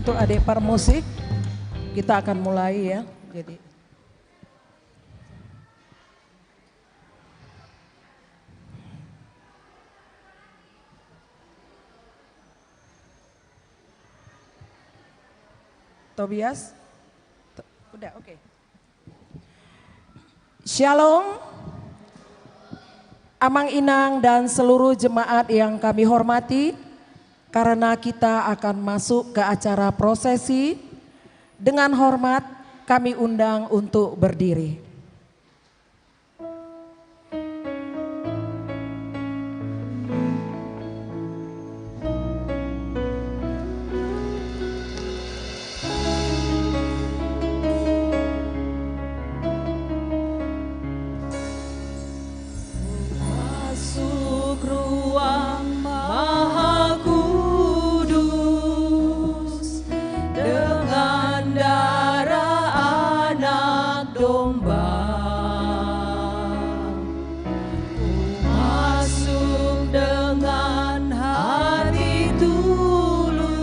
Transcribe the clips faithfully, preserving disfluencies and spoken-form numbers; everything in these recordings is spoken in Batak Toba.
Untuk adik parmusik, kita akan mulai ya. Jadi Tobias? To-, udah, oke. Shalom, Amang Inang dan seluruh jemaat yang kami hormati. Karena kita akan masuk ke acara prosesi, dengan hormat kami undang untuk berdiri. Masuk ruang maha kudus dengan darah Anak Domba. Masuk dengan hati tulus,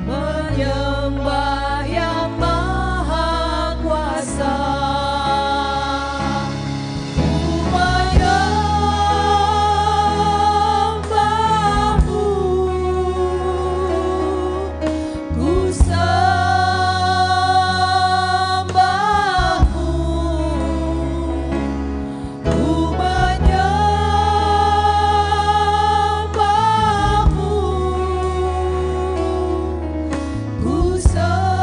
menyembah Yang Maha Kuasa. Ku menyembahmu, ku sembahmu, ku menyembahmu, ku sembahmu,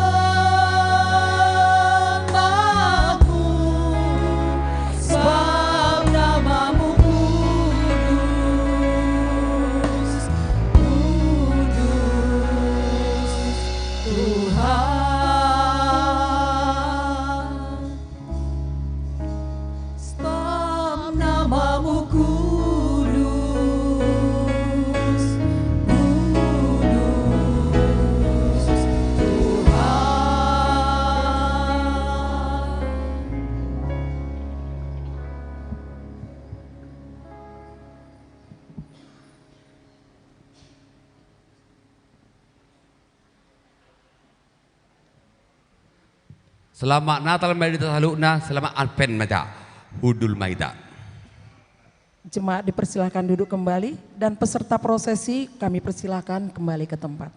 sebab namamu kudus, kudus Tuhan. Sebab namamu kudus, kudus Tuhan. Selamat Natal ma di hita saluhutna, selamat Advent ma hita. Hundul ma hita. Jemaat dipersilakan duduk kembali dan peserta prosesi kami persilakan kembali ke tempat.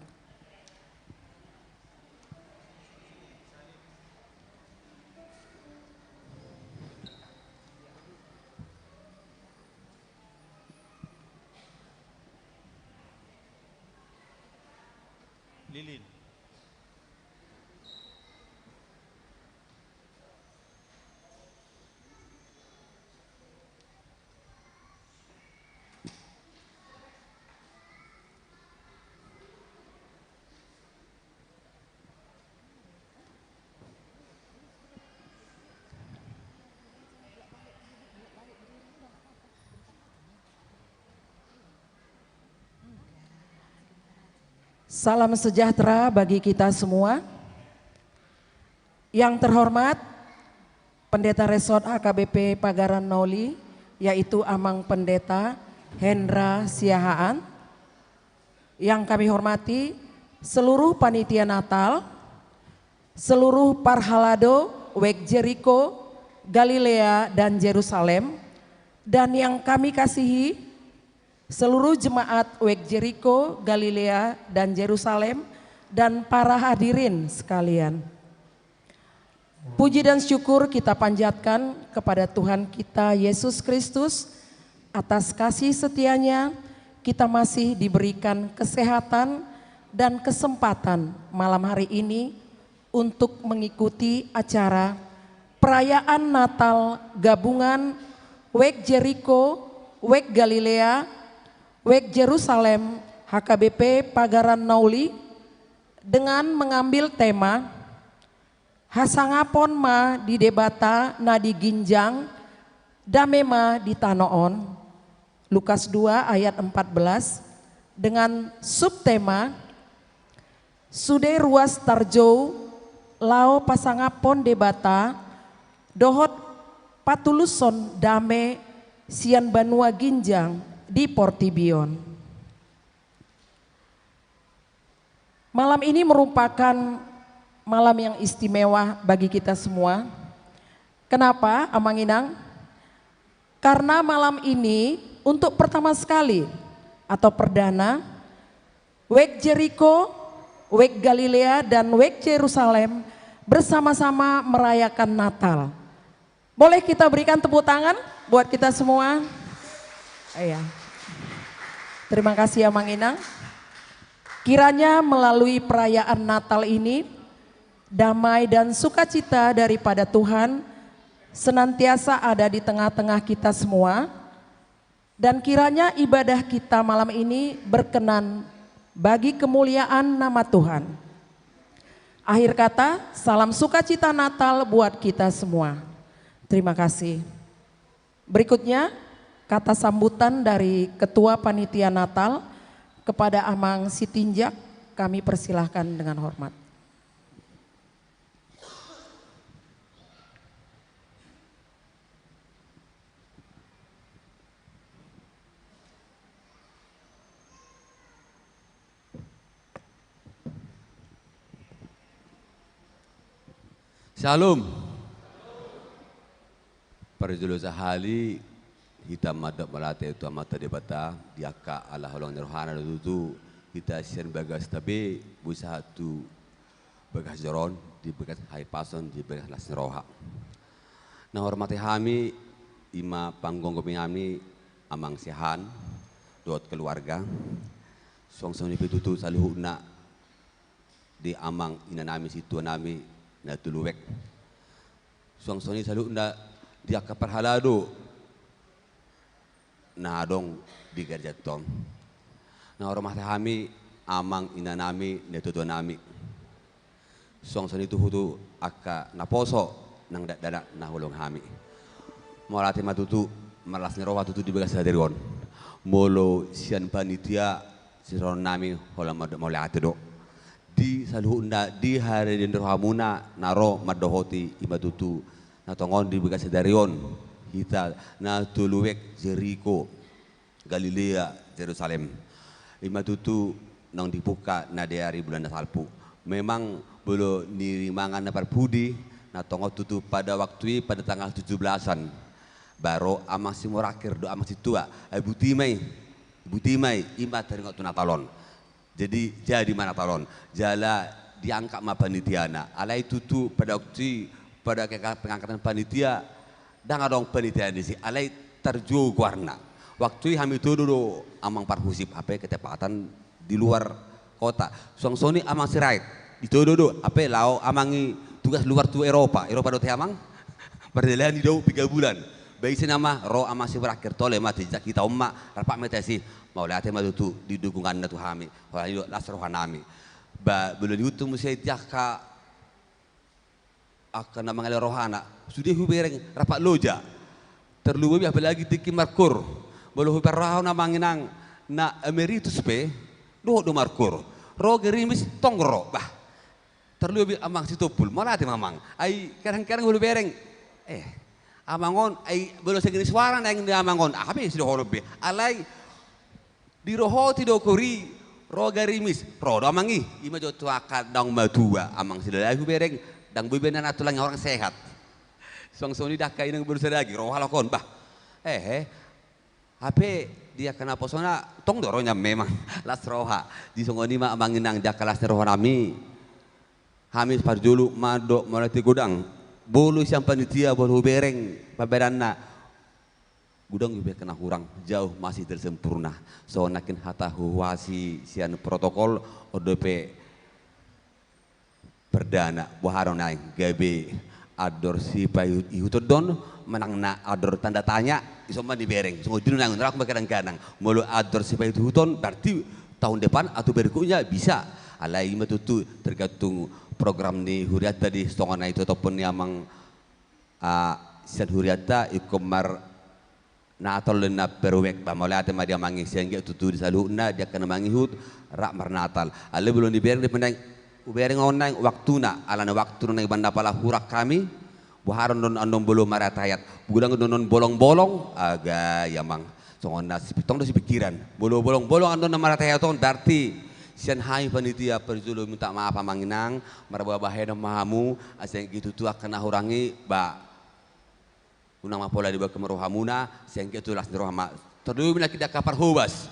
Lilin. Salam sejahtera bagi kita semua. Yang terhormat Pendeta Resort H K B P Pagaran Nauli, yaitu Amang Pendeta Hendra Siahaan. Yang kami hormati seluruh panitia Natal, seluruh parhalado Wijk Jeriko, Galilea, dan Jerusalem, dan yang kami kasihi, seluruh jemaat Wijk Jeriko, Galilea, dan Jerusalem, dan para hadirin sekalian. Puji dan syukur kita panjatkan kepada Tuhan kita Yesus Kristus atas kasih setianya, kita masih diberikan kesehatan dan kesempatan malam hari ini untuk mengikuti acara perayaan Natal gabungan Wijk Jeriko, Wijk Galilea, Wijk Jerusalem, H K B P Pagaran Nauli, dengan mengambil tema, Hasangapon ma di Debata na di ginjang, dame ma di tano on. Lukas dua ayat empat belas, dengan subtema, Sude ruas tarjou laho pasangaphon Debata, dohot patulushon dame sian banua ginjang di portibi on. Malam ini merupakan malam yang istimewa bagi kita semua. Kenapa, Amang Inang? Karena malam ini untuk pertama sekali atau perdana, Wijk Jeriko, Wijk Galilea, dan Wijk Jerusalem bersama-sama merayakan Natal. Boleh kita berikan tepuk tangan buat kita semua? Iya. Terima kasih, Amang Inang. Kiranya melalui perayaan Natal ini, damai dan sukacita daripada Tuhan senantiasa ada di tengah-tengah kita semua, dan kiranya ibadah kita malam ini berkenan bagi kemuliaan nama Tuhan. Akhir kata, salam sukacita Natal buat kita semua. Terima kasih. Berikutnya, kata sambutan dari Ketua Panitia Natal kepada Amang Sitinjak, kami persilahkan dengan hormat. Syalom. Parjolo sahali hita mandok mauliate tu Amanta Debata, di angka ala holong ni rohana do tutu hita sian bagasta be boi sahat tu bagas joro on, di bagas hahipason, di bagas las ni roha. Na hormati hami, ima panggomgomi hami, Amang Sehan dohot keluarga. Suang songon i pe tutu saluhutna di amang inanami, sintuanami na tolu wijk. Suang songon i saluhutna di angka parhalado na adong di gareja on. Na hormati hami, amang inanami, natuatuanami. Suang songon i tutu angka naposo nang dakdanak na huoloi hami. Mauliate ma tutu, marlas ni roha tutu di bagas sadari on. Molo sian panitia, sirohannami holan mandok mauliate do. Di saluhutna di haradeon ni rohamuna na ro mandohoti, ima tutu na tongon di bagas sadari on, hita na tolu wijk, Jeriko, Galilea, Jerusalem. Ima tutu naung dibuka na di ari bulan na salpu. Memang molo nirimangana parpudi, na tongon tutu pada waktu i, pada tanggal tujuh belasan. Ba ro amang simurangkir dohot amang sintua, ai buti ma i, buti ma i, ima taringot tu Natal on. Jadi, jadi ma Natal on. Jala diangkat ma panitiana. Alai tutu pada waktu i, pada keangka-, pengangkatan panitia, ndang adong panitia disi. Alai tarjuo goarna. Waktu i hami todo do amang Parhusip, hape ketepatan di luar kota. Suang songon i amang Sirait. Ditodo do, hape laho amang i tugas luar tu Eropa. Eropa do ate amang? Pardalanan i do piga bulan. Ba ise nama ro amang simurangkir, tole ma, tinjak hita on ma, rap ma hita disi. Mauliate ma tutu di dukunganna tu hami. Holan i do las rohanami. Ba, molo dihuthon muse di angka, angka na mangele rohana, sude hubereng rap loja. Tarlumobi apalagi tingki markur. Molo huparrohahon amang inang na emeritus pe, dohot do markur. Ro garimis tong ro, bah. Tarlumobi amang Sitompul, mauliate ma amang. Ai kadang-kadang molo hubereng, eh, amang on, ai molo segi ni suara naeng di amang on, aha be sidohonon be. Alai dirohoti do kori, ro garimis, ro do amang i. Ima jo tu angka naung matua, amang Silalahi hubereng, ndang boi be na tulang orang sehat. Suang songon i di angka inang baru sadagi, ro halak on, bah. Eh, eh. Hape di angka naposona tong do ro nian memang. Las roha. Di songon i ma amang inang di angka las ni rohanami. Hami parjolo mandok mauliate godang. Molo sian panitia molo hubereng pambahenanna, godang hubereng na hurang, jauh masih dari sempurna. Songon nangkin hata huhuasi sian protokol, on dope perdana, boha do naeng, gabe andor sipaihut-ihuton do on, manang na andor tanda tanya, dison ma dibereng, songon i do naeng, nunga kadang-kadang. Molo andor sipaihut-ihuton, berarti tahun depan atau berikutnya bisa. Alai ima tutu tergantung program ni hurianta di, songon na i totophon ni amang, ah, sian hurianta, ingkon mar Natal do na per wijk, ba mauliate ma di amang i, sai anggiat tutu di saluhutna di angka na mangihut rap marnatal. Alai molo dibereng di pe naeng, hubereng on naeng waktuna, alana waktu do naeng, ba ndang pola hurang hami, boha do annon, annon molo marayat-ayat, godang do annon bolong-bolong, aga i amang. Songon na sipitong do sipikiran. Molo bolong-bolong annon na marayat-ayat on, berarti Sian hami panitia parjolo minta maaf amang inang, marboa bahenon ma hamu, asa anggiat tutu angka na hurang i, ba, unang ma pola diboan hamu rohamuna, asa anggiat tutu las ni roha ma. Tarlumobi nangkin di angka parhobas.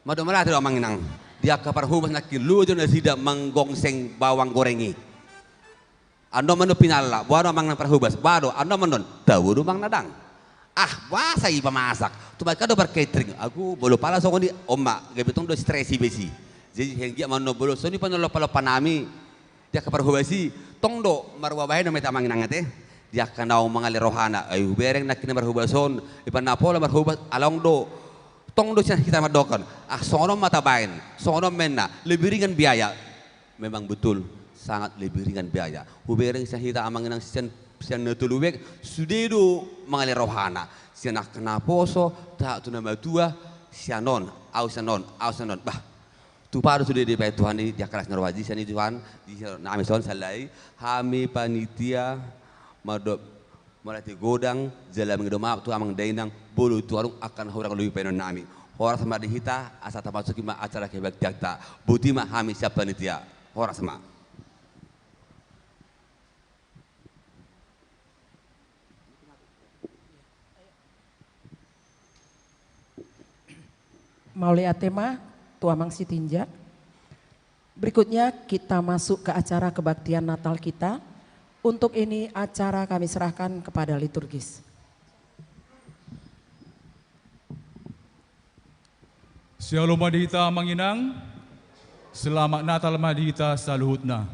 Mandok mauliate do amang inang. Di angka parhobas nangkin loas do nasida manggongseng bawang goreng i. Annon ma annon pinallang, boha do amang na parhobas, boha do, annon ma annon, tabo do amang na dang. Ah, boasa i pamasak, tu bagasan do par catering, agu, molo pala songon i, on ma, gabe tong do stres i be si. Jadi, anggiat ma annon molo songon i panolompa-lompa nami, di angka parhobas i, tong do, marboa bahenon ma hita amang inang ate, di angka naung mangale rohana, ai hubereng nangkin na marhobas on, i pe na pola marhobas, along do, tong do sian hita mandokhon, ah, songon on ma tabaen, songon on ma inna, lebih ringan biaya. Memang betul, sangat lebih ringan biaya. Hubereng sian hita amang inang sian, sian na tolu bek, sude do mangale rohana. Sian angka naposo, sahat tu na matua, sian on, au sian on, au sian on. Bah, tupa do sude dibaen Tuhan i, di angka las ni roha i, sian i Tuhan, di nami son salai, hami panitia, mandok, mauliate godang, jala mangido maaf tu amang dainang, molo tu adong angka na hurang lobi baenon nami. Horas ma di hita, asa tamasuki ma acara kebaktianta. Boti ma hami sian panitia. Horas ma. Mauliate ma tu amang Sitinja. Berikutnya kita masuk ke acara kebaktian Natal kita. Untuk ini acara kami serahkan kepada liturgis. Shalom ma di hita amang inang. Selamat Natal ma di hita saluhutna.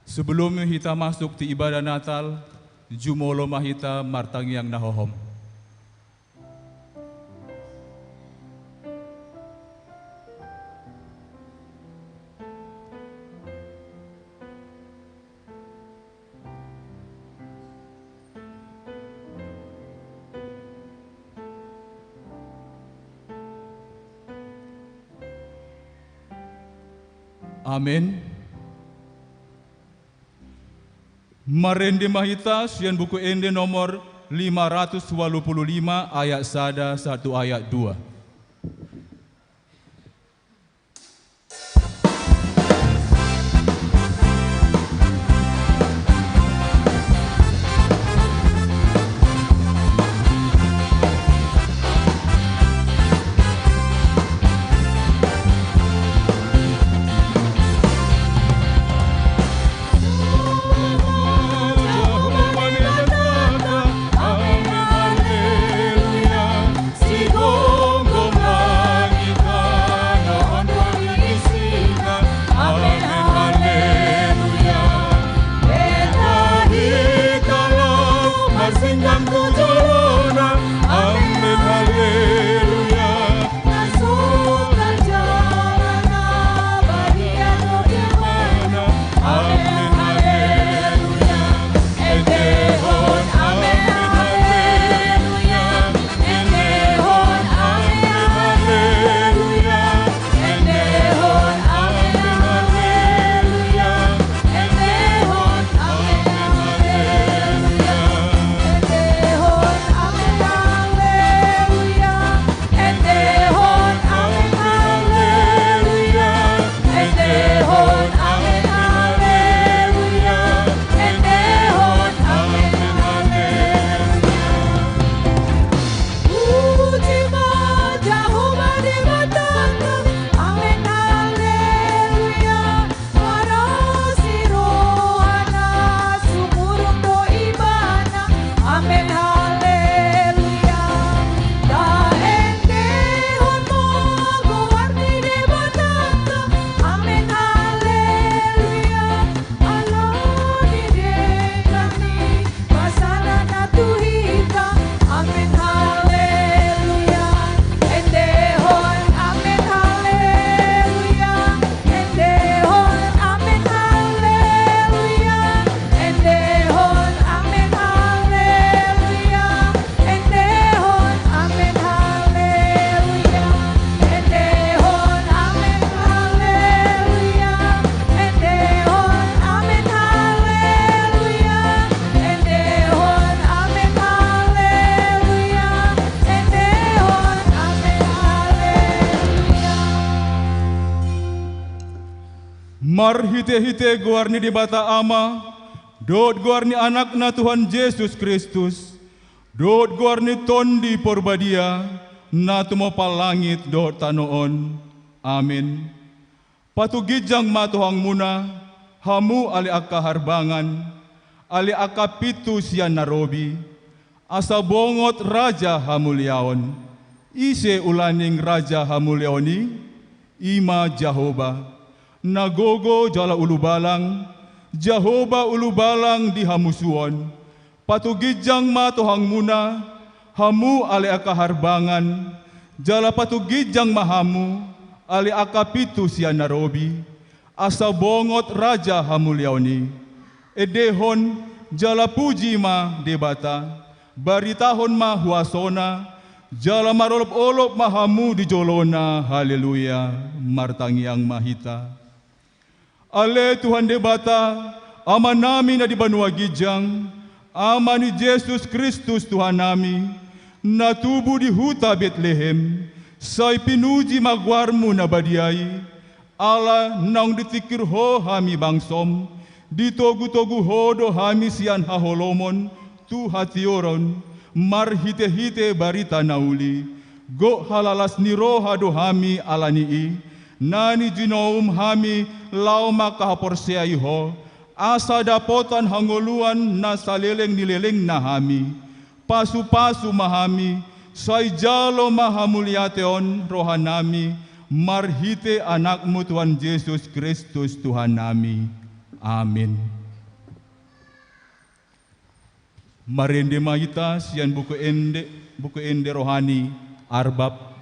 Sebelum hita masuk tu ibadah Natal, jumolo ma hita martangiang na hohom. Amen. Marende ma hita sian Buku Ende nomor lima ratus walu pulu lima, ayat sada sahat tu ayat dua. Marhite-hite goar ni Debata Ama, dohot goar ni Anakna Tuhan Jesus Kristus, dohot goar ni Tondi Porbadia, na tumompa langit dohot tano on. Amen. Patuginjang ma tohangmuna, hamu ale angka harbangan, ale angka pintu sian na robi, asa bongot Raja hamuliaon. Ise ulaning Raja hamuliaon i? I ma Jahowa, na gogo jala ulubalang, Jahowa ulubalang di hamusuon. Patuginjang ma tohangmuna, hamu ale angka harbangan, jala patuginjang ma hamu, ale angka pintu sian na robi, asa bongot Raja hamuliaon i. Endehon jala puji ma Debata, baritahon ma huasona, jala marolop-olop ma hamu di jolona. Haleluya. Martangiang ma hita. Ale Tuhan Debata, Amanami na di banua ginjang, Ama ni Jesus Kristus Tuhannami, na tubu di huta Betlehem, sai pinuji ma goarmu na badia i, ala naung ditingkir Ho hami bangsom, ditogu-togu Ho do hami sian haholomon tu hatiuron, marhite-hite barita na uli. Gok halalas ni roha do hami ala ni i, na nijinoum hami laho mangkahaporseai Ho, asa dapotan hangoluan na saleleng ni lelengna hami. Pasu-pasu ma hami, sai jalo ma hamuliateon rohanami, marhite Anakmu Tuhan Jesus Kristus Tuhannami. Amen. Marende ma hita sian buku ende, buku ende rohani Arbab.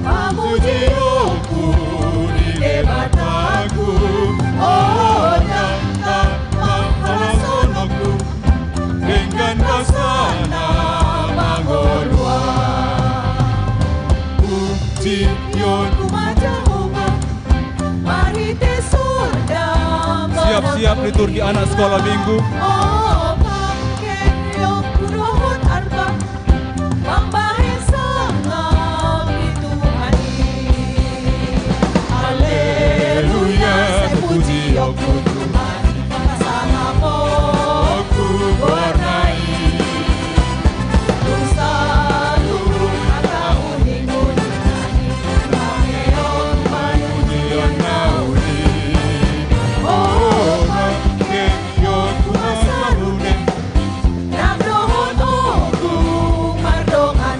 Pamujiongku di Debataku, o tangkap ma halasononku, denggan basana mangoluan. Pujion tu Jahowa, marhite surda. Siap-siap liturgi anak sekolah minggu. O pangkeonku dohot Arbab, mambahen sangap di Tuhan i. Haleluya, sai pujion tu Tuhan, pasangaponku goarna i. Dung saluhut hata uninguni, pangkeon ma pujion na uli. O pangkeon tu Tuhan, nang dohot ogung mardongan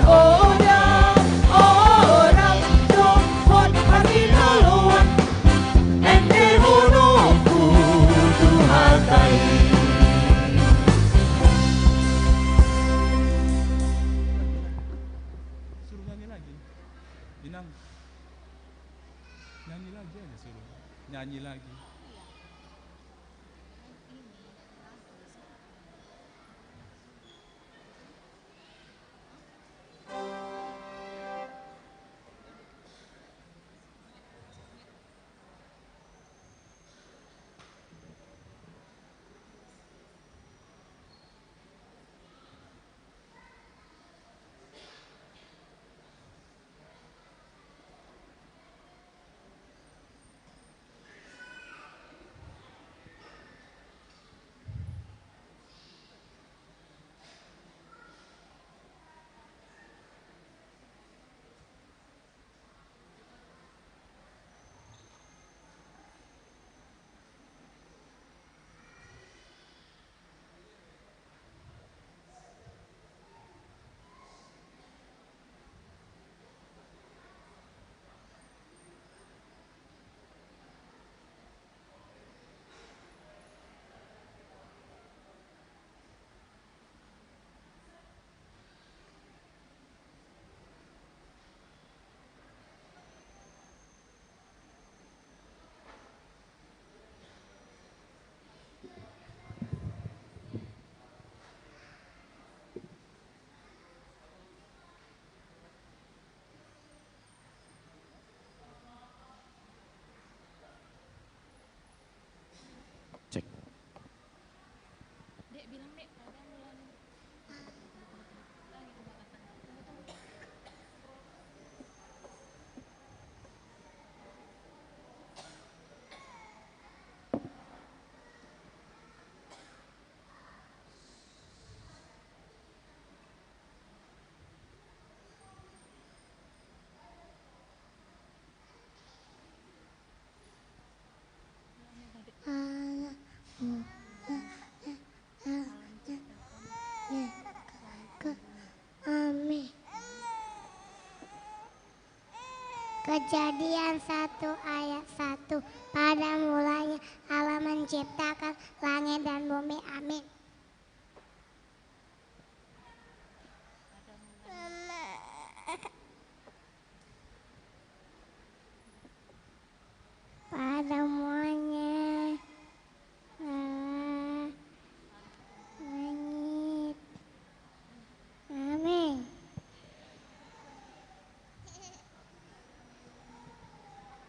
Kejadian satu ayat satu. Pada mulanya Allah menciptakan langit dan bumi. Amin. Pada mulanya Allah langit. Amin.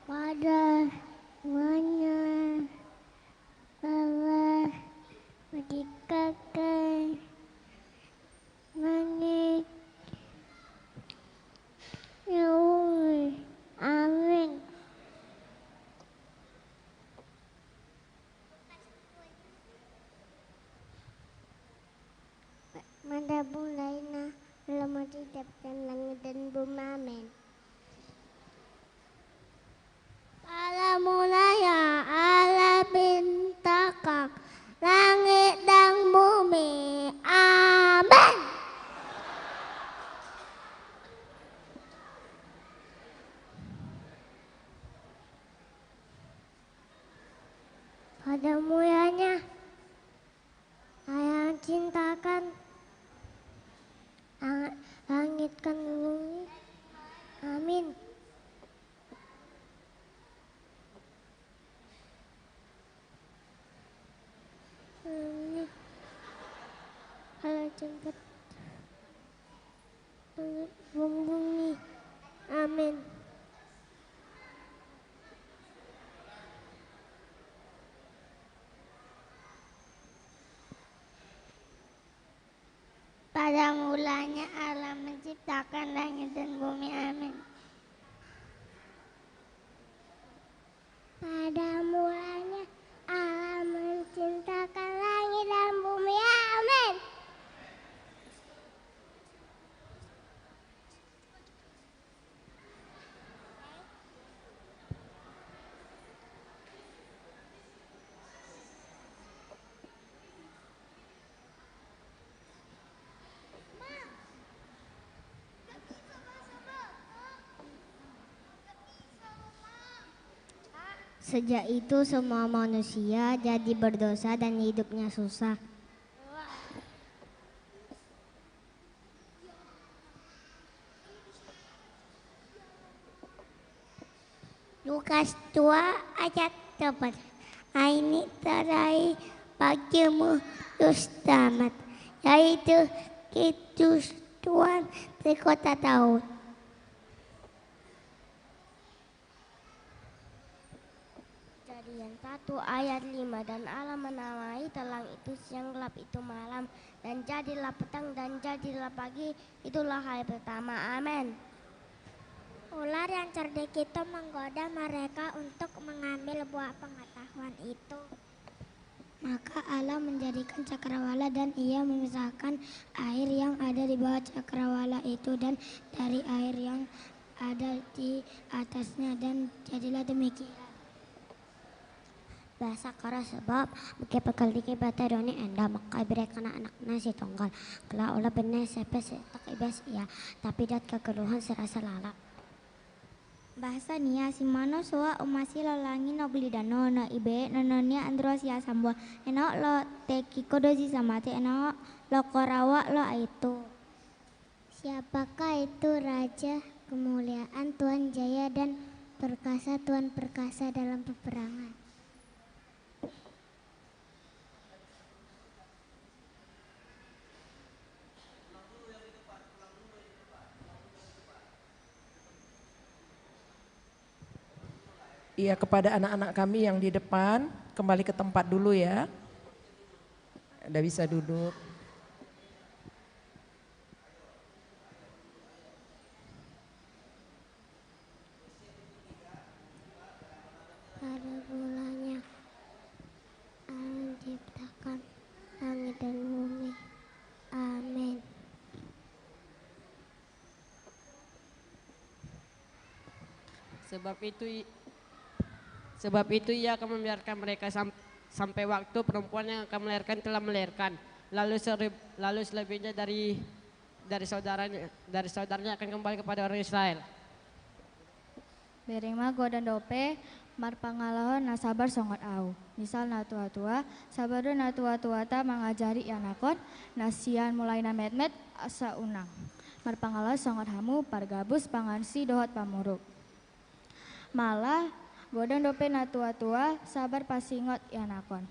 Pada mulanya Allah menciptakan langit dan bumi. Amin. Pada mulanya Allah menciptakan langit dan bumi. Amin. Pada mulanya Allah menciptakan langit dan bumi. Amin. Pada mulanya Allah menciptakan lang-, langit dan bumi. Amin. Amin. Allah jemput langit dan bumi. Amin. Pada mulanya Allah menciptakan langit dan bumi. Amin. Pada mulanya Allah menciptakan langit dan bumi. Amin. Sejak itu, semua manusia jadi berdosa dan hidupnya susah. Lukas dua ayat delapan. Ai ni tarai panggilanmu, Juru Selamat, yaitu Kristus, Tuhan di kota Daud. Kejadian satu ayat lima. Dan Allah menamai terang itu siang, gelap itu malam, dan jadilah petang, dan jadilah pagi, itulah hari pertama. Amin. Ular yang cerdik itu menggoda mereka untuk mengambil buah pengetahuan itu. Maka Allah menjadikan cakrawala, dan Ia memisahkan air yang ada di bawah cakrawala itu dan dari air yang ada di atasnya, dan jadilah demikian. Bahasa Karo. Sebab mangkilala Debata do ni enda, maka iberehon Anakna situnggal, jala olat bene sipes setok ibas Ia, tapi dohot hagoluhan si rasa lalap. Bahasa Nia. Simano soak umma silolangi na uglidan on, na ibeek nono ni andor sian samboan. Enok lo, tingki ko do sisa mate, enok lo, ko rawak lo aek tu. Siapakah itu raja kemuliaan, Tuhan jaya dan perkasa, Tuhan perkasa dalam peperangan? Iya, kepada anak-anak kami yang di depan, kembali ke tempat dulu ya. Nggak bisa duduk. Pada mulanya Allah menciptakan langit dan bumi. Amin. Sebab itu i-, sebab itu Ia akan membiarkan mereka sam-, sampai waktu perempuan yang akan melahirkan telah melahirkan. Lalu seri-, lalu selebihnya dari, dari saudaranya, dari saudaranya akan kembali kepada orang Israel. Bereng ma godang dope marpangalahon na sabar songon ahu. Misal na tua-tua, sabar do na tua-tuata mangajari ianakhon, na sian mulai na metmet asa unang marpangalahon songon hamu, pargabus, pangansi dohot pamuruk. Mala godang dope na tua-tua sabar pasingot ianakhon.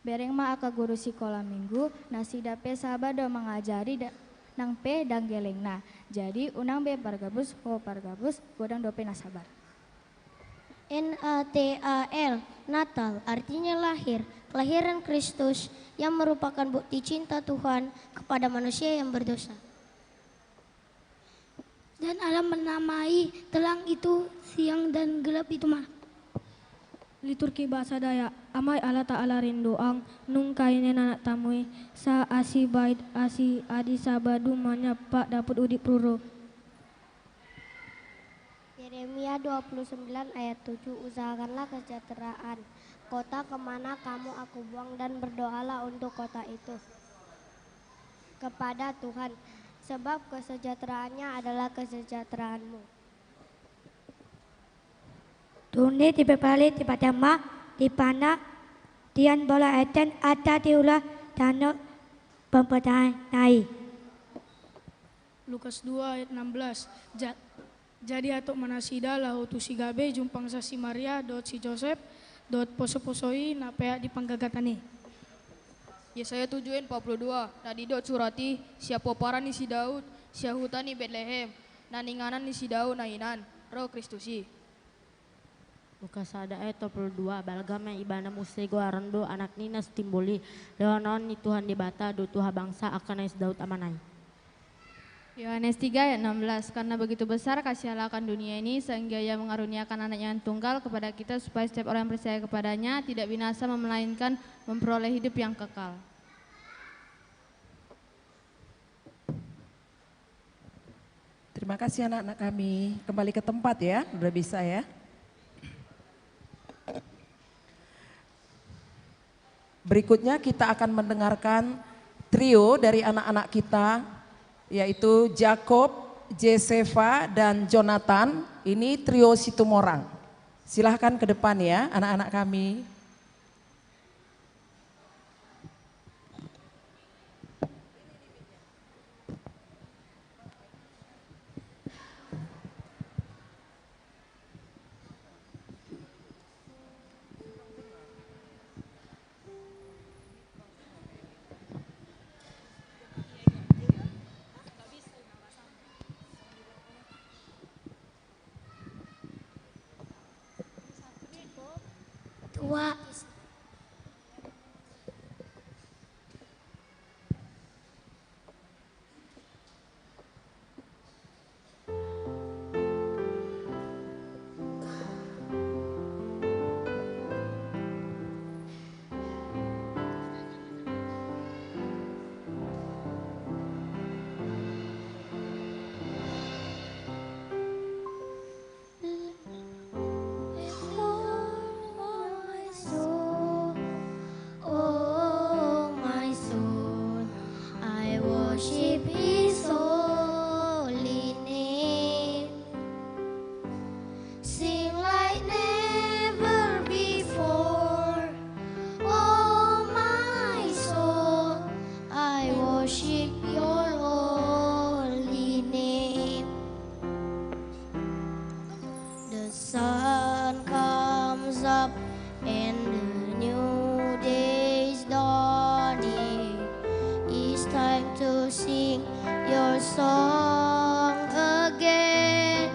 Bereng ma angka guru sikola minggu, nasida pe sabar do mangajari da-, nang pe ndang gelengna. Jadi unang be pargabus, ho pargabus, godang dope na sabar. N A T A L, Natal, artinya lahir, kelahiran Kristus yang merupakan bukti cinta Tuhan kepada manusia yang berdosa. Dan Allah menamai terang itu siang dan gelap itu malam. Liturgi bahasa Dayak. Amai Allah Ta'ala rindu ang, nunga inean anak tamu i, sa asi baid asi adi saba dumanya pak dapot udip ruru. Yeremia dua puluh sembilan ayat tujuh, usahakanlah kesejahteraan kota kemana kamu aku buang dan berdoalah untuk kota itu kepada Tuhan, sebab kesejahteraannya adalah kesejahteraanmu. Tunde ti pepale ti patama ti pana tian bola eten ata ti ula tano pempetai nai. Lukas dua ayat enam belas. Ja-, jadi hatop ma nasida laho tu si gabe jumpang sa si Maria dohot si Josep dohot poso-poso i na peak di panggagatan i. Yesaya tujuh ayat empat puluh dua. Na didok surat i sian pomparan ni si Daud, sian huta ni Betlehem, na ninganan ni si Daud na hinan, ro Kristus i. Lukas sada ayat tolu pulu dua, balga ma ibana muse goaran do anak ni na so timbul i, dohonon ni Tuhan Debata do tu habangsa angka na si Daud amana i. Yohanes tiga ayat enam belas, karena begitu besar kasih Allah akan dunia ini, sehingga Ia mengaruniakan Anaknya yang tunggal kepada kita, supaya setiap orang yang percaya kepada-Nya tidak binasa, melainkan memperoleh hidup yang kekal. Terima kasih anak-anak kami. Kembali ke tempat ya, udah bisa ya. Berikutnya kita akan mendengarkan trio dari anak-anak kita, yaitu Jacob, Jeseva, dan Jonathan. Ini trio Situmorang. Silahkan ke depan ya, anak-anak kami. Tua. Oh, my soul, oh, my soul, I worship His holy name. Sing like never before, oh, my soul, I worship Your holy name. The sun comes up and the new day is dawning. It's time to sing Your song again.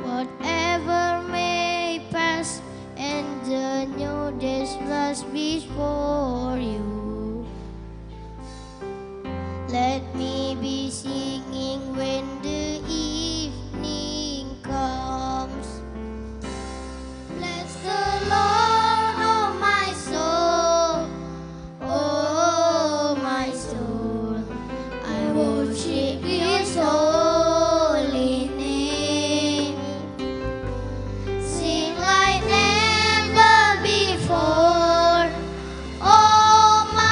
Whatever may pass and the new days rise before you. Let me be singing when the evening comes. Bless the Lord, oh, my soul, oh, my soul, I worship His holy name. Sing like never before, oh, my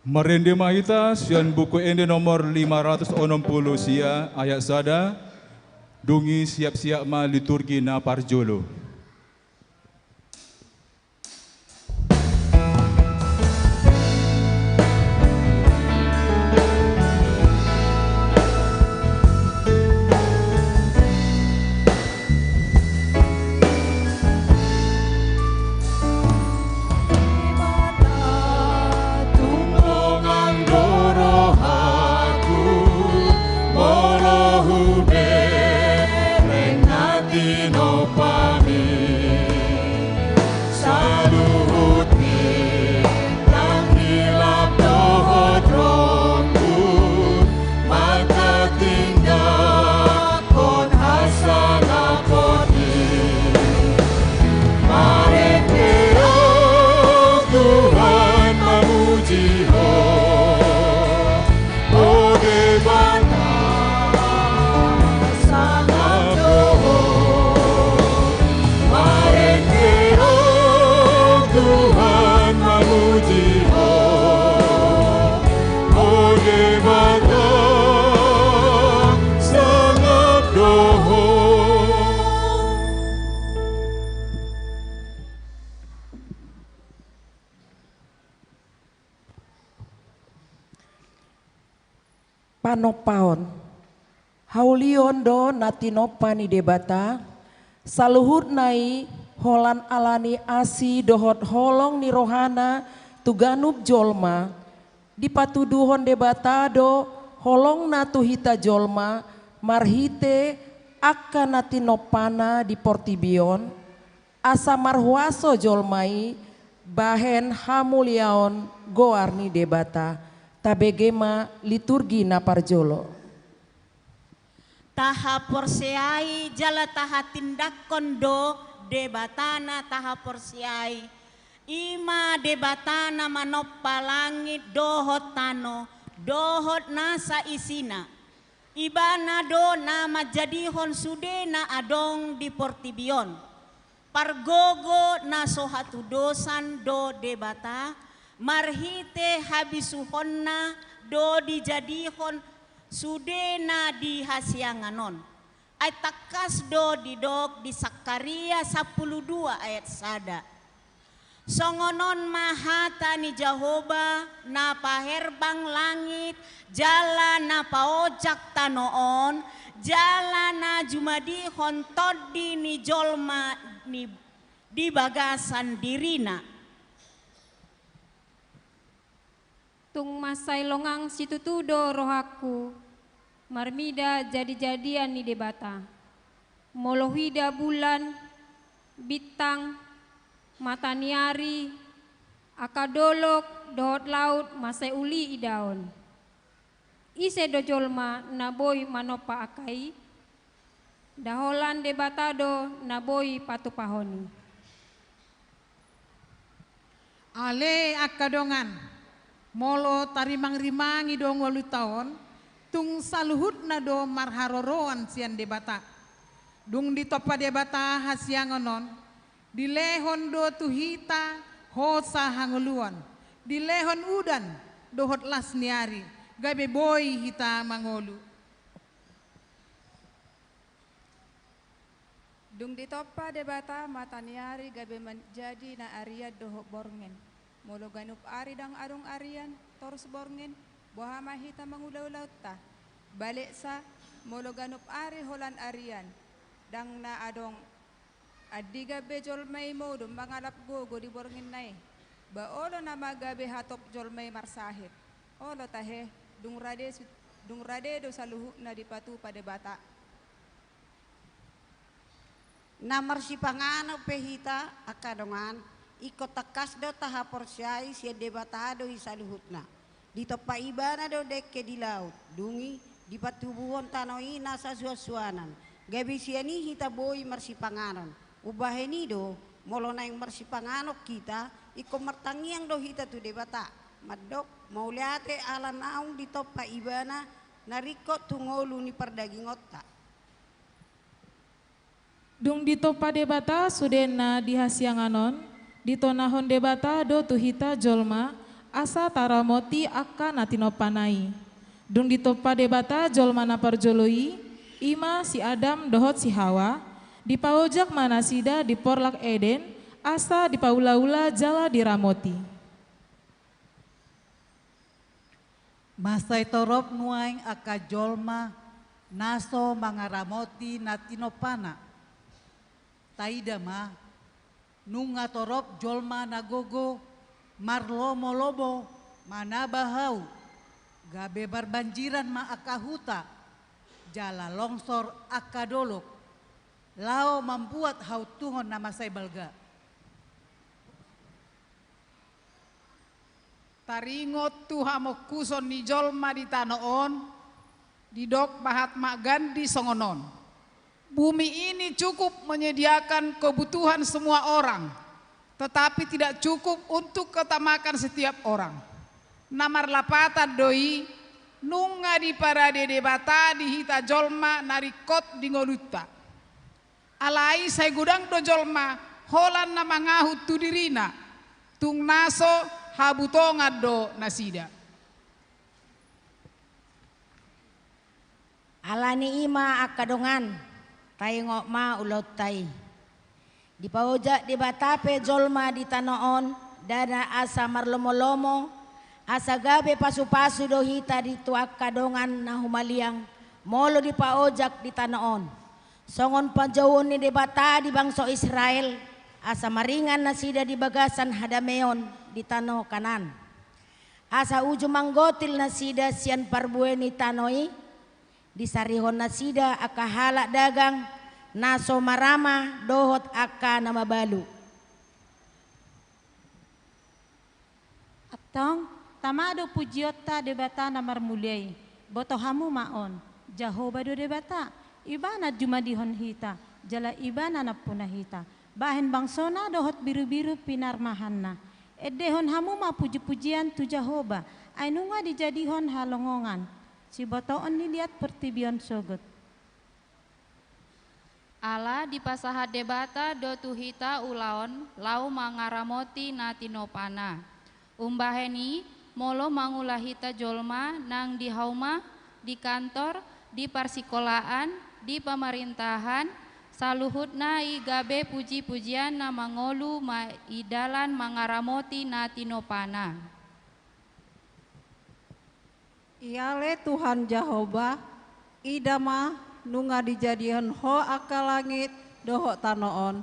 Marende ma hita sian Buku Ende nomor lima ratus onom pulu sia ayat sada. Dung i siap-siap ma liturgi na parjolo. Tung longang do rohangku molo hubereng na tinompami. Saluhutni ndang hilap dohot rohangku manghatindanghon hasangapon i. Marende Ho Tuhan, mamuji Ho, Ho Debata, sangap do Ho. Marende Ho Tuhan, mamuji Ho, Ho Debata, sangap do Ho. Panompaon. Haulion do na tinompa ni Debata, saluhutna i holan ala ni asi dohot holong ni rohana tu ganup jolma. Dipatuduhon Debata do holongna tu hita jolma marhite angka na tinompana di portibi on, asa marhuaso jolma i bahen hamuliaon goar ni Debata. Tabege ma liturgi na parjolo. Tahaporseai jala tahatindangkon do Debata na tahaporseai, i ma Debata na manompa langit dohot tano dohot nasa isina. Ibana do na manjadihon sude na adong di portibi on. Pargogo na so hatudosan do Debata, marhite habisuhonna do dijadihon sude na di hasiangan on. Ai tangkas do didok di Sakaria sampulu dua ayat sada. Songon on ma hata ni Jahowa, na paherbang langit jala na paojak tano on, jala na jumadihon tondi ni jolma ni di bagasan dirina. Tung mansai longang situtu do rohangku marmida jadijadian ni Debata. Molo huida bulan, bintang, mataniari, angka dolok dohot laut mansai uli idaon. Ise do jolma na boi manompa angka i? Nda holan Debata do na boi patupahon i. Ale angka dongan, molo tarimangrimangi do ngolunta on, tung saluhutna do marharoroan sian Debata. Dung ditompa Debata hasiangan on, dilehon do tu hita hosa hangoluan, dilehon udan dohot las ni ari, gabe boi hita mangolu. Dung ditompa Debata mataniari gabe manjadi na arian dohot borngin. Molo ganup ari ndang adong arian, torus borngin, boha ma hita mangulaulaonta? Baleksa, molo ganup ari holan arian, ndang na adong andigan be jolma i modom mangalap gogo di bornginna i. Ba olo nama gabe hatop jolma i marsahit. Olo tahe, dung rade su-, dung rade do saluhutna dipatupa Debata. Na marsipanganon pe hita, angka dongan, ingkon tangkas do tahaporseai sian Debata do i saluhutna. Ditompa Ibana do dengke di laut, dung i dipatubuhon tano i nasa suansuanan, gabe sian i hita boi marsipanganon. Umbahen i do, molo naeng marsipanganon hita, ingkon martangiang do hita tu Debata, mandok mauliate ala naung ditompa Ibana na ringkot tu ngolu ni pardagingonta. Dung ditompa Debata sude na di hasiangan on, ditonahon Debata do tu hita jolma asa taramoti angka na tinompana i. Dung ditompa Debata jolma na parjolo i, i ma si Adam dohot si Hawa, dipaojak ma nasida di porlak Eden, asa dipaulaula jala diramoti. Mansai torop nuaeng angka jolma na so mangaramoti na tinompana. Taida ma, nunga torop jolma na gogo marlomolomo manaba hau, gabe marbanjiran ma angka huta, jala longsor angka dolok, laho mambuat hauntungon na mansai balga. Taringot tu hamongkuson ni jolma di tano on, didok Mahatma Gandhi songon on: Bumi ini cukup menyediakan kebutuhan semua orang, tetapi tidak cukup untuk ketamakan setiap orang. Na marlapatan do i, nunga diparade Debata di hita jolma na ringkot di ngolunta. Alai sai godang do jolma holan na mangahut tu dirina, tung na so habutongan do nasida. Alani i ma angka dongan, taingot ma ulaonta i. Dipaojak Debata pe jolma di tano on, ndada asa marlomolomo, asa gabe pasupasu do hita di tu angka dongan na humaliang, molo dipaojak di tano on. Songon panjouon ni Debata di bangso Israel, asa maringan nasida di bagasan hadameon di tano Kanaan. Asa uju manggotil nasida sian parbue ni tano i, disarihon nasida angka halak dagang na so marama dohot angka na mabalu. Antong, tama do pujionta Debata na marmulia i. Boto hamu ma on, Jahowa do Debata, Ibana jumadihon hita, jala Ibana nampuna hita, bahen bangsona dohot birubiru pinarmahanna. Endehon hamu ma pujipujian tu Jahowa, ai nunga dijadihon halongongan sibotoon ni liat portibi on sogot. Ala dipasahat Debata do tu hita ulaon laho mangaramoti na tinompana. Umbahen i, molo mangula hita jolma nang di hauma, di kantor, di parsikolaan, di pamarintahan, saluhutna i gabe pujipujian na mangolu ma i dalan mangaramoti na tinompana. Ia ale Tuhan Jahowa, ida ma, nunga dijadihon Ho angka langit dohot tano on,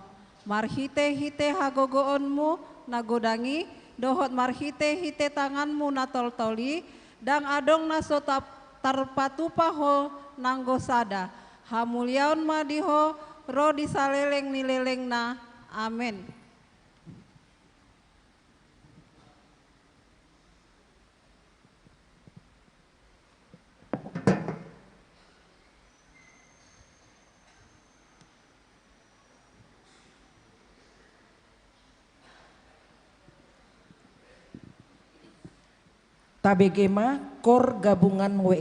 marhitehite hagogoonmu na godang i, dohot marhitehite tanganmu na toltol i, ndang adong na so tap-, tarpatupa Ho nanggo sada. Hamuliaon ma di Ho ro di saleleng ni lelengna. Amen. Tabege ma, Kor Gabungan W.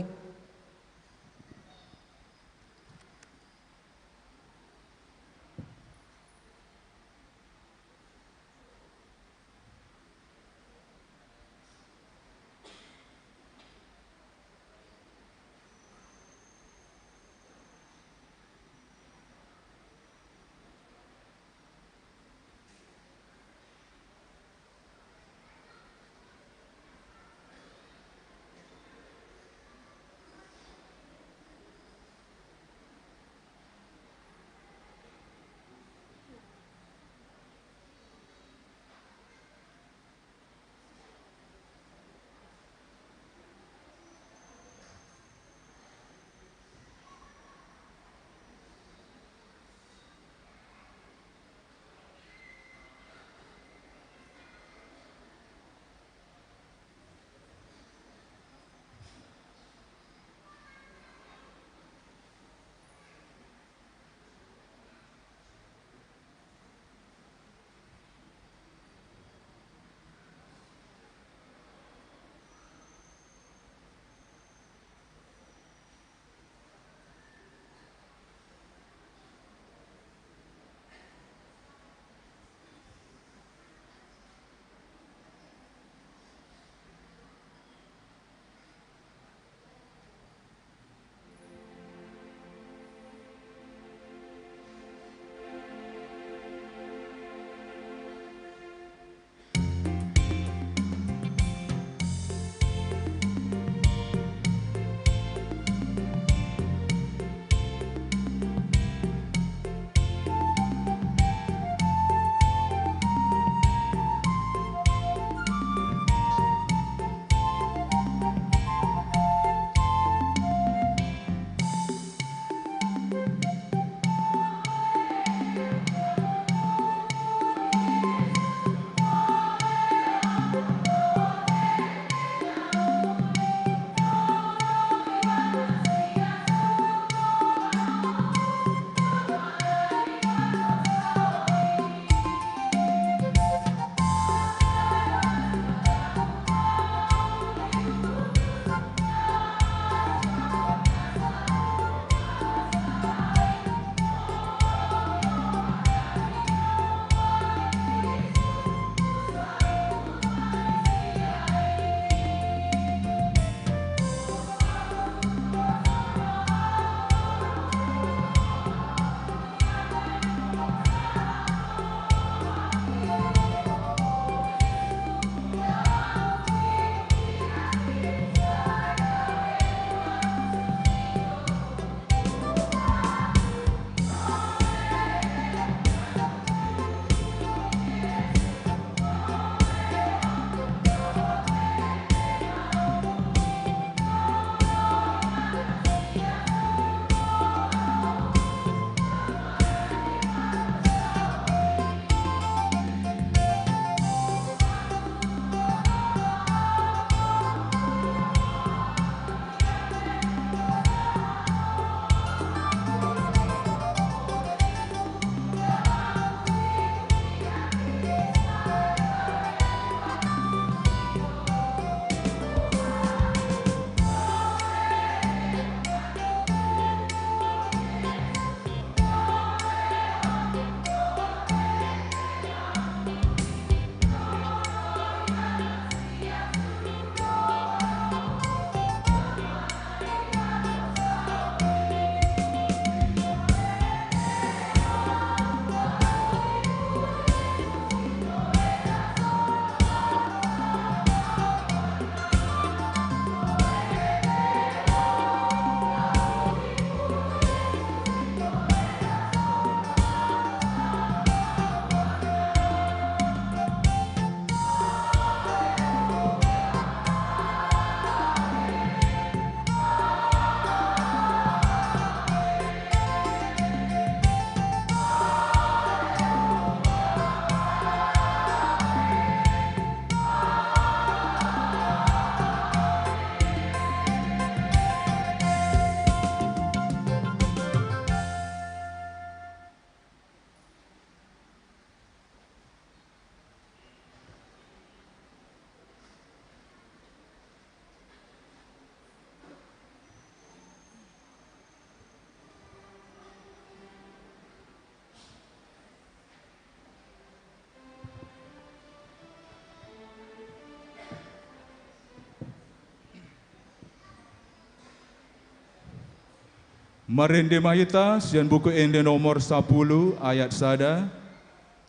Marende ma hita sian Buku Ende nomor sampulu ayat sada.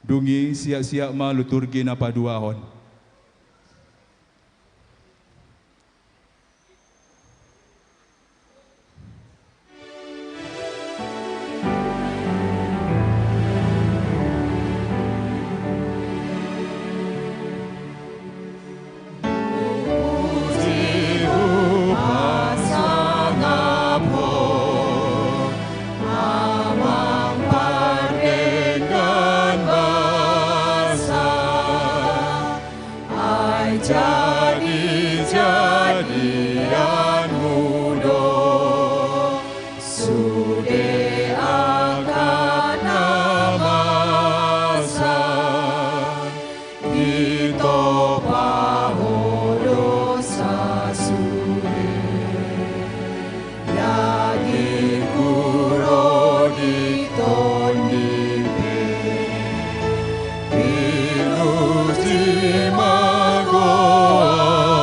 Dung i siap-siap ma liturgi na paduahon. Ai jadi-jadianmu do sude angka na masa, ditompa ho dosa sude. Dagingku ro di tondipe, pinuji ma goarmu.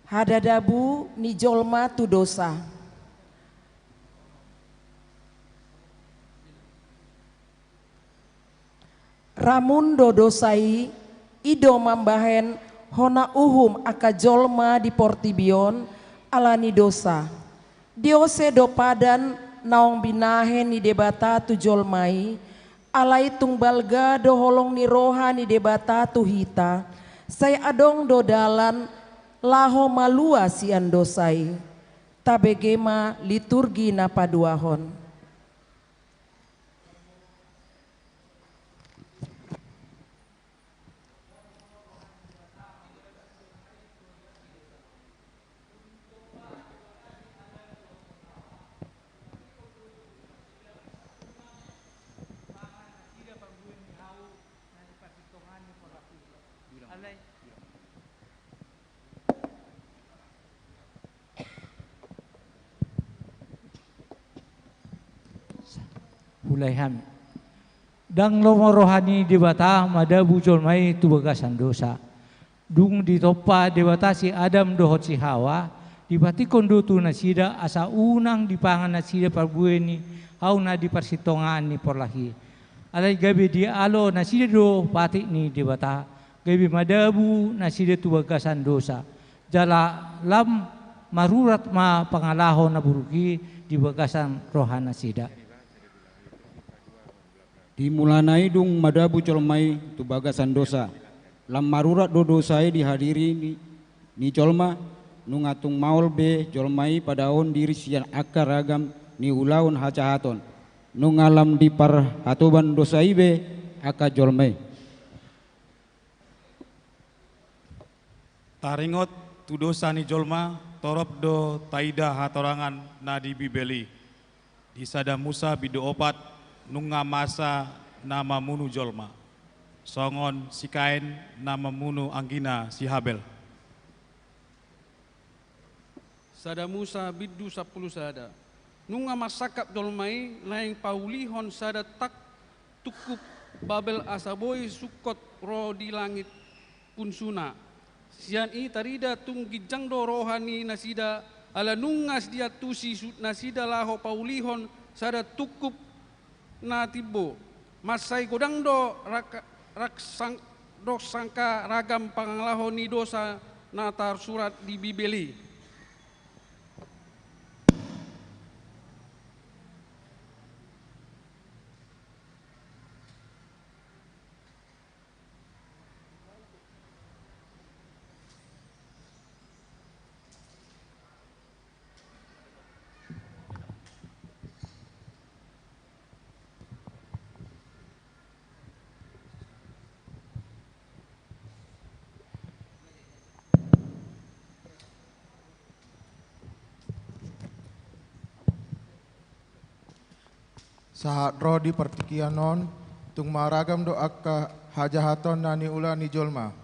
Hadadabu ni jolma tu dosa. Ramun do dosa i, i do mambahen hona uhum angka jolma di portibi on ala ni dosa. Diose do padan naung binahen ni Debata tu jolma i, alai tung balga do holong ni roha ni Debata tu hita, sai adong do dalan laho malua sian dosa i. Tabege ma liturgi na paduahon. Mulai hami. Ndang lomo roha ni Debata madabu jolma i tu bagasan dosa. Dung ditompa Debata si Adam dohot si Hawa, dipatikkon do tu nasida asa unang dipangan nasida parbue ni hau na di parsitongaan ni porlak i. Alai gabe dialo nasida do patik ni Debata, gabe madabu nasida tu bagasan dosa. Jala lam marurat ma pangalaho na buruk i di bagasan roha nasida. Di mulana i dung madabu jolma i tu bagasan dosa, lam marurat do dosa i di hadiri ni, ni jolma, nunga tung maol be jolma i padaohon diri sian angka ragam ni ulaon hajahaton, nunga lam diparhatoban dosa i be angka jolma i. Taringot tu dosa ni jolma, torop do taida hatorangan na di Bibel i. Di sada Musa bindu opat, nunga masa na mamunu jolma. Songon si Kain na mamunu anggina si Habel. Sada Musa bindu sampulu sada. Nunga marsangkap jolma i naeng paulihon sada tang tungkup Babel asa boi sungkot ro di langit punsuna. Sian i tarida tung ginjang do roha ni nasida, ala nunga diantusi su-, nasida laho paulihon sada tungkup na timbo. Mansai godang do raka-, raksang-, dosa angka ragam pangalaho ni dosa na tarsurat di Bibel i. Sahat ro di partingkian on, tung maragam do angka hajahaton na niula ni jolma.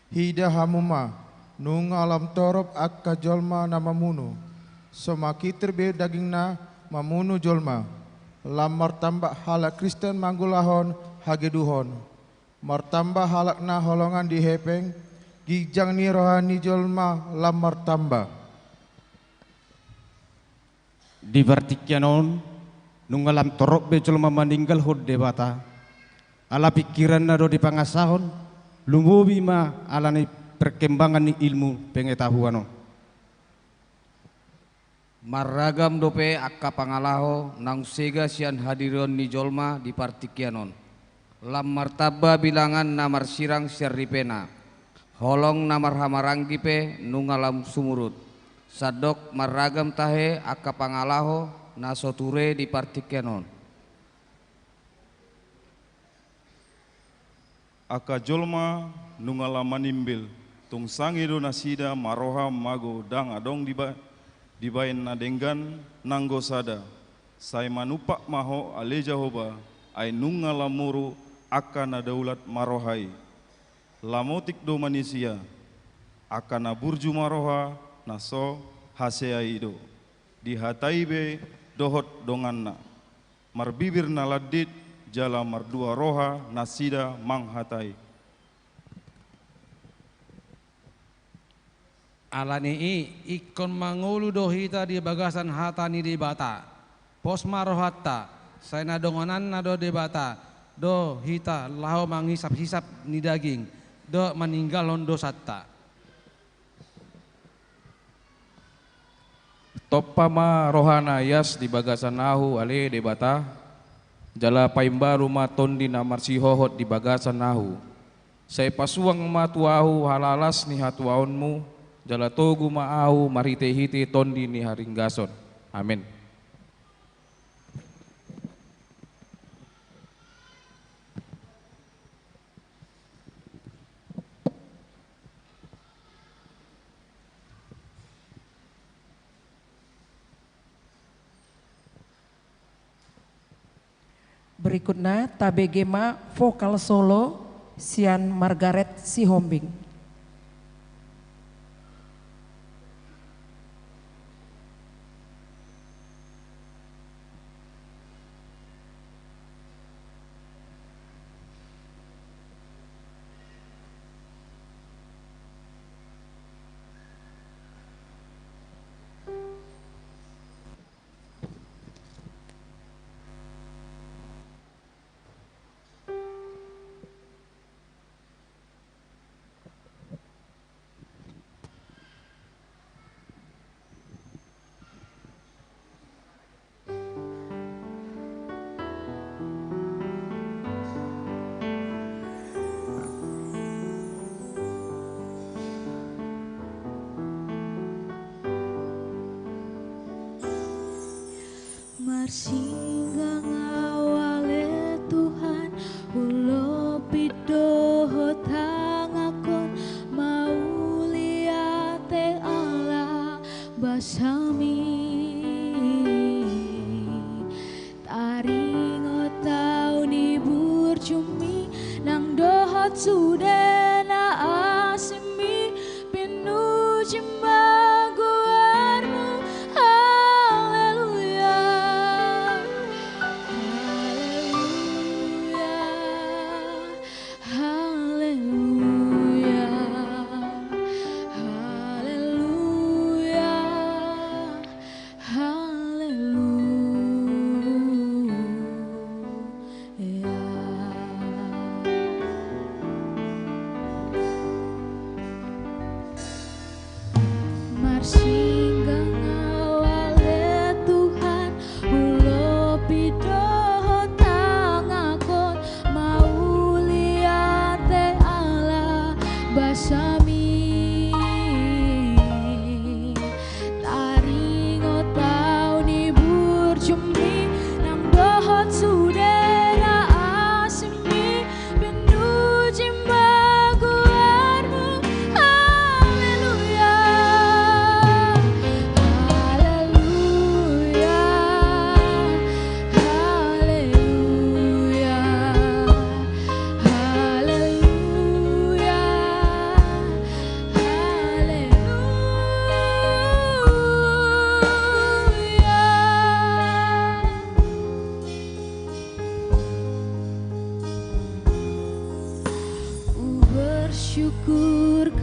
Hida hamu ma, nunga lam torop angka jolma na mamunu. So mangkitir be dagingna mamunu jolma. Lam martamba halak Kristen manggulahon hageduhon. Martamba halak na holongan di hepeng, ginjang ni roha ni jolma lam martamba. Di partingkian on, nunga lam torop be jolma maninggalhon Debata, ala pingkiranna do dipangasahon, lumobi ma ala ni perkembangan ni ilmu pengetahuan on. Marragam dope angka pangalaho naung sega sian hadirion ni jolma di partingkian on. Lam martamba bilangan na marsirang sian ripena. Holong na marhahamaranggi pe nunga lam sumurut. Sandok marragam tahe angka pangalaho na so ture di partingkian on. Angka jolma nunga lam manimbil, tung sange do nasida maroha mago ndang adong diba-, dibaen na denggan nanggo sada. Sai manumpak ma ho ale Jahowa, ai nunga lam moru angka na daulat maroha i. Lam otik do manisia, angka na burju maroha na so hasea i do. Dihatai be dohot donganna. Marbibir na landit jala mardua roha nasida manghatai. Ala ni i, ingkon mangolu do hita di bagasan hata ni Debata. Pos ma rohanta, sai na dongananna do Debata, do hita laho manghisaphisap ni daging, do maninggalhon dosanta. Tompa ma roha na ias di bagasan ahu ale Debata, jala paimbaru ma tondi na marsihohot di bagasan ahu. Sai pasuang ma tu ahu halalas ni hatuaonmu, jala togu ma ahu marhitehite tondi ni haringgason. Amen. Berikutna, tabege ma vokal solo sian Margaret Sihombing. Marsinggang ahu ale Tuhan, hulompit dohot hangangkon, mauliate ala basami. Taringot ahu ni burjuMi, nang dohot sude na asingMi, pinuji ma goarMu. Haleluya. Haleluya.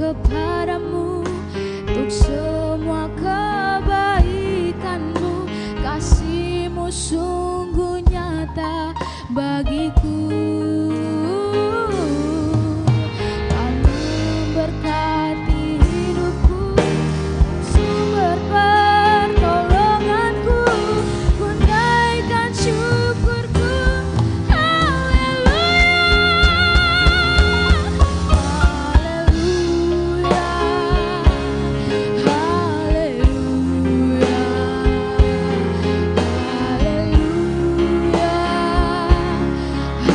kepadamu, untuk semua kebaikanmu, kasihmu sungguh nyata bagiku. Kau memberkati hidupku, sumber pertolonganku, ku naikkan syukurku. Haleluya, haleluya, haleluya, haleluya, haleluya.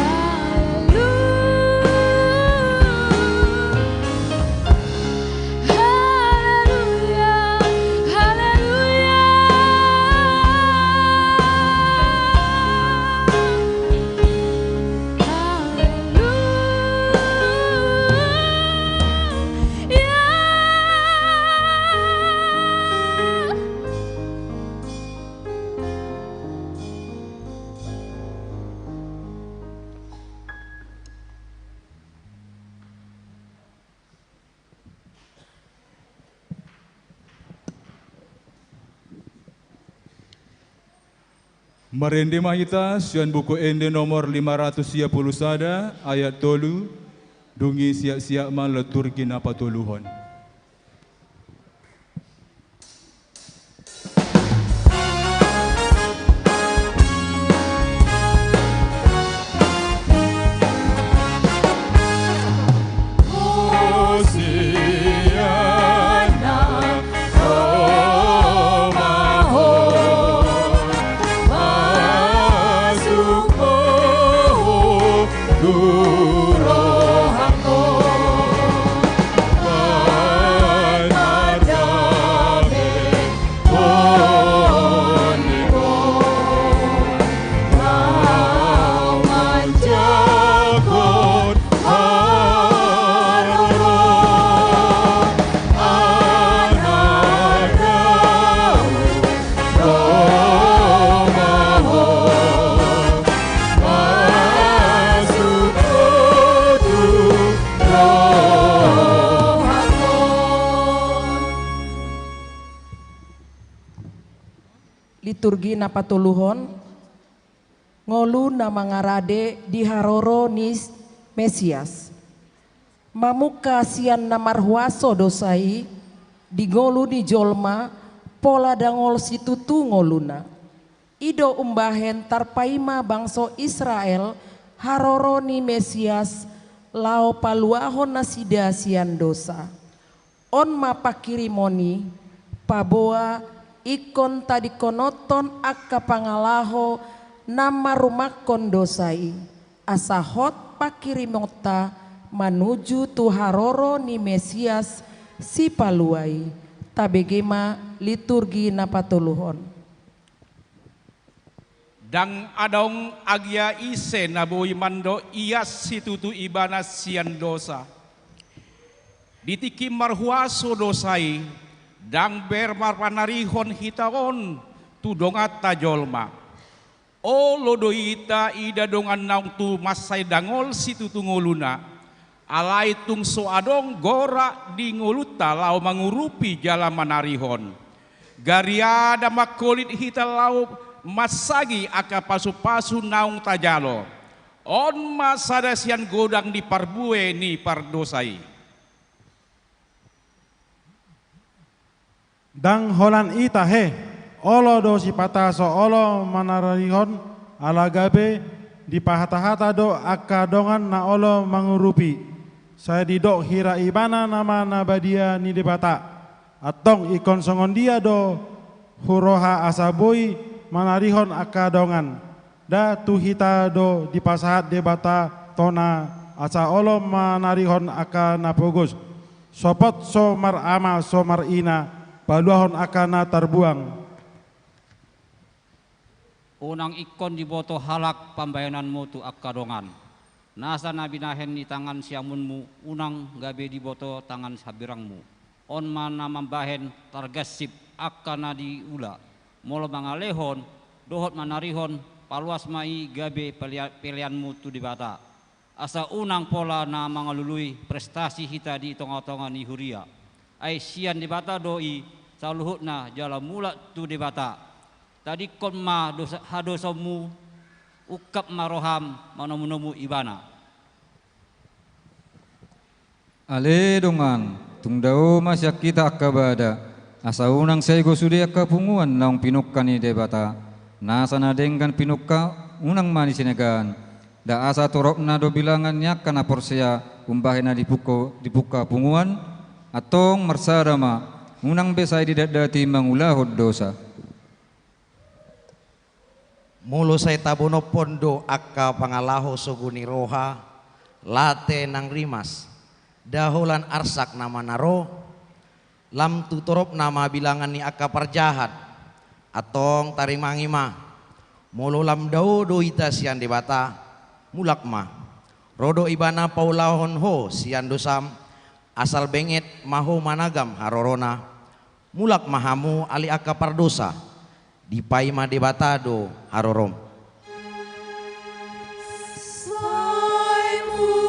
Haleluya, haleluya, haleluya. Marende ma hita sian Buku Ende nomor lima ratus sia pulu sada, ayat tolu. Dung i siap-siap ma liturgi na patoluhon. Liturgi na patoluhon, ngolu na mangarade di haroro ni Mesias. Mamungka sian na marhuaso dosa i di ngolu ni jolma, pola dangol situtu ngoluna. I do umbahen tarpaima bangso Israel haroro ni Mesias laho paluahon nasida sian dosa. On ma panghirimon i, paboa ingkon tadingkononhon angka pangalaho na marumangkon dosa i, asa hot panghirimonta manuju tu haroro ni Mesias Sipalua i. Tabege ma liturgi na patoluhon. Ndang adong agia ise na boi mandok ias situtu ibana sian dosa. Di tingki marhuaso dosa i, ndang ber marpanarihon hita on tu donganta jolma. Olo do hita ida dongan naung tu mansai dangol situtu ngoluna, alai tung so adong gorak di ngolunta laho mangurupi jala manarihon. Gariada mangholit hita laho mansagi angka pasupasu naung tajalo. On ma sada sian godang ni parbue ni pardosa i. Ndang holan i tahe, olo do sipata so olo manarihon, ala gabe dipahatahata do angka dongan na olo mangurupi. Sai didok hira ibana nama na badia ni Debata. Antong ingkon songon dia do huroha asa boi manarihon angka dongan? Nda tu hita do dipasahat Debata tona asa olo manarihon angka na pogos? Sopot so marama so marina, paluahon angka na tarbuang. Unang ingkon diboto halak pambahenanmu tu angka dongan. Nasa na binahen ni tangan siamunmu unang gabe diboto tangan hambirangmu. On ma na mambahen targansip angka na diula. Molo mangalehon dohot manarihon, paluas ma i gabe pelea-, peleanmu tu Debata. Asa unang pola na mangalului prestasi hita di tonga-tonga ni huria. Ai sian Debata do i saluhutna jala mulak tu Debata. Tadingkon ma dosa, hadosaonmu, ungkap ma roham manomu-nomu Ibana. Ale dongan, tung dao ma sian hita angka bada, asa unang sai go sude angka punguan naung pinungka ni Debata, nasa na denggan pinungka unang ma ni sinegaan, nda asa toropna do bilangan ni angka na porsea umbahen na dipungka, dipungka punguan, antong marsada ma, unang be sai didatdati mangulahon dosa. Molo sai tabonophon do angka pangalaho sogo ni roha, late nang rimas, nda holan arsak nama na ro, lam tu torop nama bilangan ni angka parjahat, antong tarimangi ma, molo lam dao do hita sian Debata, mulak ma. Ro do Ibana paulahon ho sian dosam, asal benget ma ho managam harorona, mulak ma hamu ale angka pardosa, dipaima Debata do harorom. Sai mulak,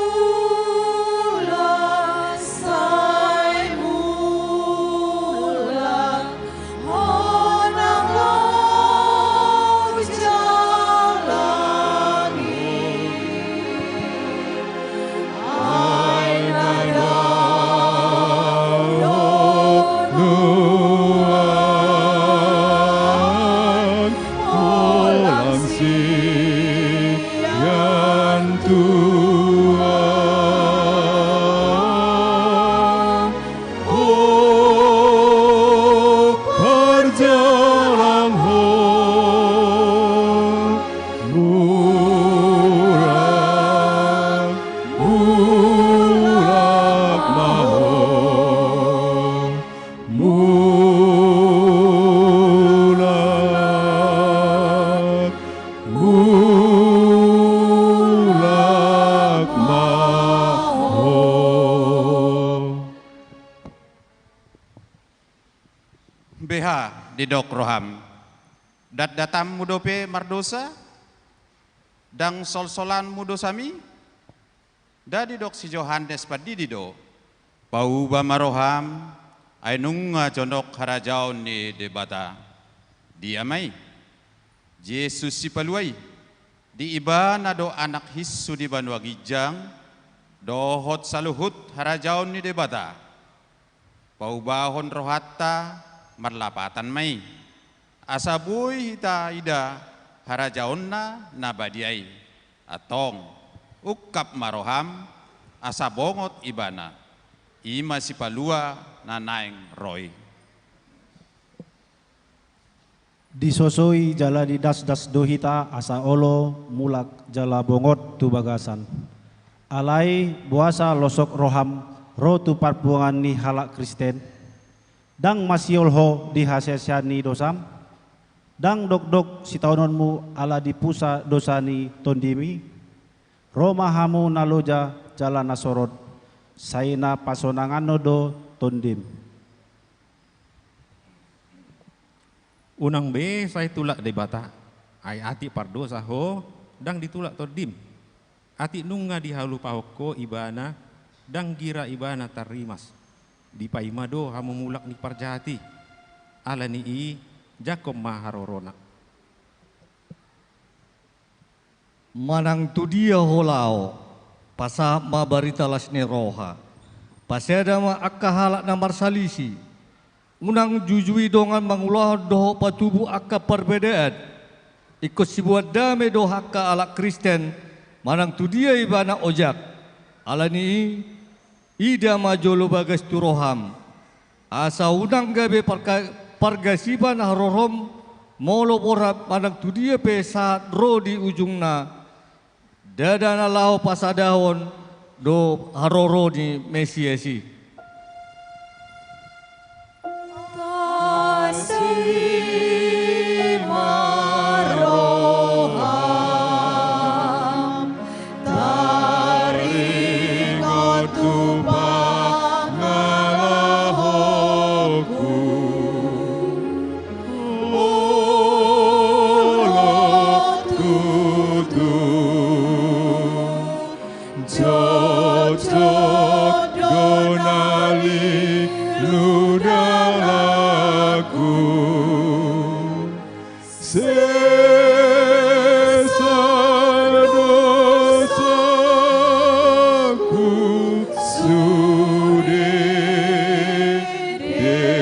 sai mulak, ho nang lau jalang i. Ai na dao do nuaeng holan sian Tuhan. Ho parjalang ho, mulak, mulak ma ho, mulak, mulak ma ho. Beha didok roham? Datdatanmu dope mardosa? Ndang solsolanmu dosami? Nda didok si Johannes Pandidi do: Pauba ma roham, ai nunga jonok harajaon ni Debata. Dia ma i? Jesus Sipalua i, di Ibana do anak hinsu di banua ginjang, dohot saluhut harajaon ni Debata. Paubahon rohanta marlapatan ma i, asa boi hita ida harajaonna na badia i. Antong, ungkap ma roham, asa bongot Ibana. I ma Sipalua na naeng ro i. Disosoi jala didasdas do hita asa olo, mulak jala bongot tu bagasan. Alai boasa losok roham ro tu parpunguan ni halak Kristen? Ndang masiol ho di hasesaan ni dosam? Ndang dokdok sitaononmu ala dipusa dosa ni tondimi? Ro ma hamu na loja jala na sorot, sai na pasonangannon do tondim. Unang be sai tulak Debata, ai atik pardosa ho, ndang ditulak tondim. Atik nunga dihalupahon ho Ibana, ndang gira Ibana tarrimas. Dipaima do hamu mulak ni parjahat i. Ala ni i, jangkon ma harorona. Manang tu dia ho laho, pasahat ma barita las ni roha. Pasada ma angka halak na marsalisi. Unang jujui dongan mangulahon dohot patubu angka parbedaan. Ingkon siboan dame do angka halak Kristen, manang tu dia ibana ojak. Ala ni i, ida ma jolo bagas tu roham, asa unang gabe parka-, pargasipan harorom, molo borhat manang tu dia pe sahat ro di ujungna, ndada na laho pasadahon do haroro ni Mesias i. Tarsi ma roham, taringot tu pangalahonku, olo tutu. Sesa dosangku sude, Debata.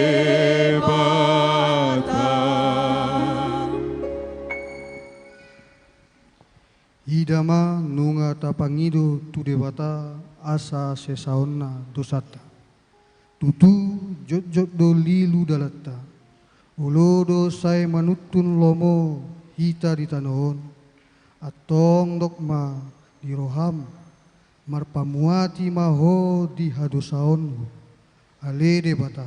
Ida ma nunga tapangido tu Debata asa sesaonna dosanta. Tutu jotjot do lilu dalanta. Olo do sai manuntun lomo hita di tano on. Antong dok ma di roham, marpamuati ma ho di hadosaonhu. Ale Debata,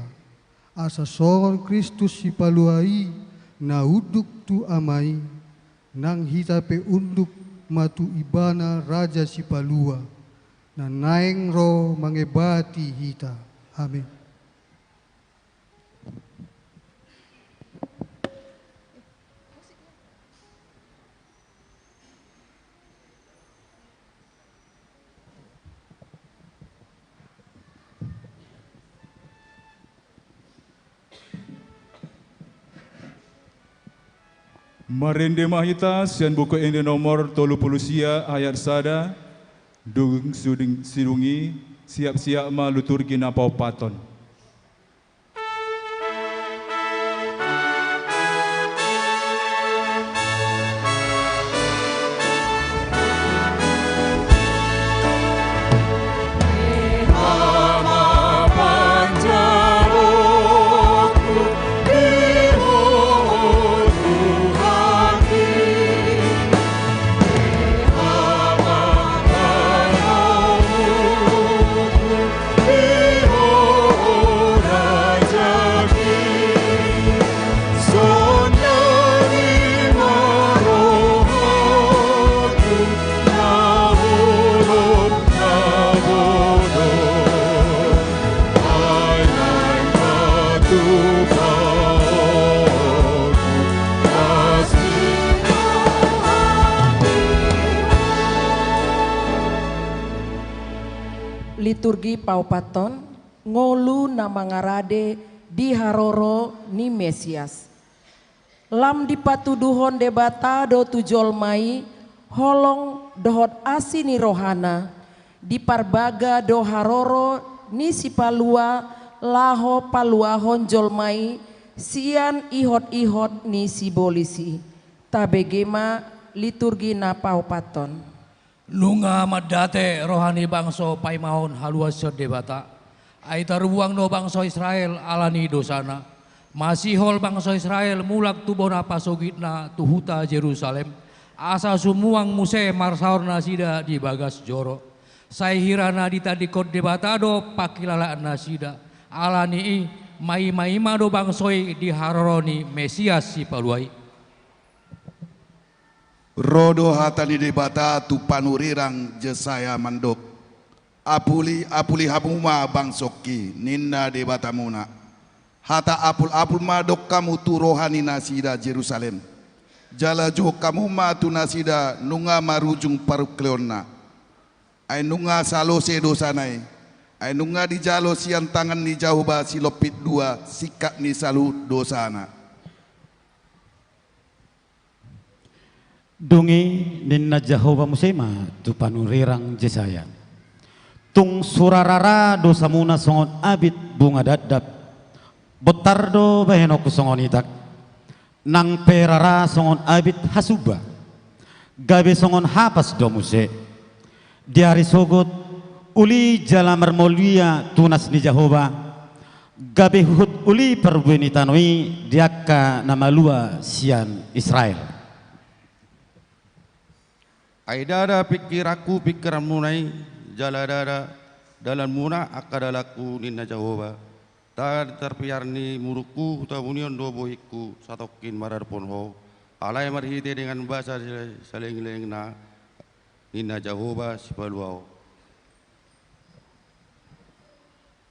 asa songon Kristus Sipalua i na unduk tu Ama i, nang hita pe unduk ma tu Ibana Raja Sipalua, na naeng ro mangebati hita. Amen. Marende ma hita sian Buku Ende nomor tolu pulu sia ayat sada, dung suding sidung i, siap-siap ma liturgi na paopathon. Liturgi paopathon, ngolu na mangarade di haroro ni Mesias. Lam dipatuduhon Debata do tu jolma i holong dohot asi ni rohana, diparbaga do haroro ni Sipalua laho paluahon jolma i sian ihot-ihot ni sibolis i. Tabege ma liturgi na paopathon. Nunga mandate roha ni bangso paimahon haluaon sian Debata. Ai tarbuang do bangso Israel ala ni dosana. Masihol bangso Israel mulak tu bona pasogitna tu huta Jerusalem. Asa sumuang muse marsaor nasida di bagas joro. Sai hira na ditandingkon Debata do pangkilalaannasida. Ala ni i, maima-ima do bangso i di haroro ni Mesias Sipalua i. Ro do hata ni Debata tu panurirang Jesaya mandok: Apuli, apuli hamu ma bangsongki, ninna Debatamuna. Hata apul-apul ma dok hamu tu roha ni nasida Jerusalem. Jala jou hamu ma tu nasida nunga marujung parungkilonna. Ai nunga salose dosana i. Ai nunga dijalo sian tangan ni Jahowa silompit dua singkat ni saluhut dosana. Dung i ninna Jahowa muse ma tu panurirang Jesaya: Tung sura rara dosamuna songon abit bunga daddap. Bontar do bahenonku songon itak, nang pe rara songon abit hasumba. Gabe songon hapas do muse. Di ari sogot, uli jala marmulia tunas ni Jahowa, gabe huhut uli parbue ni tano i di angka na malua sian Israel. Ai ndada pingkiranku pingkiranmuna i, jala ndada dalanmuna angka dalanku, ninna Jahowa. Ndang tarpiar ni murukku, hutabunion do bohingku satongkin maradophon ho. Alai marhite dengan basa saleleng-lelengna, ninna Jahowa Sipalua on.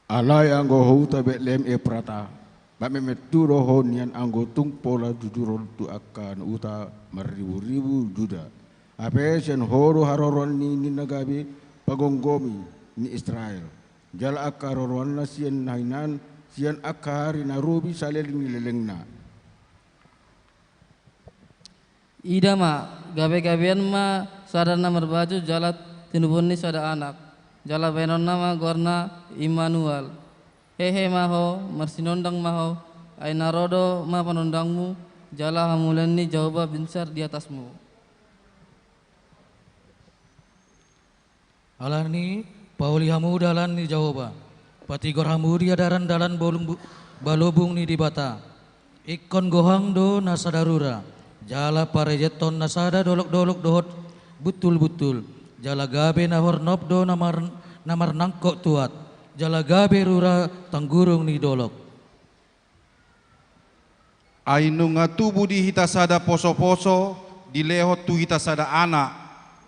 Alai anggo ho huta Betlehem Eprata, marmementu do ho nian anggo tung pola jujuron tu angka na huta marribu-ribu Juda. Hape sian ho do haroroan ni ninna gabe pagomgomi ni Israel. Jala angka haroroanna sian na hinan, sian angka ari na robi saleleng ni lelengna. Ida ma, gabe-gabean ma sada na marbaju jala tinubuhon ni sada anak, jala bahenonna ma goarna Immanuel. Hehe ma ho, marsinondang ma ho, ai na ro do ma panondangmu, jala hamuliaon ni Jahowa binsar di atasmu. Alani, pauli hamu dalan ni Jahowa, patigor hamu di adaran dalan bolung bu-, balobung ni Debata. Ingkon gohang do na sada rura, jala parejenhon na sada dolok-dolok dohot buntul-buntul, jala gabe na hornop do na mar-, na marnangkok tuat, jala gabe rura tanggurung ni dolok. Ai nunga tubu di hita sada poso-poso, dilehon tu hita sada anak,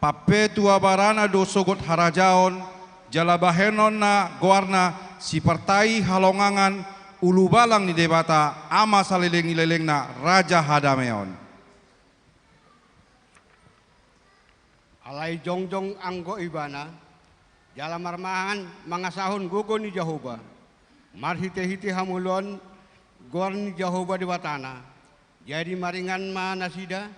pampetu abarana do sogot harajaon, jala bahenonna goarna Sipartai Halongangan, Ulubalang ni Debata, Ama saleleng-lelengna, Raja Hadameon. Alai jongjong anggo ibana, jala marmahan mangasahon gogo ni Jahowa, marhite-hite hamuliaon goar ni Jahowa Debatana, jadi maringan ma nasida,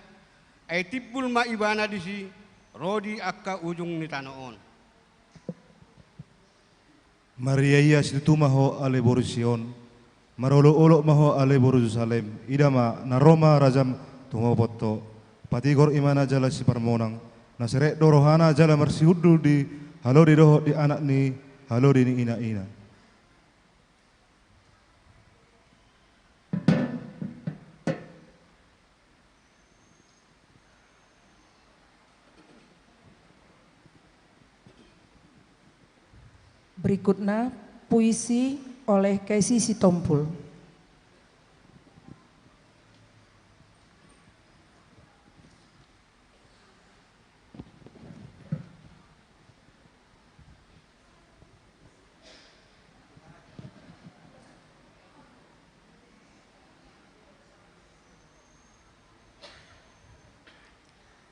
ai timbul ma ibana disi, ro di angka ujung ni tano on. Maria-ia situtu ma ho ale boru Sion, marolop-olop ma ho ale boru Jerusalem, ida ma na ro ma rajam tumopot ho, patigor ibana jala siparmonang, na serep do rohana jala marsihundul di halode dohot di anak ni halode ni ina-ina. Berikutnya, puisi oleh Kesi Sitompul.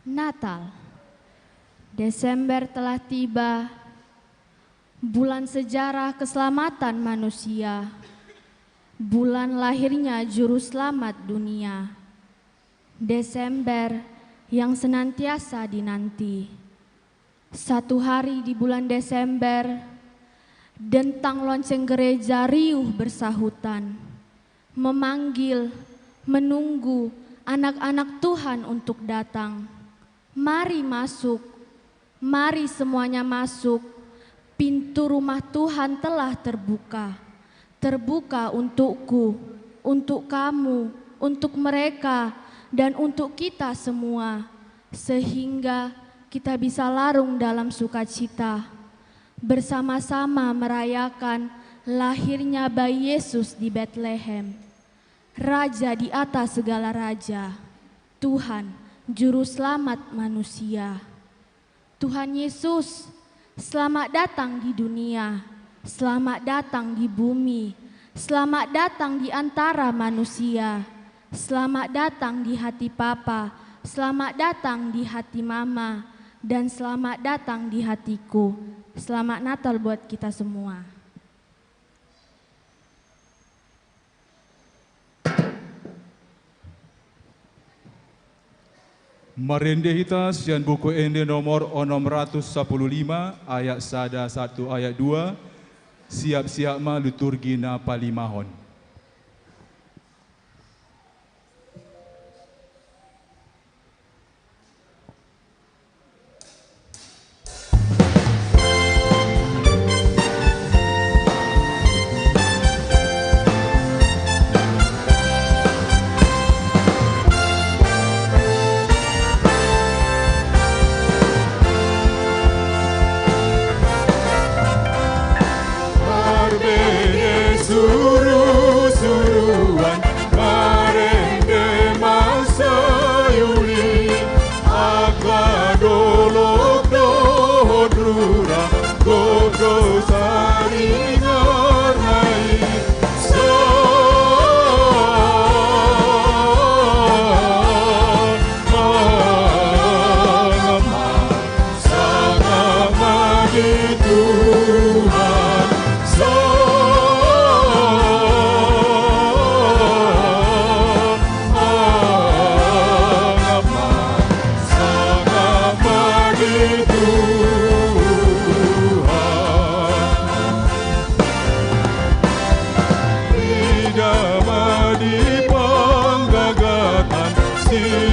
Natal. Desember telah tiba, bulan sejarah keselamatan manusia, bulan lahirnya Juru Selamat dunia. Desember yang senantiasa dinanti. Satu hari di bulan Desember, dentang lonceng gereja riuh bersahutan, memanggil, menunggu anak-anak Tuhan untuk datang. Mari masuk, mari semuanya masuk, pintu rumah Tuhan telah terbuka. Terbuka untukku, untuk kamu, untuk mereka, dan untuk kita semua, sehingga kita bisa larung dalam sukacita, bersama-sama merayakan lahirnya bayi Yesus di Betlehem, Raja di atas segala raja, Tuhan, Juru Selamat manusia. Tuhan Yesus, selamat datang di dunia, selamat datang di bumi, selamat datang di antara manusia, selamat datang di hati Papa, selamat datang di hati Mama, dan selamat datang di hatiku. Selamat Natal buat kita semua. Marende hita sian Buku Ende nomor onom ratus sapuluh lima, ayat sada sahat tu ayat dua. Siap-siap ma liturgi na palimahon.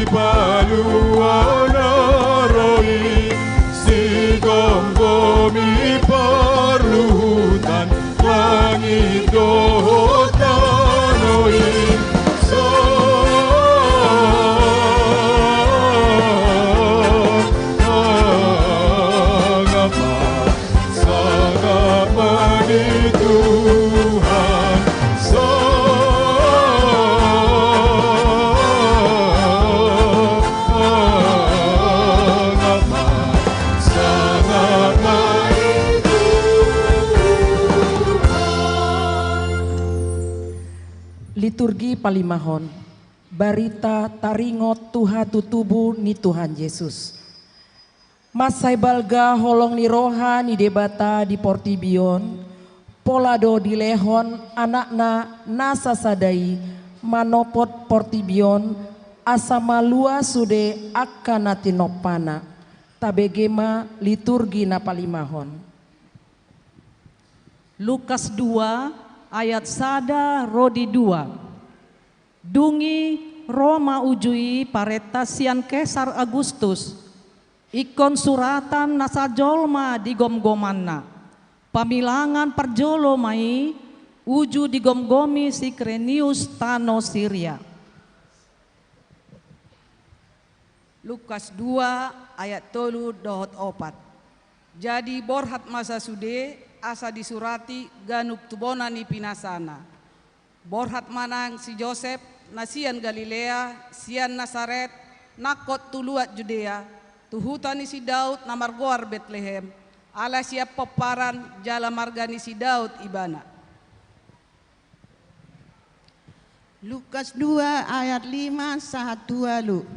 Paluana ro i, sigomgomi parluhutan langit dohot tano i. Sangap ma, sangap ma di Tuhan. Sangap ma, sangap ma di Tuhan. Liturgi palimahon. Barita taringot tu hatutubu ni Tuhan Jesus. Mansai balga holong ni roha ni Debata di portibi on, pola do dilehon Anakna na sasada i manopot portibi on, asa malua sude angka na tinompaNa. Tabege ma liturgi na palimahon. Lukas dua ayat sada ro di dua. Dung i ro ma uju i parenta sian Kesar Agustus, ingkon suratan nasa jolma di gomgomanna. Pamilangan parjolo ma i uju digomgomi si Kirenius tano Siria. Lukas dua ayat tolu dohot opat. Jadi borhat ma sasude asa disurati ganup tu bona ni pinasana. Borhat ma nang si Josep, na sian Galilea, sian Nasaret, nangkok tu luat Judea, tu huta ni si Daud na margoar Betlehem, ala sian pomparan jala marga ni si Daud ibana. Lukas dua ayat lima sahat tu ualu.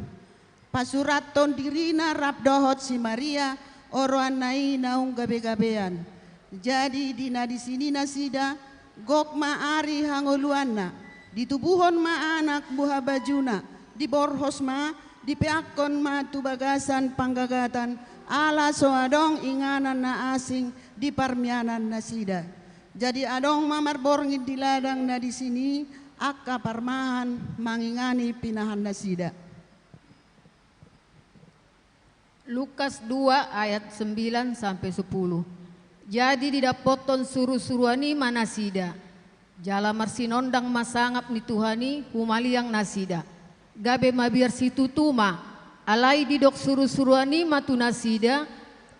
Pasurathon dirina rap dohot si Maria, oroanna i naung gabegabean. Jadi di na disi ni nasida, gok ma ari hangoluanna, ditubuhon ma anak buhabajuna, diborhos ma, dipeakkon ma tu bagasan panggagatan, ala so adong inganan na asing di parmianan nasida. Jadi adong ma marborngin di ladang na disi ni angka parmahan mangingani pinahan nasida. Lukas dua ayat sembilan sampai sepuluh. Jadi didappothon surusuruan i ma nasida, jala marsinondang ma sangap ni Tuhan i humaliang nasida. Gabe mabiar situtu ma, alai didok surusuruan i ma tu nasida,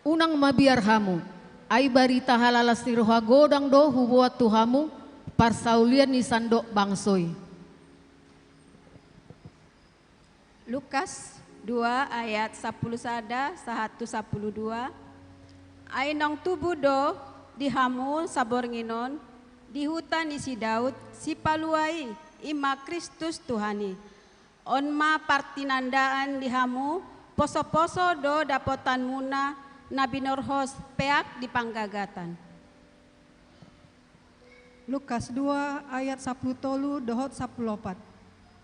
unang mabiar hamu, ai barita halalas ni roha godang do huboan tu hamu, parsaulian ni sandok bangso i. Lukas dua ayat sampulu sada sahat tu sampulu dua. Ai naung tubu do di hamu saborngin on di huta ni si Daud Sipalua i, i ma Kristus Tuhan i. On ma partinandaan di hamu, posoposo do dapotanmuna na binorhos peak di panggagatan. Lukas dua ayat sampulu tolu dohot sampulu opat.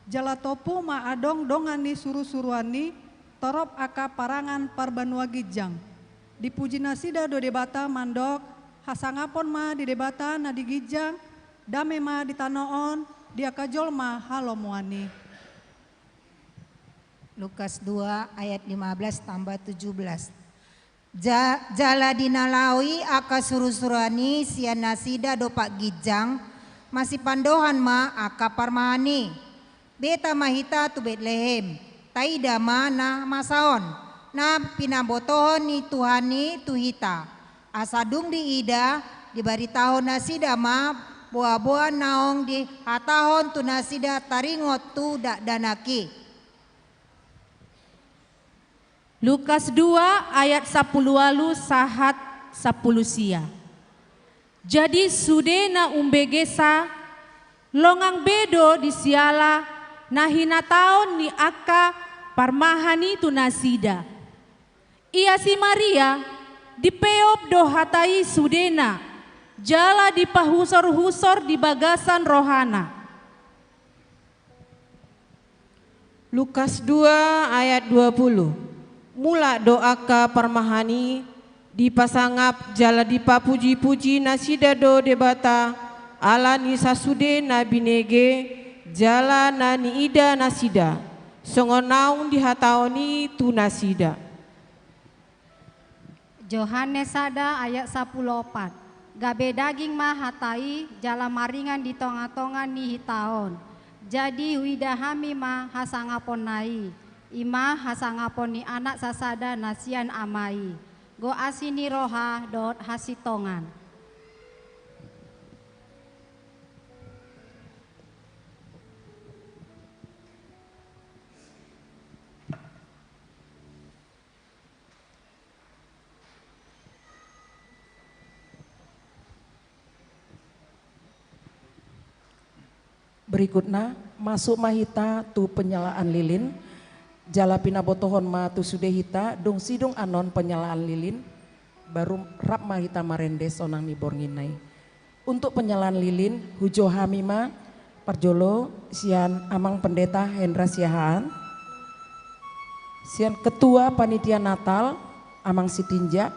Jala tompu ma adong dongan ni surusuruan i, torop angka parangan parbanua ginjang. Dipuji nasida do Debata mandok, hasangapon ma di Debata na di ginjang, dame ma di tano on, di angka jolma halomoan i. Lukas dua ayat lima belas tambah tujuh belas. Ja-, jala di na laho i angka surusuruan i sian nasida dompak ginjang, masipandohan ma angka parmahan i. Beta ma hita tu Betlehem, taida ma na masa on, na pinabotohon ni Tuhan i tu hita. Asa dung diida, dibaritahon nasida ma boaboa naung dihatahon tu nasida taringot tu dakdanak i. Lukas dua ayat sampulu ualu sahat sampulu sia. Jadi sude na umbegesa, longang be do di siala na hinataon ni angka parmahan i tu nasida. Ia si Maria, dipeop do hata i sudena, jala dipahusorhusor di bagasan rohana. Lukas dua ayat dua puluh. Mulak do angka parmahan i, dipasangap jala dipapujipuji nasida do Debata, ala ni sasude na binege jala na niida nasida. songon naung dihataon i tu nasida. Johannes sada ayat sampulu opat. Gabe daging ma hata i, jala maringan di tonga-tonga ni hita on. Jadi huida hami ma hasangaponna i, i ma hasangapon ni Anak sasada na sian Ama i, do asi ni roha dohot hasintongan. Berikutna, masuk ma hita tu penyalaan lilin. Jala pinabotohon ma tu sude hita, dung sidung annon penyalaan lilin, baru rap ma hita marende sonang ni borngin na i. Untuk penyalaan lilin, hujou hami ma parjolo sian Amang Pendeta Hendra Siahaan, sian Ketua Panitia Natal, Amang Sitinjak,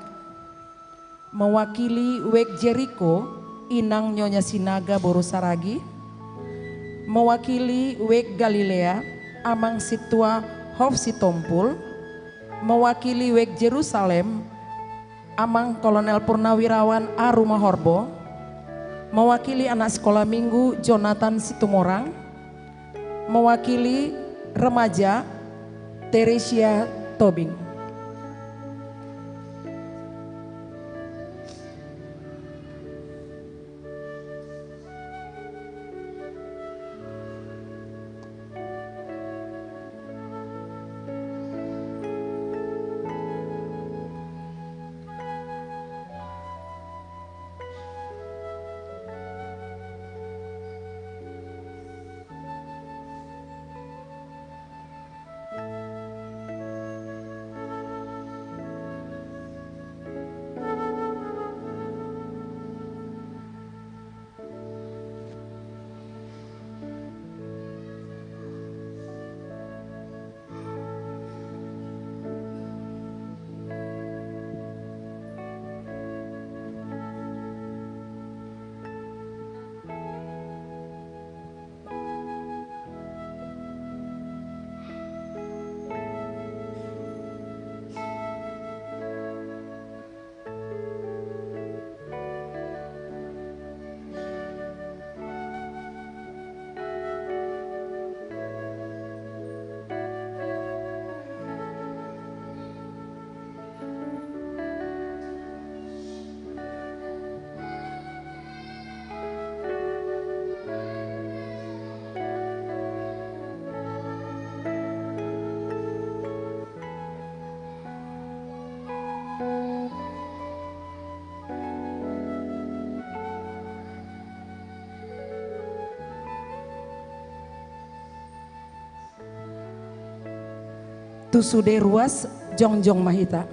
mewakili Wijk Jeriko, Inang Nyonya Sinaga boru Saragi, mewakili Wijk Galilea, Amang Sintua Hof Sitompul, mewakili Wijk Jerusalem, Amang Kolonel Purnawirawan A. Rumahorbo, mewakili anak sekolah minggu Jonathan Situmorang, mewakili remaja Teresia Tobing. Tu sude ruas, jongjong ma hita.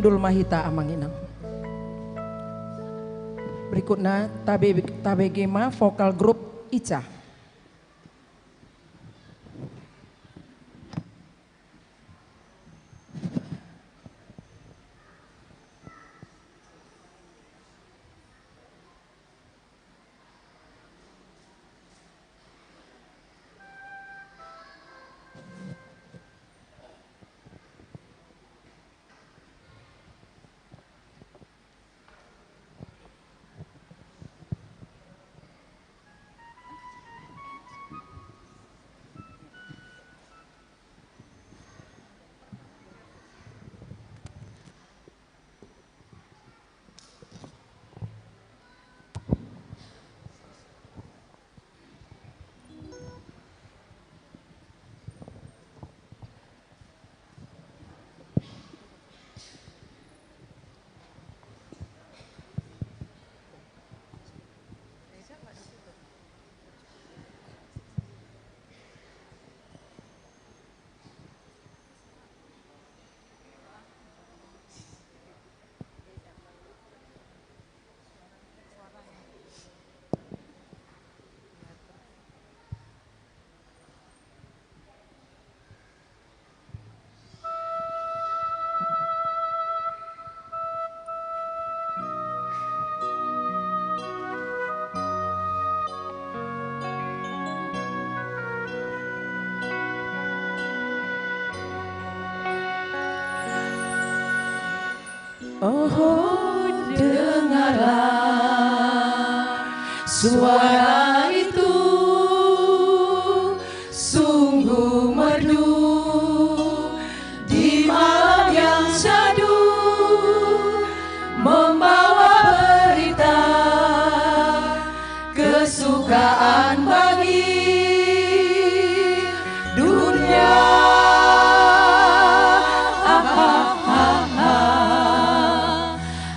Dul ma hita, Amang Inang. Berikutna, tabe-, tabege ma vokal grup Ica. Oh, dengarlah suara itu, sungguh merdu di malam yang syahdu, membawa berita kesukaan bagi dunia. Hahaha.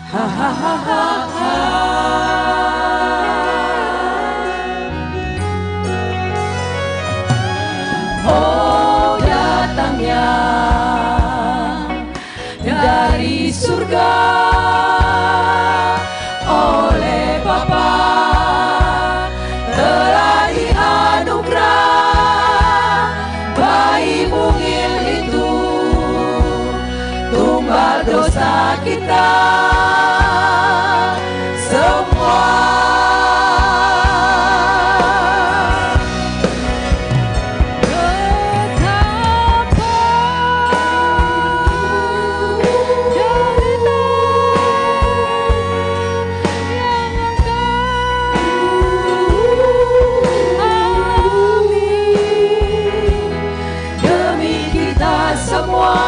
Hahaha. Oh, datangnya dari surga oleh Bapa, telah dianugerah bayi mungil itu, tumbal dosa kita semua. Demi kita semua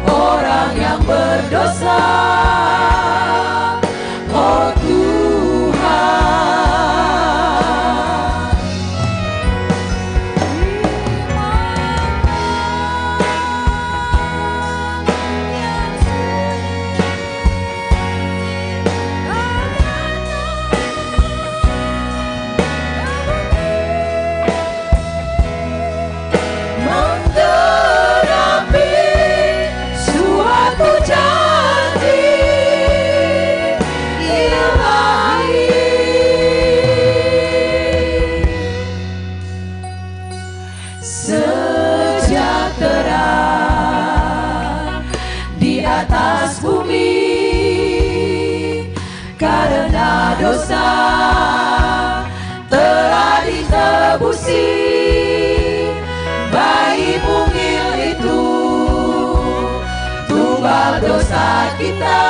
orang yang berdosa. Oh Tuhan. Menggenapi suatu janji Ilahi. Sejahtera di atas bumi karena dosa telah ditebusi bayi mungil itu, tumbal dosa kita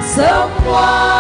semua.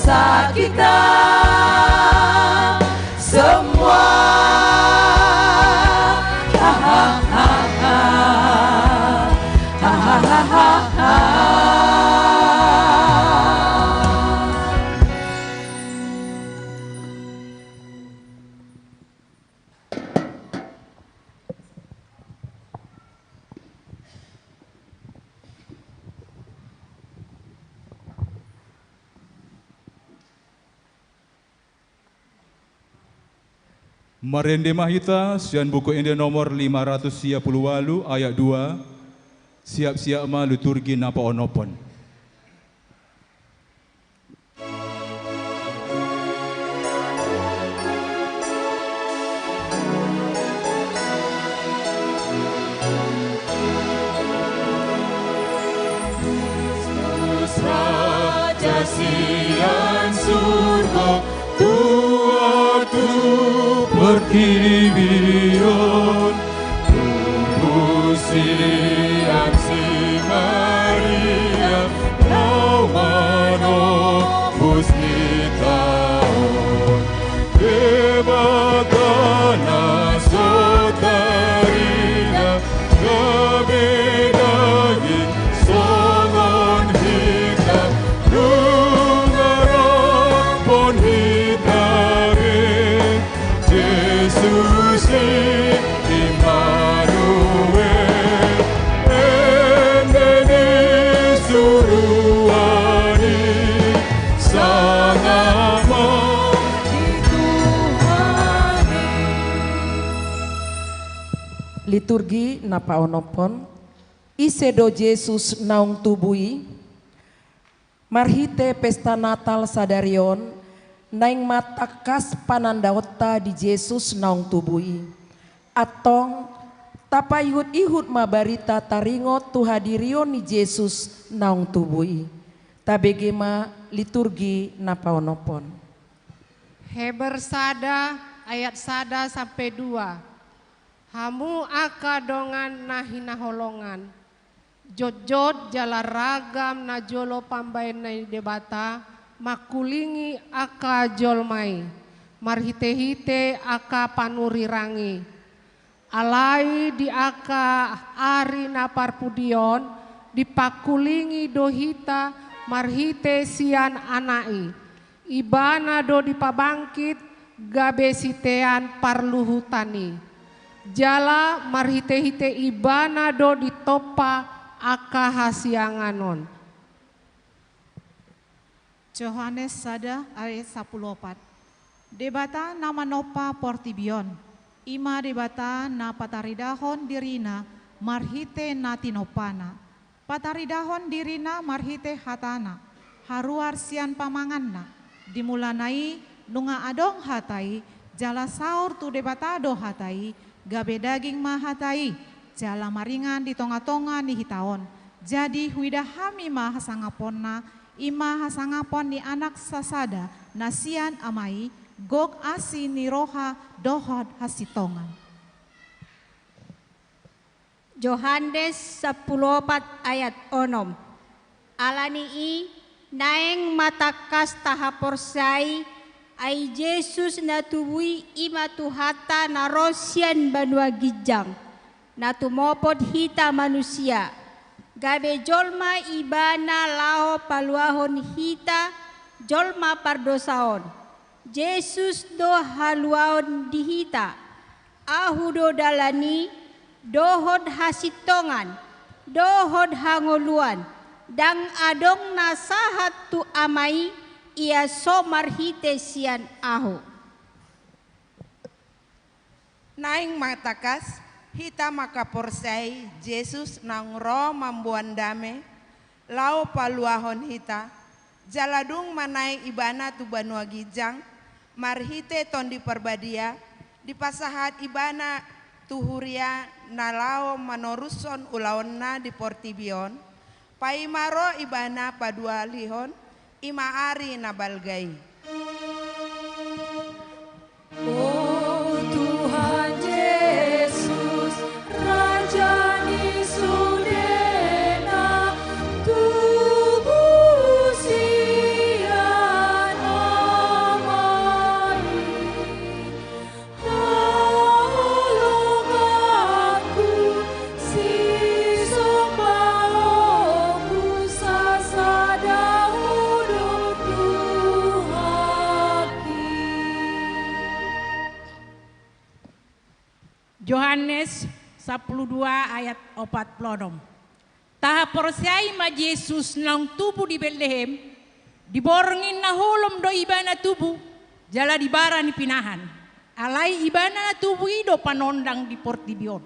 dosa kita semua. Ha, ha, ha, ha. Ha, ha, ha, ha, ha. Marende ma hita sian Buku Ende nomor lima ratus sia pulu ualu ayat dua, siap-siap ma liturgi na paonomhon. Kristus Raja sian surgo, tua tu portibi on, tubu sian si Maria, laho manobus hita on. Debata na so tarida, gabe daging songon hita, nunga rohahon hita be. Jesus i Immanuel, ende ni suruan i, sangap ma di Tuhan i. Liturgi na paonomhon. Ise do Jesus naung tubu i? Marhite pesta Natal sadari on, naeng ma tangkas panandaonta di Jesus naung tubu i. Antong, tapaihut-ihut ma barita taringot tu hadirion ni Jesus naung tubu i. Tabege ma liturgi na paonomhon. Heber sada ayat sada sampe dua. Hamu angka dongan na hinaholongan, jotjot jala ragam na jolo pambahenan ni Debata mangkulingi angka jolma i, marhite-hite angka panurirang i. Alai di angka ari na parpudi on, dipangkulingi do hita marhite sian Anak i. Ibana do dipabangkit gabe sitean parluhutan i. Jala marhite-hite Ibana do ditompa angka hasiangan on. Johannes sada ayat sampulu opat. Debata na manompa portibi on, i ma Debata na pataridahon diriNa marhite na tinompaNa. Pataridahon diriNa marhite hataNa, haruar sian pamanganNa. Di mulana i nunga adong hata i, jala saur tu Debata do hata i, gabe daging ma hata i, jala maringan di tonga-tonga ni hita on. Jadi huida hami ma hasangaponna, i ma hasangapon ni Anak sasada na sian Ama i, gok asi ni roha dohot hasintongan. Johannes sampulu opat ayat onom. Alani i, naeng ma tangkas tahaporseai, ai Jesus na tubu i, i ma Tuhanta na ro sian banua ginjang, na tumopot hita manusia, gabe jolma Ibana laho paluahon hita jolma pardosa on. Jesus do haluaon di hita. Ahu do dalan i, dohot hasintongan, dohot hangoluan. Ndang adong na sahat tu Ama i, ia so marhite sian Ahu. Naeng ma tangkas hita manghaporseai Jesus naung ro mamboan dame, laho paluahon hita, jala dung ma naeng Ibana tu banua ginjang, marhite Tondi Parbadia, dipasahat Ibana tu huria na laho manorushon ulaonna di portibi on, paima ro Ibana paduahalihon, i ma ari na balga i. O Tuhan Jesus, Raja ni sudena, tubu sian Sampulu dua ayat opat pulu onom. Tahaporseai ma Jesus naung tubu di Betlehem, di borngin na holom do ibana tubu, jala di bara ni pinahan. Alai ibana na tubu i do panondang di portibi on.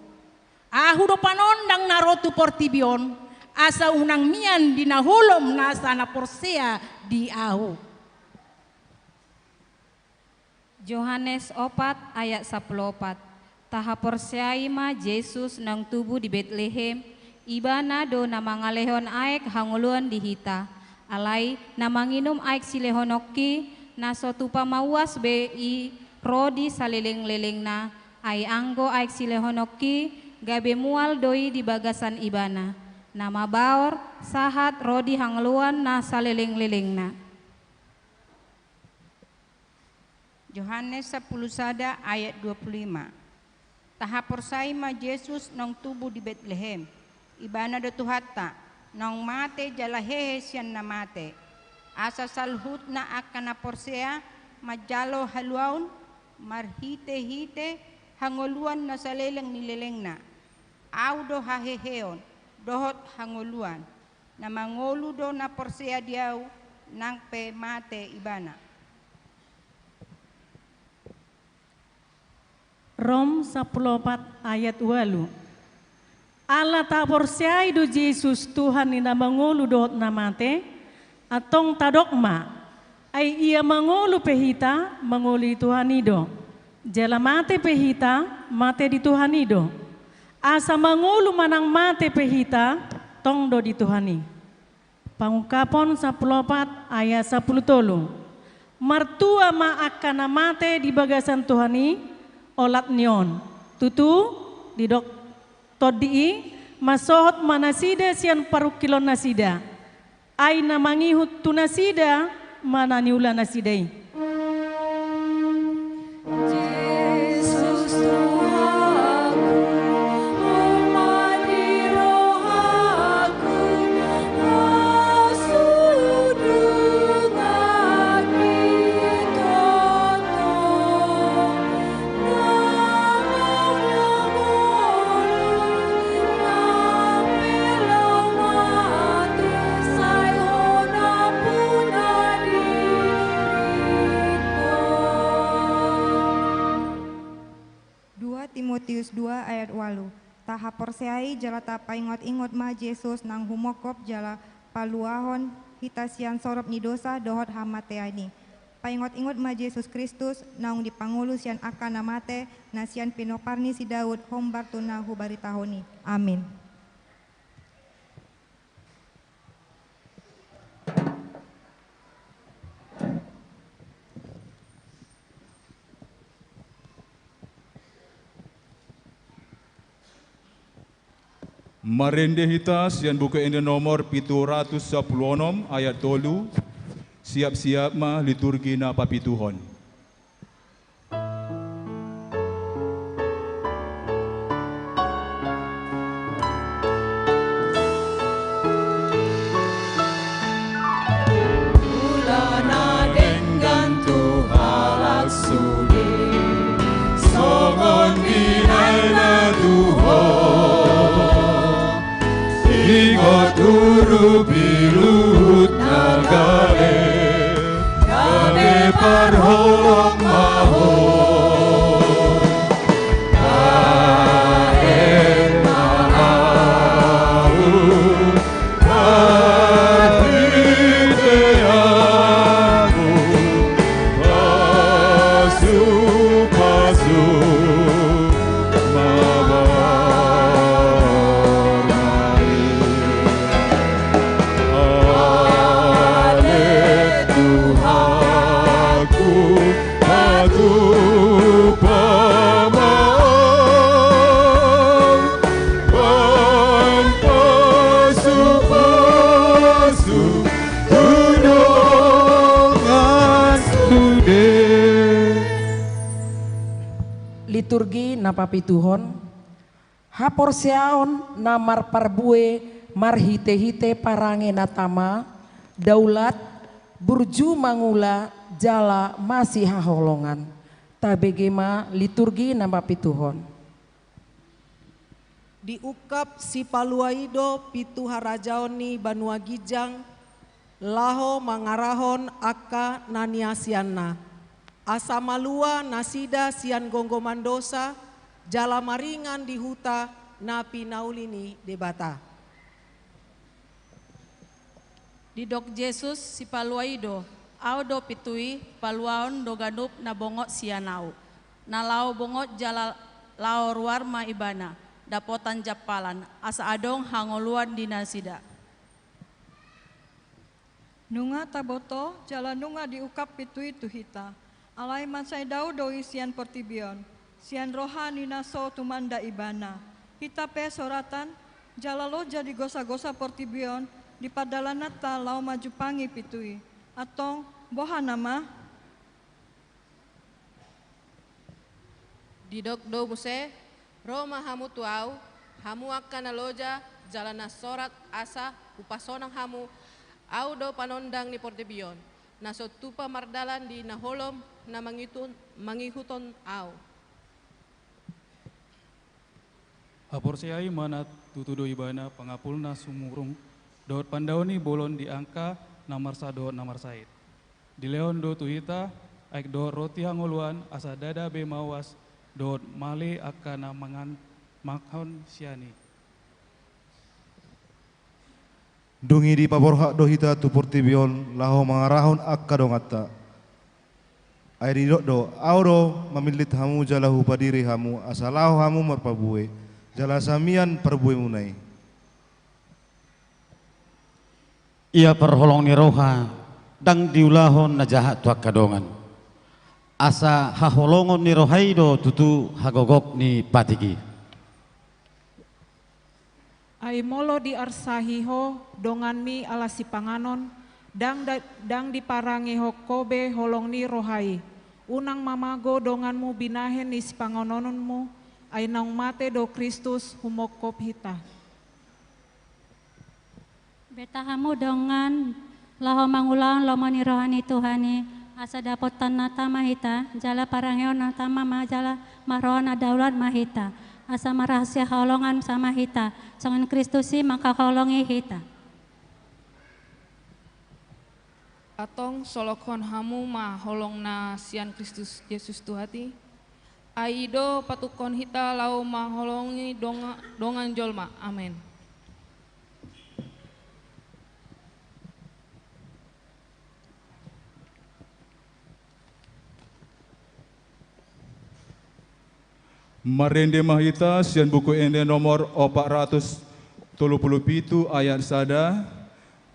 Ahu do panondang na ro tu portibi on, asa unang mian di na holom nasa na porsea di ahu. Johannes opat ayat sampulu opat. Tahaporseai ma Jesus naung tubu di Betlehem, ibana do na mangalehon aek hangoluan di hita. Alai na manginum aek silehononki, na so tupa mauas be i ro di salelenglelengna, ai anggo aek silehononki, gabe mual do i di bagasan ibana. Na mabaor, sahat ro di hangoluan na salelenglelengna. Johannes sampulu sada ayat dua pulu lima. Tahaporseai ma Jesus naung tubu di Betlehem. Ibana do Tuhanta, naung mate jala hehe sian na mate. Asa saluhutna angka na porsea manjalo haluaon marhitehite hangoluan na saleleng ni lelengna. Ahu do haheheon dohot hangoluan. Na mangolu do na porsea di ahu, nang pe mate ibana. Rom sampulu opat ayat ualu. Ala taporseai do Jesus Tuhan ni na mangolu dohot na mate, antong tadok ma, ai ia mangolu pe hita, mangolu di Tuhan i do. Jala mate pe hita, mate di Tuhan i do. Asa mangolu manang mate pe hita, tong do di Tuhan i. Pangungkapon sampulu opat ayat sampulu tolu. Martua ma angka na mate di bagasan Tuhan i, olat ni on. Tutu, didok Tondi i, mansohot ma nasida sian parungkilon nasida. Ai na mangihut tu nasida ma na niula nasida i. Jesus Tuhanku, Ho ma di rohangku, asu dunganki tongtong. Dua Timotius dua ayat ualu. Tahaporseai jala tapaingot-ingot ma Jesus naung humongkop jala paluahon hita sian sorop ni dosa dohot hamatean i. Paingot-ingot ma Jesus Kristus, naung dipangolu sian angka na mate, na sian pinompar ni si Daud, hombar tu na hubaritahon i. Amin. Marende hita sian Buku Ende nomor pitu ratus sampulu onom ayat tolu, siap-siap ma liturgi na papituhon. Mula na denggan tu halak sude, songon binahen na tu Ho. Ingot urupi luhut na gale, gabe parholong ma Ho. Bahen ma ahu, marhite ahu, pasupasu ma bahen ma i. Ale Tuhanku, patupa ma ahu, bahen pasupasu tu dongan sude. Liturgi na papituhon. Haporseaon na marparbue marhitehite parange na tama, daulat, burju mangula jala masihaholongan. Tabege ma liturgi na papituhon. Diungkap sipalua i do pintu harajaon ni banua ginjang, laho mangarahon angka na niasianna. Asa malua nasida sian gomgoman dosa, jala maringan di huta na pinauli ni Debata. Didok Jesus sipalua i do, Ahu do pintu i, paluaon do ganup na bongot sian Ahu. Na laho bongot jala laho ruar ma ibana, dapotan jampalan, asa adong hangoluan di nasida. Nunga taboto, jala nunga diungkap pintu i tu hita. Alai mansai dao do i sian portibi on, sian roha ni na so tumanda ibana. Hita pe soratan, jala loja di gosa-gosa portibi on, di pardalananta laho manjumpangi pintu i. Antong, boha nama? Didok do muse, ro ma hamu tu Ahu, hamu angka na loja, jala na sorat, asa hupasonang hamu, Ahu do panondang ni portibi on, na so tupa mardalan di na holom, na mangihuthon, mangihuthon Ahu. Haporseai ma na tutu do ibana pangapulna sumurung, dohot pandao ni bolon di angka na marsa dohot na marsahit. Dilehon do tu hita aek dohot roti hangoluan, asa ndada be mauas dohot male angka na mangan, mangan sian i. Dung i dipaborhat do hita tu portibi on laho mangarahon angka donganta. Ai didok do, Ahu do mamillit hamu jala hupadiri hamu, asa laho hamu marparbue, jala samian parbuemuna i. Ia parholong ni roha, ndang diulahon na jahat tu angka dongan. Asa haholongon ni roha i do tutu hagogok ni patik i. Ai molo diarsahi ho donganmi ala sipanganon, ndang da-, ndang diparangehon ho be holong ni roha i. Unang ma mago donganmu binahen ni sipanganononmu, ai naung mate do Kristus humongkop hita. Beta hamu dongan, laho mangulahon lomo ni roha ni Tuhan i, asa dapotan na tama hita, jala parangeon na tama ma jala marroha na daulat ma hita, asa marhasian haholongan sama hita, songon Kristus i mangkaholongi hita. Antong solokhon hamu ma holong na sian Kristus Jesus Tuhan i, ai i do patukkon hita laho mangholongi donga-, dongan jolma. Amen. Marende ma hita sian Buku Ende nomor opat ratus tolu pulu pitu ayat sada,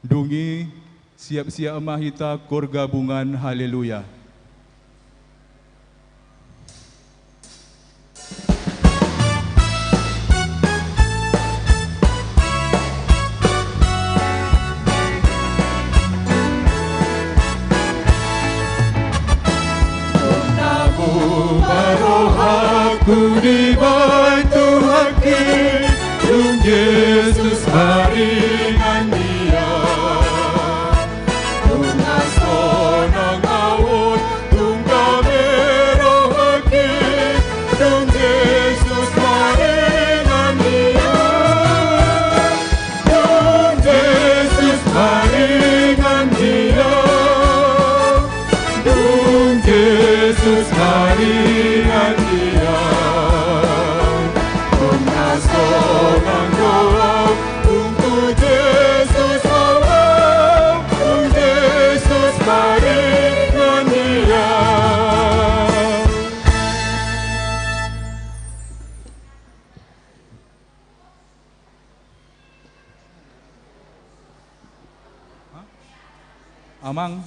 dung i siap-siap ma hita koor gabungan haleluya. Nunga muba rohangku dibahen Tuhanki, dung Jesus maringan di au. Nunga sonang ahu on, dung dame rohangki, dung Jesus maringan di au. Dung Jesus maringan di au. Dung Jesus maringan di au. Nunga sonang do au, dung tu Jesus ahu, dung Jesus maringan di au. Amang.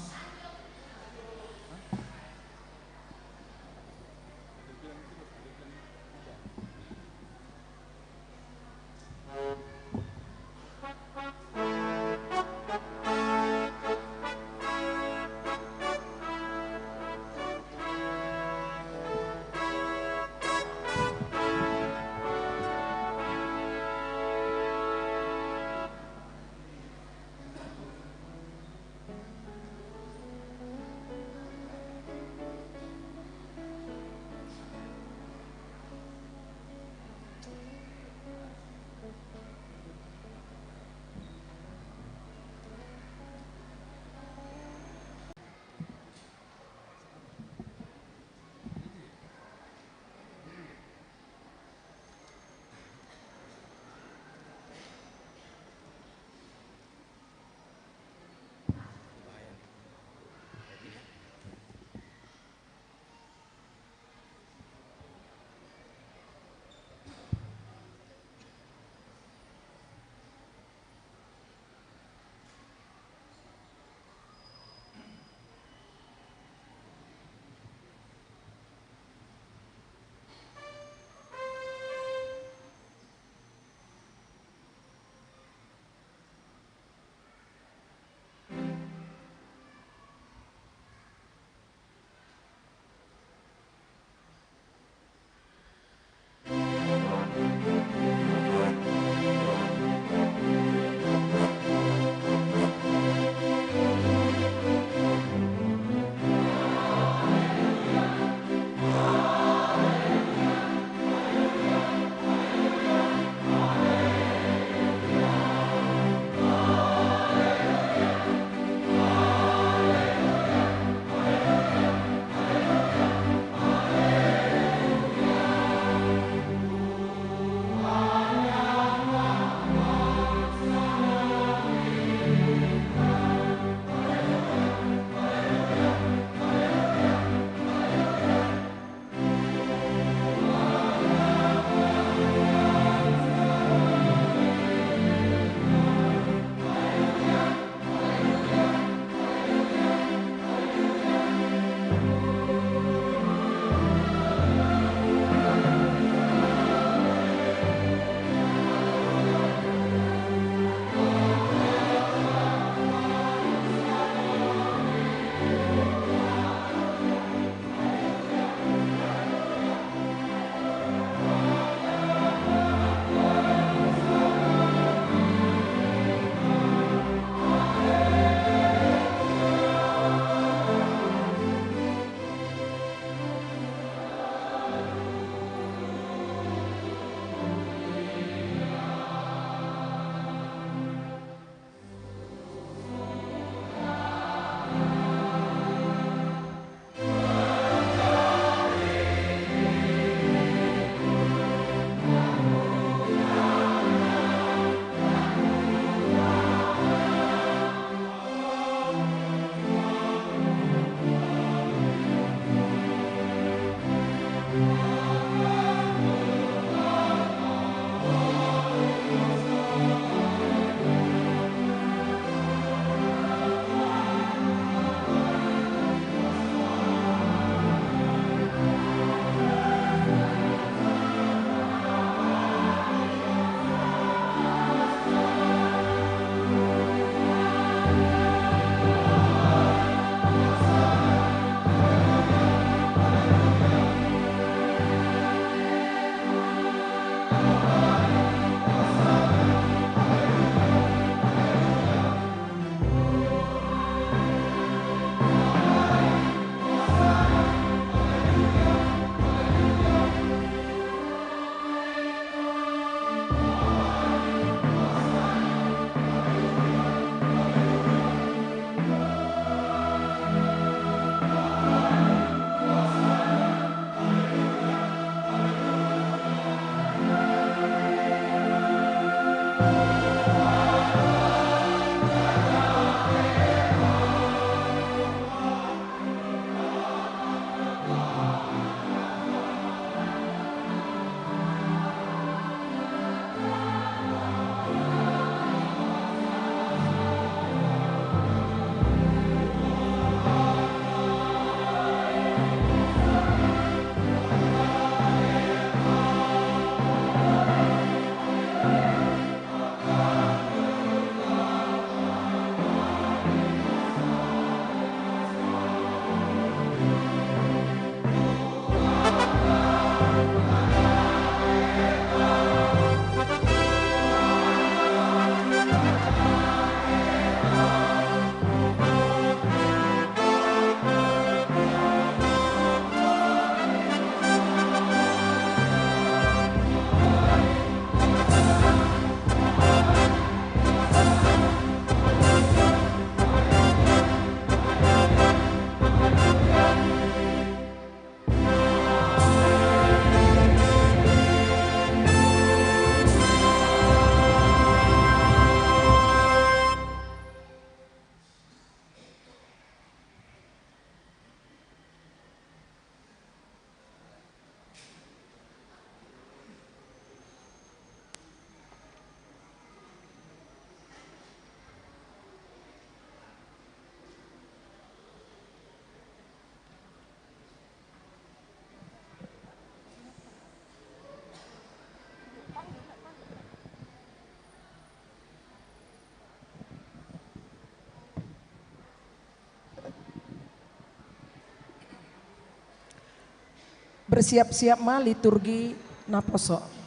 Bersiap-siap ma liturgi naposo.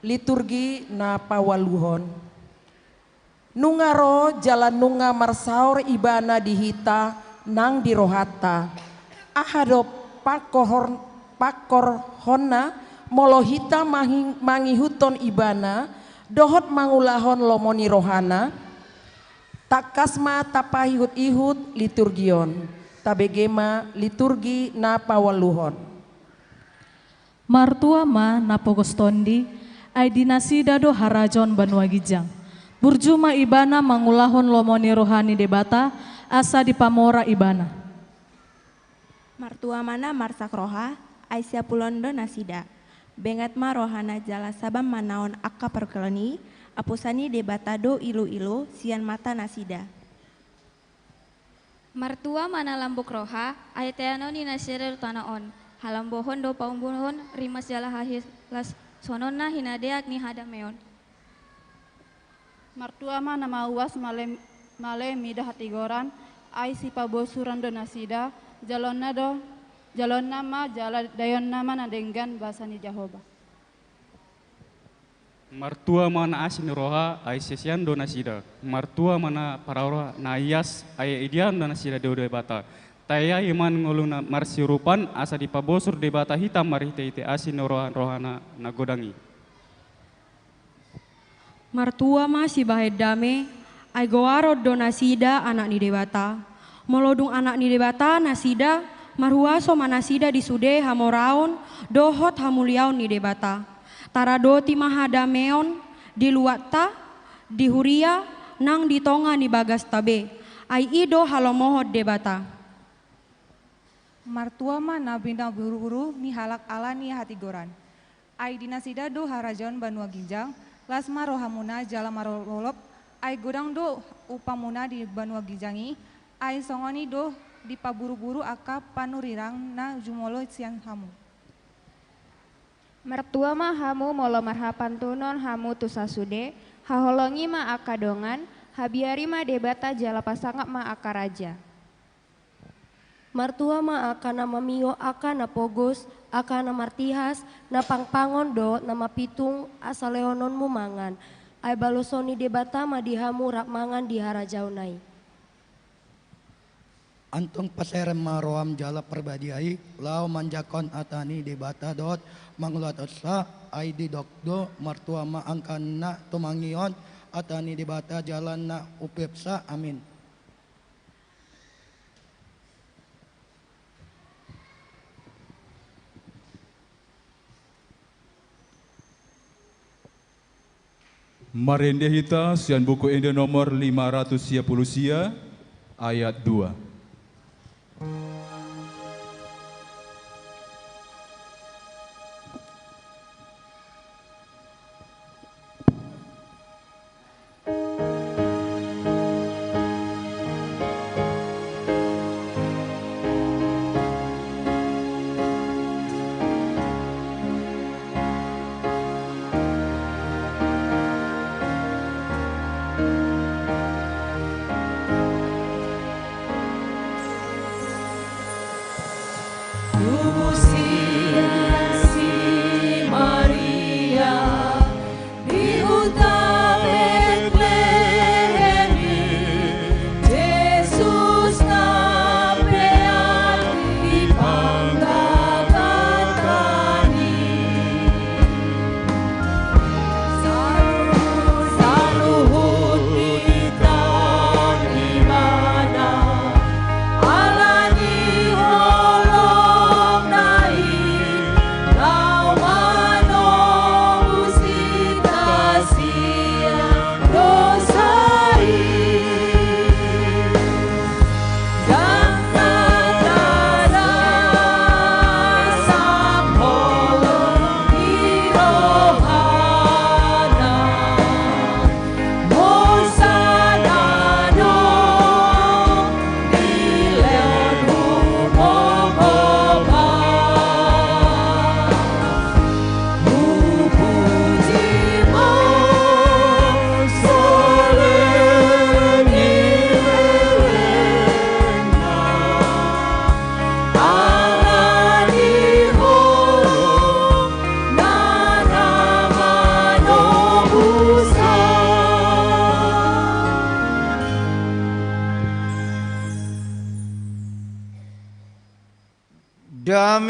Liturgi na paualuhon. Nunga ro jala nunga marsaor Ibana di hita nang di rohanta. Aha do pangkorhon-, pangkorhonna molo hita mangi-, mangihuthon Ibana dohot mangulahon lomo ni rohana? Tangkas ma tapaihut-ihut liturgi on. Tabege ma liturgi na paualuhon. Martua ma na pogos tondi, ai di nasida do harajaon banua ginjang. Burju ma ibana mangulahon lomo ni roha ni Debata, asa dipamora ibana. Martua ma na marsak roha, ai siapulon do nasida. Benget ma rohana jala sabar manaon angka parungkilon i, apusan ni Debata do ilu-ilu sian mata nasida. Martua ma na lambok roha, ai teanon ni nasida do tano on, halambohon do paumbuhon rimas jala hahilashononna hinadeak ni hadameon. Martua ma na mauas male, male mida hatigoran, ai sipabosuran do nasida, jaloonna do, jaloonna ma jala daionna ma na denggan basa ni Jahowa. Martua ma na asi ni roha, ai siasean do nasida. Martua ma na parroha, na ias, ai idian do nasida di Debata. Taeahi ma ngoluna marsiurupan, asa dipabosur Debata hita marhite-hite asi ni roha-rohana na godang i. Martua ma sibahen dame, ai goaron do nasida anak ni Debata. Molo dung anak ni Debata nasida, marhuaso ma nasida di sude hamoraon dohot hamuliaon ni Debata. Taradoti ma hadameon di luatta, di huria, nang di tonga ni bagasta be. Ai i do halomohon Debata. Martua ma na binaburu-buru ni halak ala ni hatigoran. Ai di nasida do harajaon banua ginjang, las ma rohamuna jala marolop-olop, ai godang do upamuna di banua ginjang i, ai songon i do dipaburu-buru angka panurirang na jumolo sian hamu. Martua ma hamu molo marhapantunon hamu tu sasude, haholongi ma angka dongan, habiari ma Debata jala pasangap ma angka raja. Martua ma angka na mamio angka na pogos, angka na martihas, na pangpangon dohot na mapitung, asa lehononmu mangan. Ai baloson ni Debata ma di hamu rap mangan di harajaonna i. Antong paserep ma roham jala parbadiai, laho manjangkon hata ni Debata dohot mangulahonsa, ai didok do, martua ma angka na tumangihon hata ni Debata jala na umpeopsa. Amin. Marende hita sian Buku Ende nomor lima ratus sia pulu sia, ayat dua.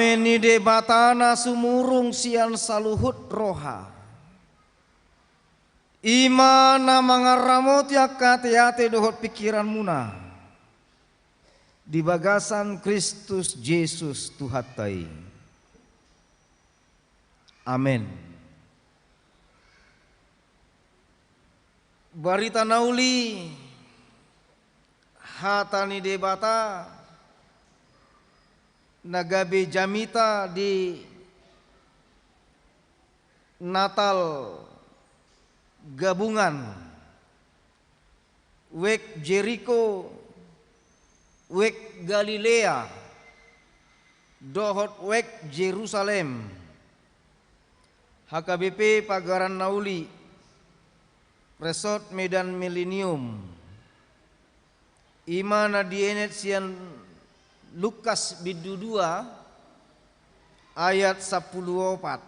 Ni Debata na sumurung sian saluhut roha, i ma na mangaramoti angka ateate dohot pingkiranmuna di bagasan Kristus Jesus Tuhanta i. Amen. Barita na uli, hata ni Debata na gabe jamita di Natal gabungan, wek Jeriko, wek Galilea, dohot wek Jerusalem. H K B P Pagaran na Uli, Resort Medan Milenium. I ma na dienet sian Lukas bindu dua ayat sampulu opat.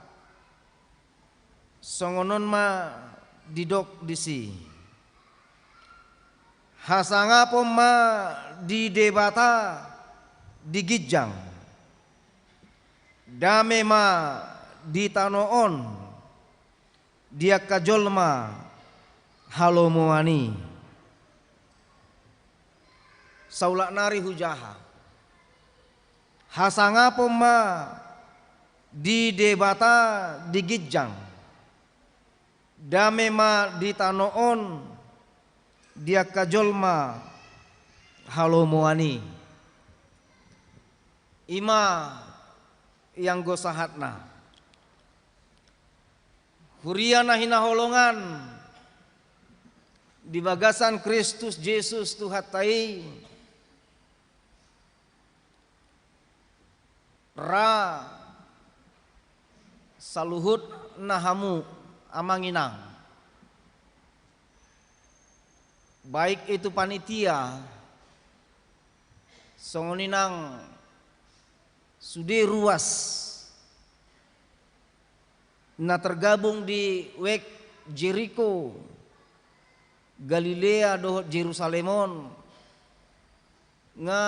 Songon on ma didok disi: Hasangapon ma di Debata di ginjang, dame ma di tano on di angka jolma halomoan i. Saulak nari hujaha. Hasangapon ma di Debata di ginjang, dame ma di tano on di angka jolma halomoan i. I ma ianggo sahatna. Huria na hinaholongan di bagasan Kristus Jesus Tuhanta i, ra saluhutna hamu amang inang, baik itu panitia, songon i nang sude ruas na tergabung di wek Jeriko, Galilea dohot Jerusalem on, nga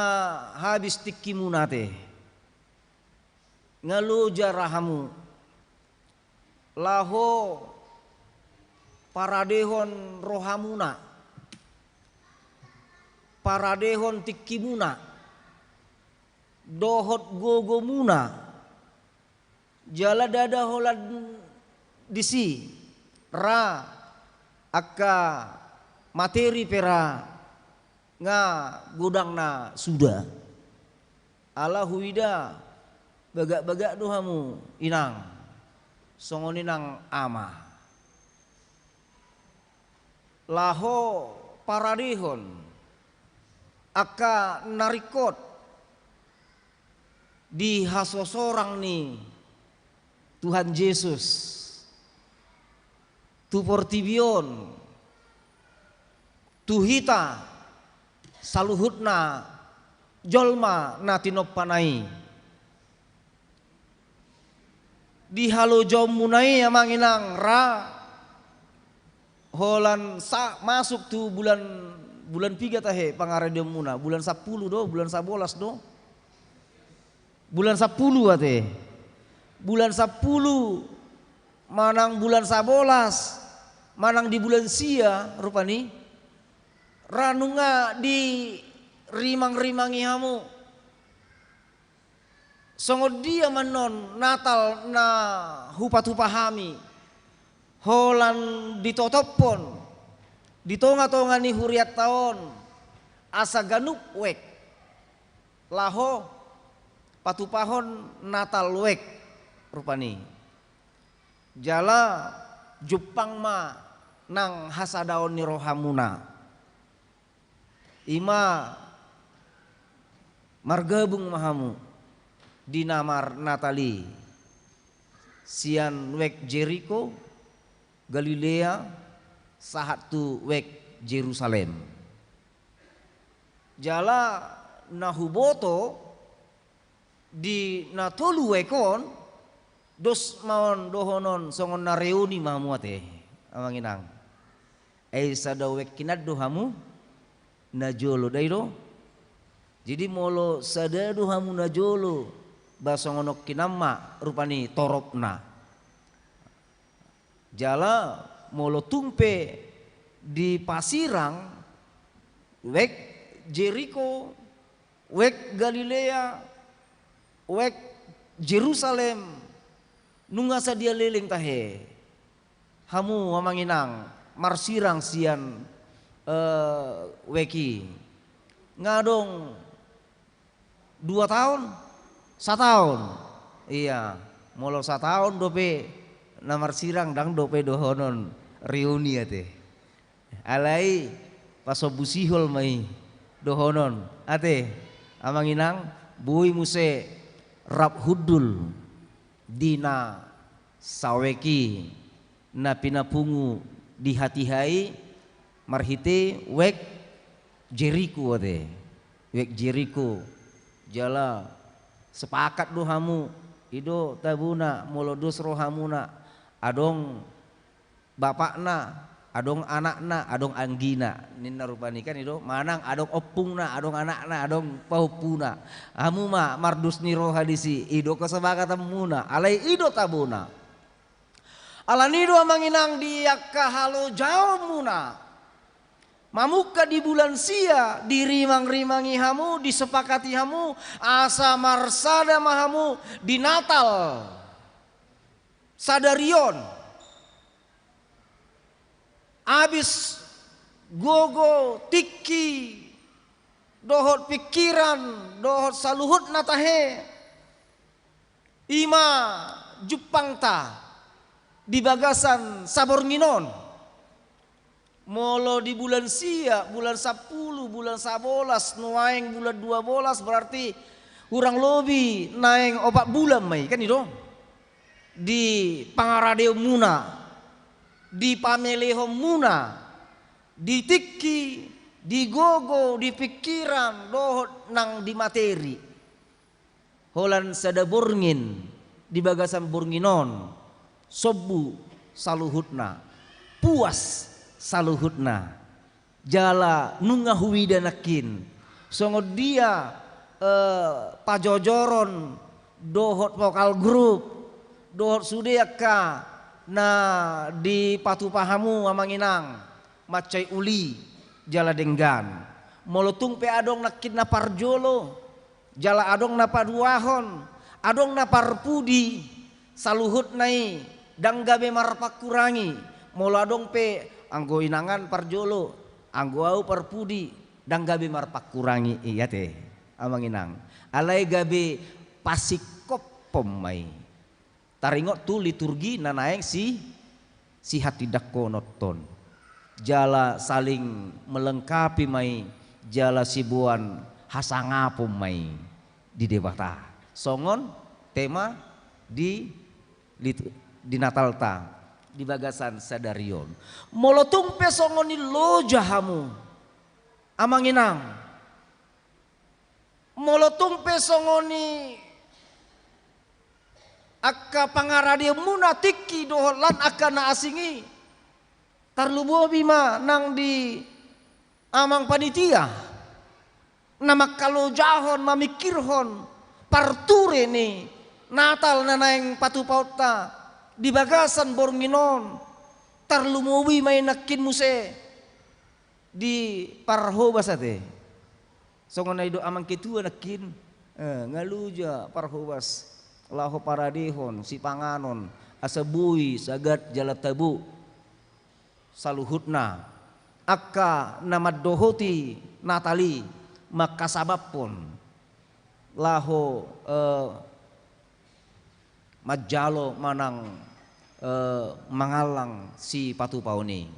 habis tingkimuna ate, nga loja ra hamu laho paradehon rohamuna, paradehon tingkimuna dohot gogomuna. Jala ndada holan disi ra angka materi pe ra nga godang na suda. Ala huida bagak-bagak do hamu inang, songon i nang ama, laho paradehon angka na ringkot di hasosorang ni Tuhan Jesus tu portibi on, tu hita saluhutna jolma na tinompana i. Di halojaonmuna i amang inang ra holan sa masuk tu bulan, bulan piga tahe pangaradeonmuna? Bulan sampulu do, bulan sabolas do? Bulan sampulu ate. Bulan sampulu manang bulan sabolas manang di bulan sia rupani ra nunga dirimang-rimangi hamu. Songon dia ma annon Natal na hupatupa hami, holan ditotophon di tonga-tonga ni hurianta on asa ganup wek, laho patupahon Natal wek rupani. Jala jumpang ma nang hasadaon ni rohamuna. I ma margabung ma hamu di na marnatal i, sian wek Jeriko, Galilea, sahat tu wek Jerusalem. Jala na huboto di na tolu wek on, dos ma on dohonon songon na reuni ma hamu ate, amang inang. Ai sada wek hinan do hamu najolo, dai do? Jadi molo sada do hamu najolo Ba songon on hinan ma rupani toropna. Jala molo tung pe dipasirang, wek Jeriko, wek Galilea, wek Jerusalem, nunga sadia leleng tahe. Hamu amang inang marsirang sian, eh, wek i. Nga adong dua taon, sataon. Ia, molo sataon dope na marsirang, ndang dope dohonon reuni ate. Alai pasombu sihol ma i dohonon ate. Amang inang, boi muse rap hundul di na sawek i na pinapungu di hatiha i marhite wek Jeriko ate. Wek Jeriko. Jala sepakat do hamu, i do tabona, molo dos rohamuna, adong bapakna, adong anakna, adong anggina, ninna rupani kan i do, manang adong ompungna, adong anakna, adong pahompuna. Hamu ma mardos ni roha disi, i do kesepakatanmuna, alai i do tabona. Alani do amang inang di angka halojaonmuna, mamungka di bulan sia, dirimangrimangi hamu, disepakati hamu, asa marsada ma hamu di Natal sadari on. Abis gogo, tingki, dohot pingkiran, dohot saluhutna tahe. I ma jumpangta di bagasan saborngin on. Molo di bulan sia, bulan sampulu, bulan sabolas, nuaeng bulan dua bolas, berarti hurang lobi naeng opat bulan ma i, kan i do? Di pangaradeonmuna, di pamelehonmuna, di tingki, di gogo, di pingkiran, dohot nang di materi. Holan sada borngin di bagasan borngin on, sombu saluhutna, puas saluhutna. Jala nunga huida nangkin songon dia, eh, pajojoron dohot vokal grup dohot sude angka na dipatupa hamu amang inang mansai uli jala denggan. Molo tung pe adong nangkin na parjolo, jala adong na paduahon, adong na parpudi, saluhutna i ndang gabe marpangkurangi. Molo adong pe anggo inangan parjolo, anggo au parpudi, ndang gabe marpangkurangi i ate, amang inang. Alai gabe pasingkophon ma i. Taringot tu liturgi na naeng si, sihatindangkononhon. Jala saling melengkapi ma i, jala siboan hasangapon ma i di Debata. Songon tema di litu-, di Natalta, di bagasan sadari on. Molo tung pe songon i loja hamu, amang inang. Molo tung pe songon i angka pangaradeonmuna tingki dohot lan angka na asing i, tarlumobi ma nang di amang panitia na mangkalojahon, mamingkirhon parture ni Natal na naeng patupaonta di bagasan borngin on, tarlumobi ma i nangkin muse di parhobas ate. Songon na i do amang ketua nangkin, eh, nga loja parhobas laho paradehon sipanganon asa boi sagat jala tabo saluhutna angka na mandohoti Natal i mangkasabamhon laho, eh, manjalo manang, eh, mangallang sipatupaon i.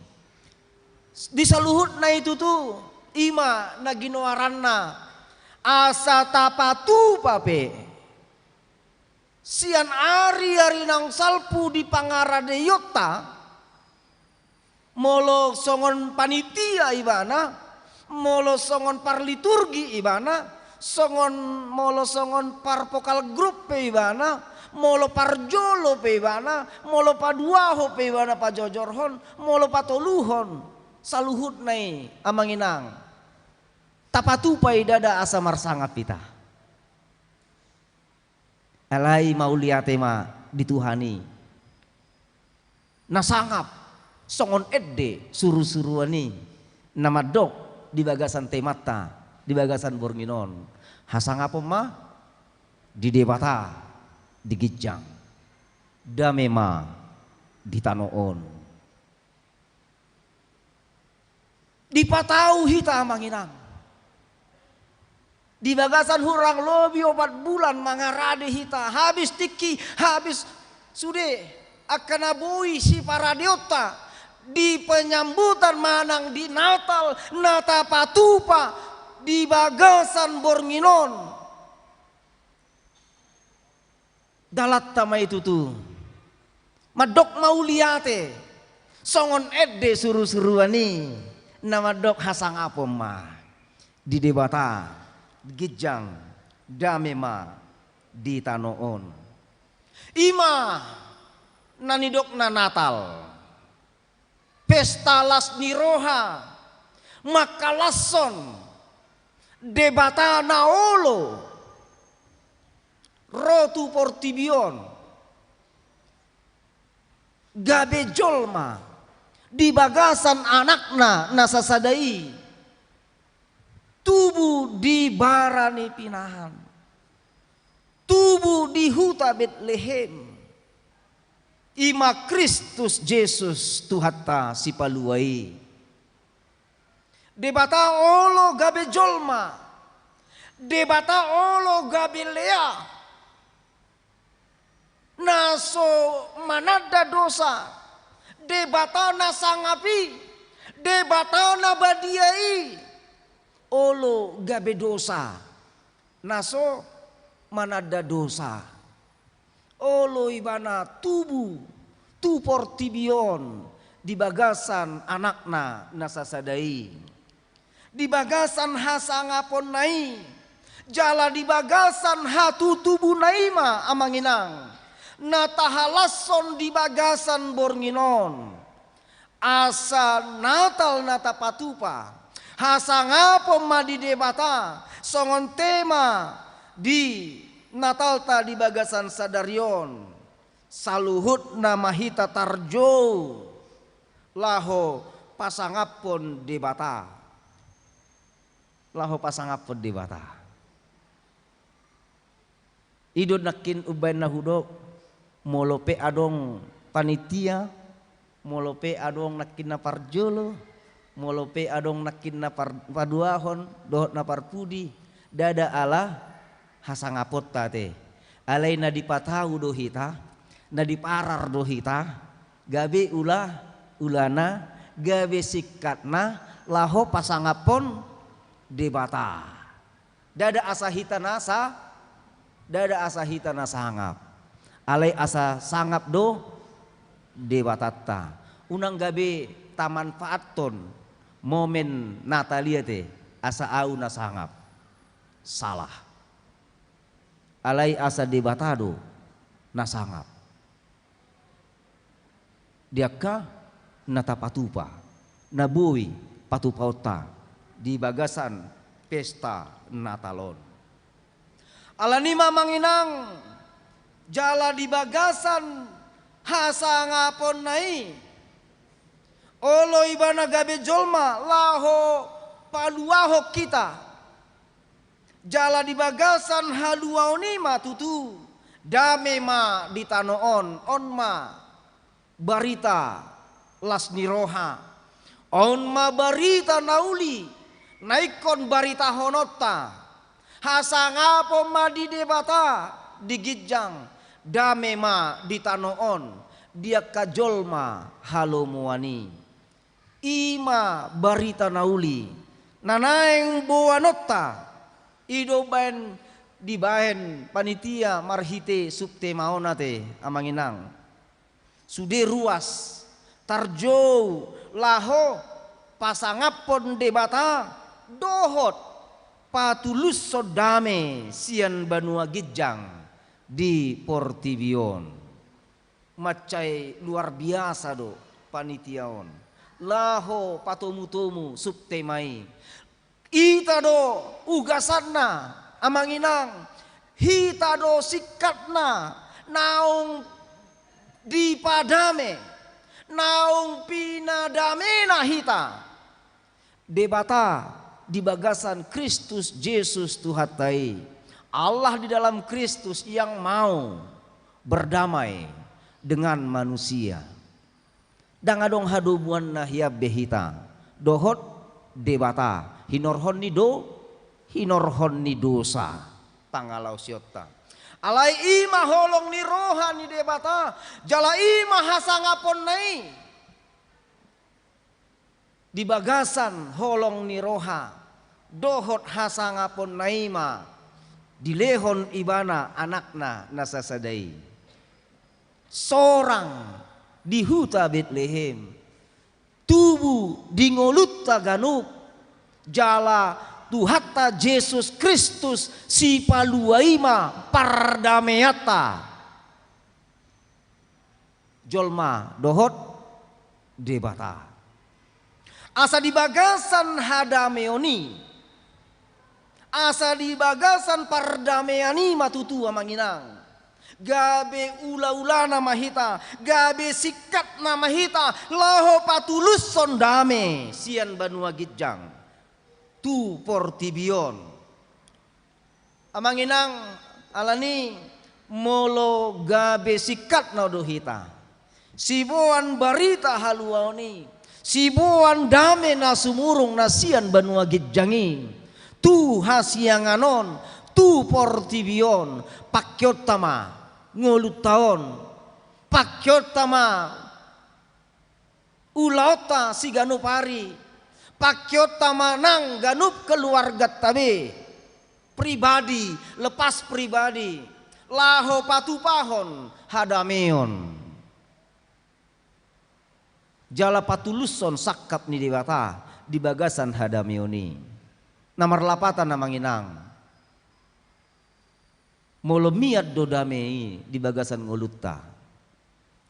Di saluhutna i tutu, i ma na ginoaranna asa tapatupa pe sian ariari naung salpu di pangaradeonta, molo songon panitia ibana, molo songon parliturgi ibana, songon, molo songon parvokal grup pe ibana, molo parjolo pe ibana, molo paduahon pe ibana pajojorhon, molo patoluhon, saluhutna i amang inang, tapatupa i ndada asa marsangap hita. Alai mauliate ma di Tuhan i, na sangap songon ende surusuruan i, na mandok di bagasan temanta di bagasan borngin on. Hasangapon ma di Debata di ginjang, dame ma di tano on. Dipatau hita, amang inang. Di bagasan hurang lobi opat bulan mangarade hita, habis tingki, habis sude angka na boi siparadeonta di penyambutan manang di Natal na tapatupa di bagasan borngin on. Dalanta ma i tutu. Mandok mauliate songon ende surusuruan i, na mandok hasangapon ma di Debata ginjang, dame ma di tano on. I ma na nidokna Natal. Pesta las ni roha, mangkalashon Debata na olo ro tu portibi on, gabe jolma di bagasan Anakna na sasada i, tubu di bara ni pinahan, tubu di huta Betlehem. I ma Kristus Jesus Tuhanta Sipalua i. Debata olo gabe jolma, Debata olo gabe lea, na so mananda dosa, Debata na sangap i, Debata na badia i, olo gabe dosa, na so mananda dosa. Olo ibana tubu tu portibi on di bagasan Anakna na sasada i, di bagasan hasangaponna i, jala di bagasan hatutubuna i ma, amang inang, na tahalashon di bagasan borngin on. Asa Natal na tapatupa, hasangapon ma di Debata, songon tema di Natalta di bagasan sadari on, saluhutna ma hita tarjou laho pasangaphon Debata. Laho pasangaphon Debata. I do nangkin umbaen na hudok, molo pe adong panitia, molo pe adong nangkin na parjolo, molo pe adong nangkin na par-, paduahon, dohot na parpudi, ndada ala hasangaponta ate. Alai na dipatau do hita, na diparar do hita, gabe ula, ulana, gabe singkatna, laho pasangaphon Debata. Ndada asa hita na sa-, ndada asa hita na sangap. Alai asa sangap do Debatanta. Unang gabe tamanfaathon momen Natal i ate, asa au na sangap. Salah. Alai asa Debata do na sangap. Di angka na tapatupa, na boi patupaonta di bagasan pesta Natal on. Alani i ma, amang inang, jala di bagasan hasangaponna i, olo ibana gabe jolma laho paluahon hita. Jala di bagasan haluaon i ma tutu, dame ma di tano on, on ma barita las ni roha. On ma barita na uli, na ingkon baritahononta. Hasangapon ma di Debata di ginjang, dame ma di tano on, di angka jolma halomoan i. I ma barita na uli na naeng boanonta. I do baen, dibaen panitia marhite subtema on ate, amang inang. Sude ruas tarjou laho pasangaphon Debata dohot patulushon dame sian banua ginjang di portibi on. Mansai luar biasa do panitia on laho patomutomu subtema i. Ita do ugasanna, amang inang, Hita do singkatna naung dipadame, naung pinadamena hita. Debata di bagasan Kristus Jesus Tuhanta i. Allah di dalam Kristus yang mau berdamai dengan manusia. Ndang adong hadomuanna hian be hita dohot Debata, hinorhon ni do, hinorhon ni dosa, pangalaosionta. Alai i ma holong ni roha ni Debata, jala i ma hasangaponna i. Di bagasan holong ni roha dohot hasangaponna i ma dilehon Ibana Anakna na sasada i. Sorang di huta Betlehem, tubu di ngolunta ganup, jala Tuhanta Jesus Kristus Sipalua i ma pardameanta jolma dohot Debata. Asa di bagasan hadameon i, asa di bagasan pardamean i ma tutu, amang inang, gabe ulaulana ma hita, gabe singkatna ma hita, laho patulushon dame sian banua ginjang tu portibi on. Amang inang, alani molo gabe singkatna do hita siboan barita haluaon i, siboan dame na sumurung na sian banua ginjang i tu hasiangan on, tu portibi on, pangkeonta ma ngolunta on, pangkeonta ma ulaonta siganup ari, pangkeonta ma nang ganup keluarganta be, pribadi lepas pribadi, laho patupahon hadameon jala patulushon sangkap ni Debata di bagasan hadameon i. Na marlapatan, amang inang, molo mian do dame i di bagasan ngolunta,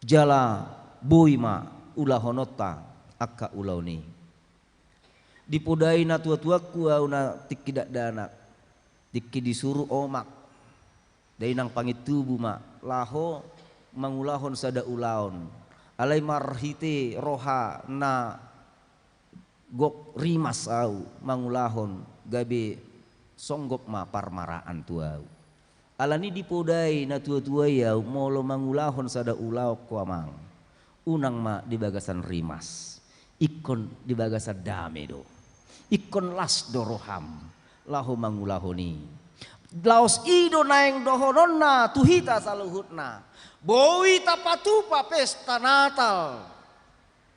jala boi ma ulahononta angka ulaon i. Dipodai natuatuangku ahu na tingki dakdanak, tingki disuru omak, dainang pangintubu ma laho mangulahon sada ulaon. Alai marhite roha na gok rimas ahu mangulahon, gabe songgop ma parmaraan tu ahu. Alani dipodai natuatua i ahu, molo mangulahon sada ulaon ho amang, unang ma di bagasan rimas, ingkon di bagasan dame do. Ingkon las do roham laho mangulahon i. Laos i do naeng dohononna tu hita saluhutna. Boi tapatupa pesta Natal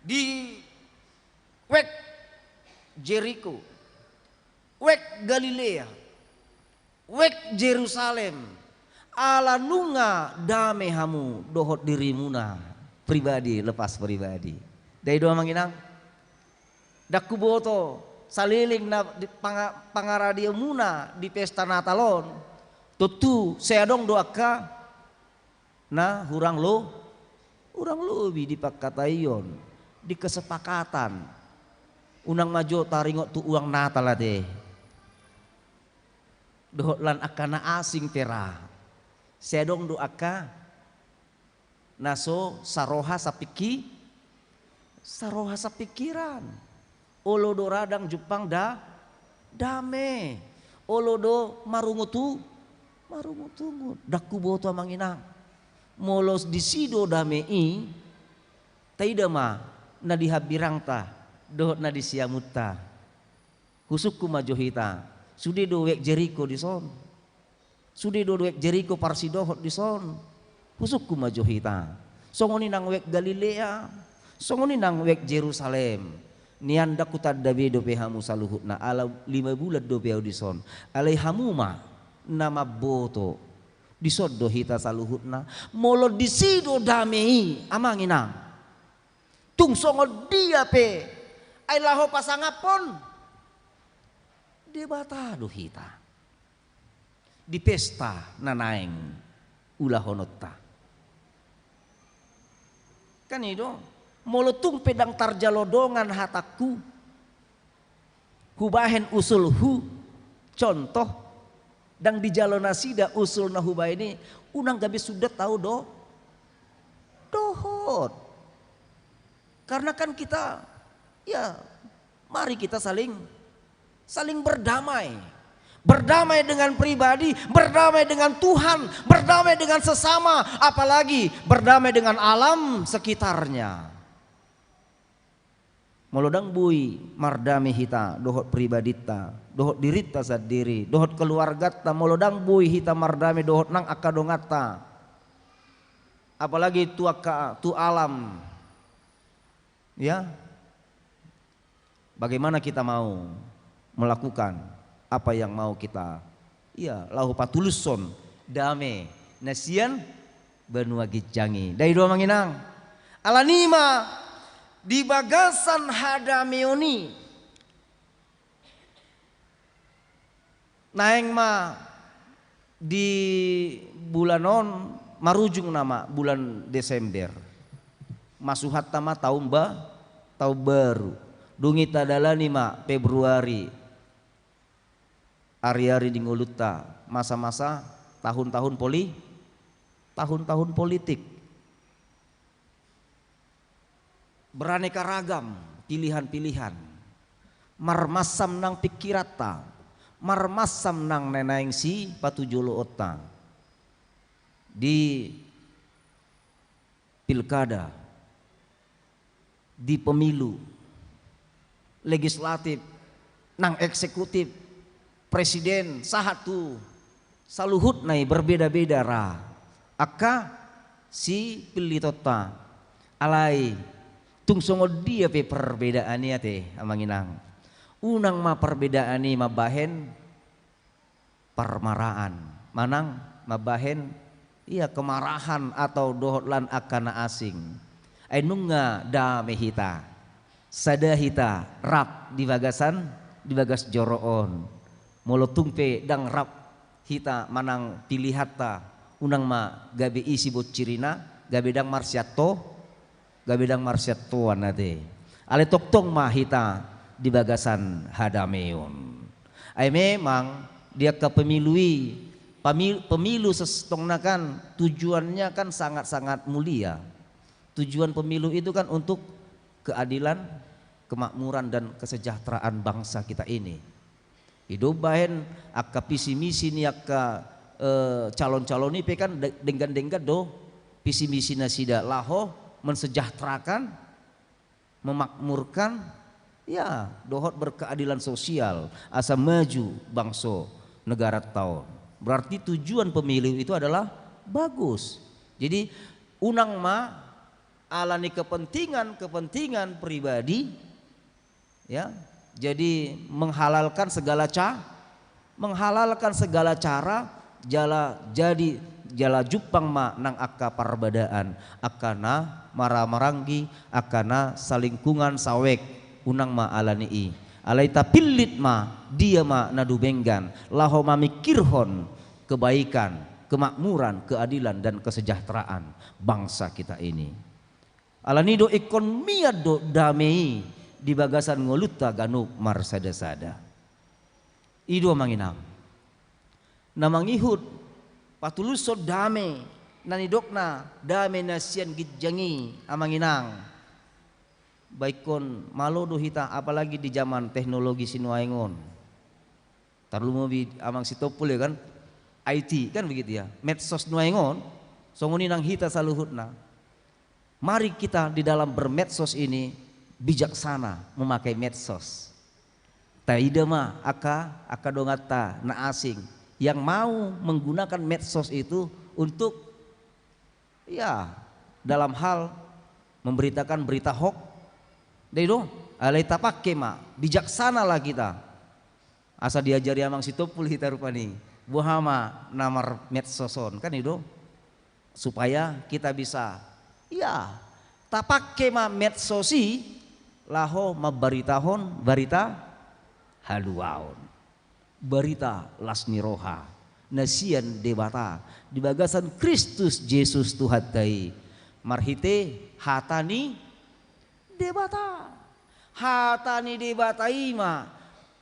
di wek Jeriko, wek Galilea, wek Jerusalem, ala nunga dame hamu dohot dirimuna pribadi lepas pribadi. Dai do, amang inang? Ndang huboto saleleng na di panga-, pangaradeonmuna di pesta Natal on, tontu sai adong do angka na hurang lo-, hurang lobi di pangkataion, di kesepakatan. Unang ma jo taringot tu uang Natal ate. Dohot lan angka na asing pe ra. Sai adong do angka na so saroha sapingki-, saroha sapingkiran. Olo do radang jumpang da-, dame. Olo do marungutu-, marungutungut. Ndang huboto, amang inang. Molo disi do dame i, taida ma na di hambirangta dohot na di siamunta. Husungkun ma jo hita, sude do wek Jeriko dison. Sude do wek Jeriko parsidohot dison. Husungkun ma jo hita. Songon i nang wek Galilea, songon i nang wek Jerusalem. Nian ndang hutanda be dope hamu saluhutna, ala lima bulan dope ahu dison. Alai hamu ma na mamboto. Dison do hita saluhutna. Molo disi do dame i, amang inang, tung songon dia pe, ai laho pasangaphon Debata do hita di pesta na naeng ulahononta. Kan i do, molo tung pe ndang tarjalo dongan hatangku, hubahen usulhu, contoh, Ndang dijalo nasida usul na hubaen i, unang gabe sundat ahu do, dohot. Karena kan kita, ya, mari kita saling, saling berdamai. Berdamai dengan pribadi, berdamai dengan Tuhan, berdamai dengan sesama, apalagi berdamai dengan alam sekitarnya. Molo ndang boi mardame hita dohot pribadinta, dohot dirinta sandiri, dohot keluarganta, molo ndang boi hita mardame dohot nang angka donganta, apalagi tu angka, tu alam, ya, bagaimana kita mau melakukan apa yang mau kita, ya, laho patulushon dame na sian banua ginjang i. Ndai do, Amang Inang. Alani i ma di bagasan hadameon i, naeng ma di bulan on, marujung nama bulan Desember, masuhanta ma taon ba, taon baru. Dung i tadalani ma Februari, ari-ari di ngolunta, masa-masa, tahun-tahun poli-, tahun-tahun politik. Beraneka ragam pilihan-pilihan. Marmasam nang pingkiranta, marmasam nang na naeng sipatujoloonta di pilkada, di pemilu legislatif, nang eksekutif, presiden, sahat tu saluhutna i berbeda-beda ra angka sipillitonta. Alai tung songon dia pe perbedaan i ate, Amang Inang, unang ma perbedaan i mambahen parmaraan, manang mambahen, ia, kemarahan atau dohot lan angka na asing. Ai nunga dame hita, sada hita, rap di bagasan, di bagas joro on. Molo tung pe ndang rap hita manang pilihanta, unang ma gabe i sibonsirina, gabe ndang marsianto, gabe ndang marsiantoan ate. Alai tongtong ma hita di bagasan hadameon. Ai memang di angka pemilu i, pami-, pemilu sestongna kan tujuannya kan sangat-sangat mulia. Tujuan pemilu itu kan untuk keadilan, kemakmuran, dan kesejahteraan bangsa kita ini. I do umbahen angka visi misi ni angka, eh, calon-calon i pe kan de-, denggan-denggan do visi misi nasida laho mensejahterakan, memakmurkan, ya, dohot berkeadilan sosial, asa maju bangso negaranta on. Berarti tujuan pemilu itu adalah bagus. Jadi unang ma ala ni kepentingan-kepentingan pribadi, ya, jadi menghalalkan segala ca-, menghalalkan segala cara, jala jadi, jala jumpang ma nang angka parbadaan, angka na maramaranggi, angka na salingkungan saweak, unang ma ala ni i. Alai tapillit ma dia ma na dumenggan laho mamingkirhon kebaikan, kemakmuran, keadilan, dan kesejahteraan bangsa kita ini. Ala ni do ingkon mian do dame i di bagasan ngolunta ganup marsada-sada. I do, Amang Inang, na mangihut patulushon dame na nidokna dame na sian ginjang i, Amang Inang. Ba ingkon malo do hita, apalagi di zaman teknologi sinuaeng on. Tarlumobi Amang Sitompul, ya kan, I T kan begitu, ya. Medsos nuaeng on, songon i nang hita saluhutna. Mari kita di dalam bermedsos ini bijaksana memakai medsos. Taida ma angka, angka donganta na asing yang mau menggunakan medsos itu untuk, ya, dalam hal memberitakan berita hoax. Ndai do, alai tapake ma, bijaksana lah kita. Asa diajari Amang Sitompul hita rupani. Boha ma na marmedsos on, kan i do? Supaya kita bisa, ya, tapake ma medsos i laho mambaritahon barita haluaon, barita las ni roha na sian Debata di bagasan Kristus Jesus Tuhanta i, marhite hata ni Debata. Hata ni Debata i ma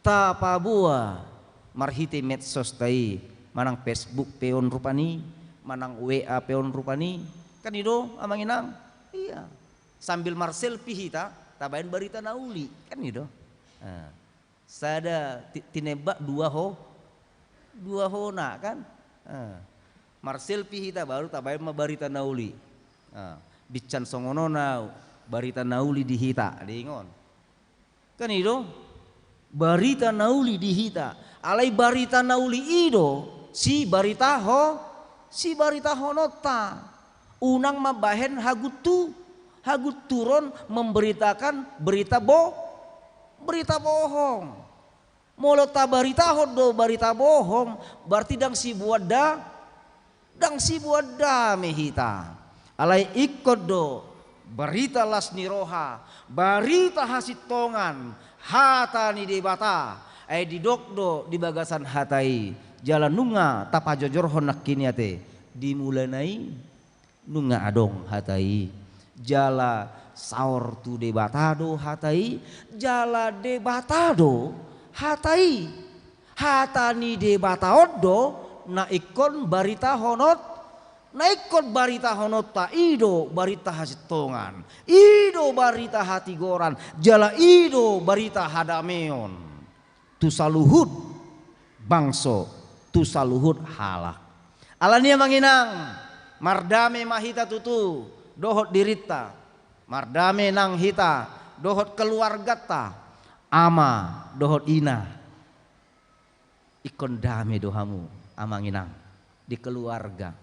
tapaboa marhite medsosta i Manang Facebook pe on rupani, manang W A pe on rupani. Kan i do, Amang Inang? Iya. Sambil marselfie hita, tabaen barita na uli. Kan i do. Nah, sada ti-, tinembak dua ho-, dua hona, kan? Nah, marselfie hita, baru tabaen ma barita na uli. Nah, binsan songon on au, barita na uli di hita, diingot. Kan i do? Barita na uli di hita. Alai barita na uli i do, sibaritaho-, sibaritahononta. Unang mambahen haguntu-, hagunturon memberitakan berita bo-, berita bohong. Molo tabaritahon do barita bohong, berarti ndang siboan da-, ndang siboan dame hita. Alai ingkon do barita las ni roha, barita hasintongan, hata ni Debata. Ai didok do di bagasan hata i, jala nunga tapajojorhon nangkin i ate, di mulana i nunga adong hata i. Jala saor tu Debata do hata i, jala Debata do hata i. Hata ni Debata on do na ingkon baritahonon-, na ingkon baritahononta i do barita hasintongan, i do barita hatigoran, jala i do barita hadameon tu saluhut bangso, tu saluhut halak. Alani i, Amang Inang, mardame ma hita tutu dohot dirinta, mardame nang hita dohot keluarganta, ama dohot ina. Ingkon dame do hamu, Amang Inang, di keluarga.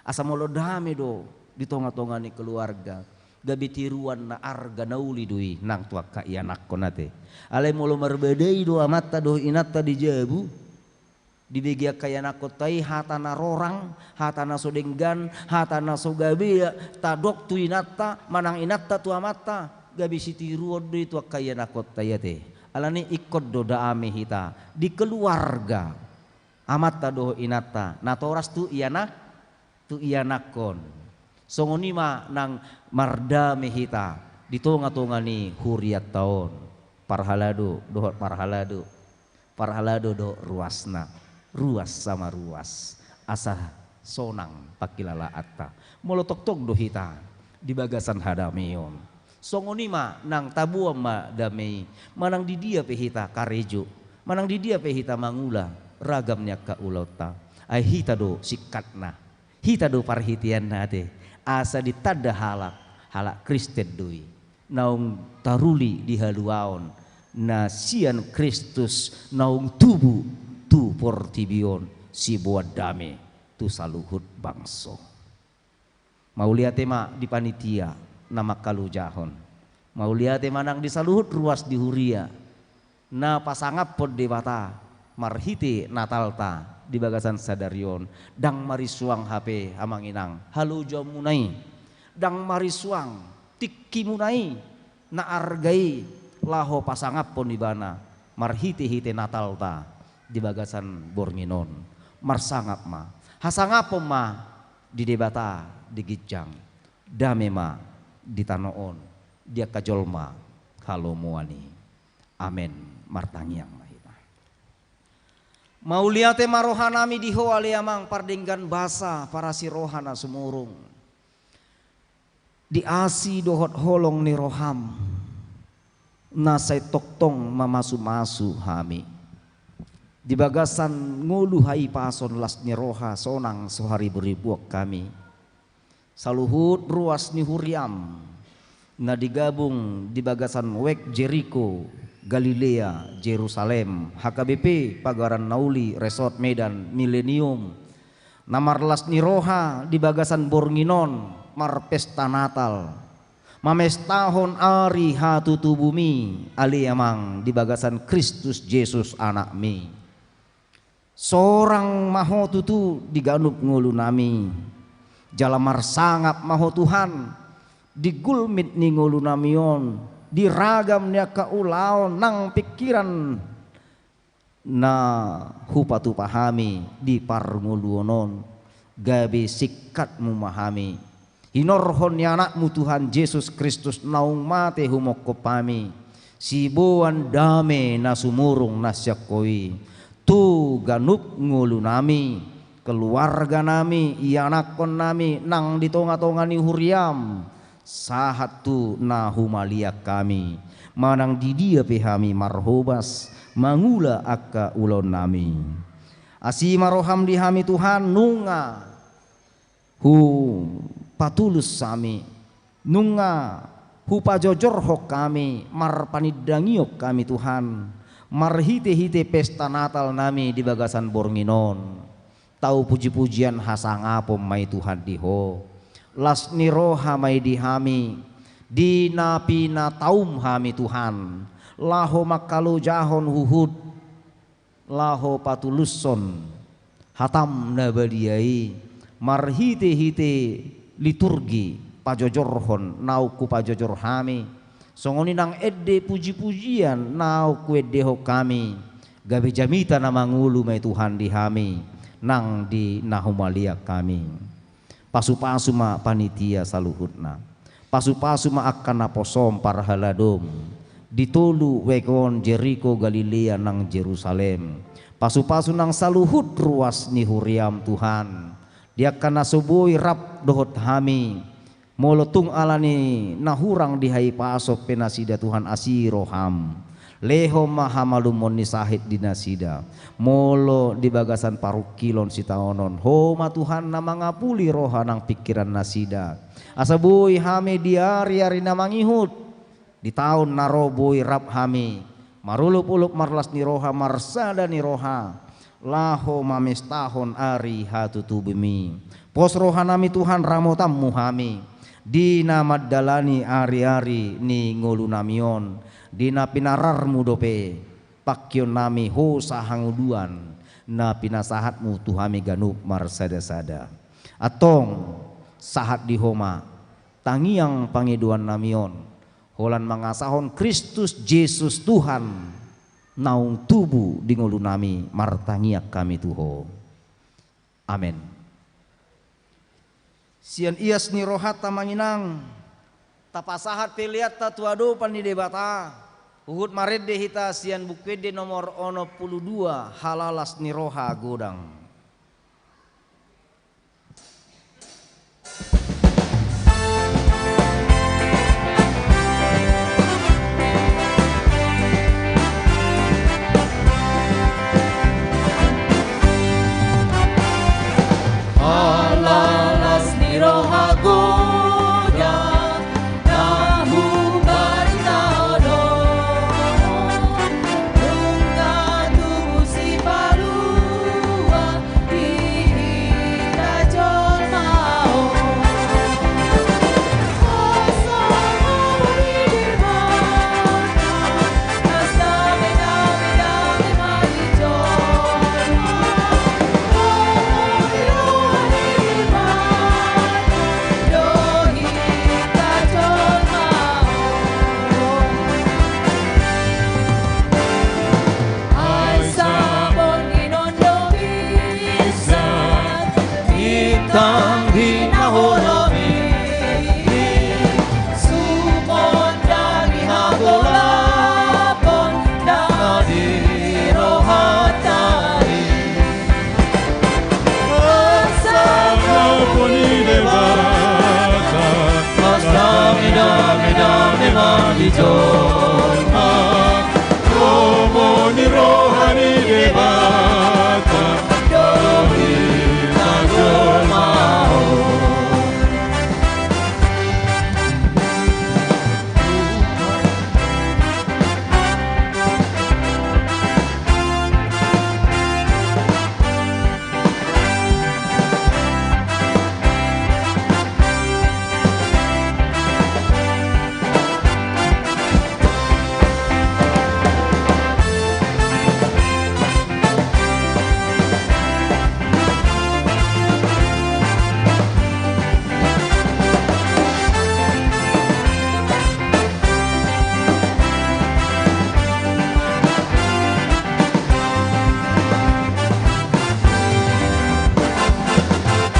Asa molo dame do di tongatonga ni keluarga, gabe tiruan na arga na uli do i nang tu angka ianakhon ate. Alai molo marbadai do amanta dohot inanta di jabu, dibege angka ianakhonta i hata na rorang, hata na so denggan, hata na so gabe tadok tu inanta, manang inanta tu amanta, gabe sitiruon do i tu angka ianakhonta i ate. Alani i ingkon do dame hita di keluarga, amanta dohot inanta, natoras tu iana-, tu ianakhon. Songon i ma nang mardame hita di tongatonga ni hurianta on. Parhalado dohot parhalado, parhalado dohot ruasna, ruas sama ruas, asa sonang pangkilalaanta. Molo tongtong do hita di bagasan hadameon, songon i ma nang taboan ma dame i. Manang di dia pe hita karejo, manang di dia pe hita mangula, ragam ni angka ulaonta, ai hita do singkatna, hita do parhiteanna ate, asa ditanda halak, halak Kristen do i, naung taruli di haluaon na sian Kristus naung tubu tu portibi on, siboan dame tu saluhut bangso. Mauliate ma di panitia na mangkalojahon. Mauliate ma nang di saluhut ruas di huria na pasangaphon Debata marhite Natalta di bagasan sadari on. Ndang marisuang hape, Amang Inang, halojaonmuna i. Ndang marisuang tingkimuna i na arga i laho pasangaphon ibana marhitehite Natalta di bagasan borngin on. Marsangap ma, hasangapon ma di Debata di ginjang, dame ma di tano on di angka jolma halomoan i. Amen. Martangiang ma hita. Mauliate ma rohanami di Ho ale Amang, pardenggan basa, parasi roha na sumurung. Di asi dohot holong ni roham na sai tongtong mamasumasu hami di bagasan ngolu hahipason, las ni roha, sonang so hariburibuan hami. Saluhut ruas ni huriam na digabung di bagasan W E K Jeriko, Galilea, Jerusalem, H K B P Pagaran Na Uli, Resort Medan, Milenium, na marlas ni roha di bagasan borngin on marpesta Natal, mamestahon ari hatutubumi, ale Amang, di bagasan Kristus Jesus Anakmi. Sorang ma Ho tutu di ganup ngolunami, jala marsangap ma Ho Tuhan di gulmit ni ngolunami on, di ragam ni angka ulaon nang pingkiran na hupatupa hami di parngoluon on, gabe singkatmu ma hami. Hinorhon ni Anakmu Tuhan Jesus Kristus naung mate humongkop hami, siboan dame na sumurung na sian Ho i, tu ganup ngolunami, keluarganami, ianakkonnami nang di tonga-tonga ni huriam, sahat tu na humaliang hami, manang di dia pe hami marhobas mangula angka ulaonnami. Asi ma roham di hami Tuhan, nunga hupatulus hami, nunga hupajojorhon hami, marpanindangion hami Tuhan, marhite-hite pesta Natal nami di bagasan borngin on. Tau puji-pujian hasangapon ma i Tuhan di Ho. Las ni roha ma i di hami, di na pinataum hami Tuhan, laho mangkalojahon huhut, laho patulushon hatam na badia i, marhite-hite liturgi pajojorhon naung hupajojor hami, songon i nang ende puji-pujian naung huendehon hami, gabe jamita na mangolu ma i Tuhan di hami, nang di na humaliang hami. Pasu-pasu ma panitia saluhutna. Pasu-pasu ma angka naposom parhaladom di tolu wekeon Jeriko, Galilea nang Jerusalem. Pasu-pasu nang saluhut ruas ni huriam Tuhan. Di angka na so boi rap dohot hami. Molo tung ala ni na hurang di hahipason pe nasida Tuhan, asi roham. Lehon ma hamalumon ni sahit di nasida. Molo di bagasan parungkilon sitaonon, Ho ma Tuhan na mangapuli roha nang pingkiran nasida. Asa boi hami di ari-ari na mangihut, di taon na ro boi rap hami, marolop-olop marlas ni roha, marsada ni roha, laho mamestahon ari hatutubumi. Pos rohanami Tuhan, ramotanmu hami, di na mandalani ari-ari ni ngolunami on, di na pinararmu dope pangkeonnami, hosa hangoluan na pinasahatmu tu hami ganup marsada-sada. Antong, sahat di Ho ma tangiang pangidoannami on, holan mangasahon Kristus Jesus Tuhan naung tubu di ngolunami, martangiang hami tu Ho. Amen. Sian ias ni rohanta ma inang, tapasahat peleanta tu adopan ni Debata, huhut marende hita sian Buku Ende nomor onom pulu dua, Halalas ni roha godang. Halalas ni roha godang na hubaritahon on, nunga tubu Sipalua di hita jolma on. Hosanna di Debata, las dame, dame, dame ma di jolma. Hosanna di Debata, do hita jolma on. Ai sabon ni nondom insan, bintang hinaholom i, sumondangi hagolapon na di rohanta i. Hosanna di Debata, las dame, dame, dame ma di jolma. Lomo ni roha ni Debata do hita jolma on.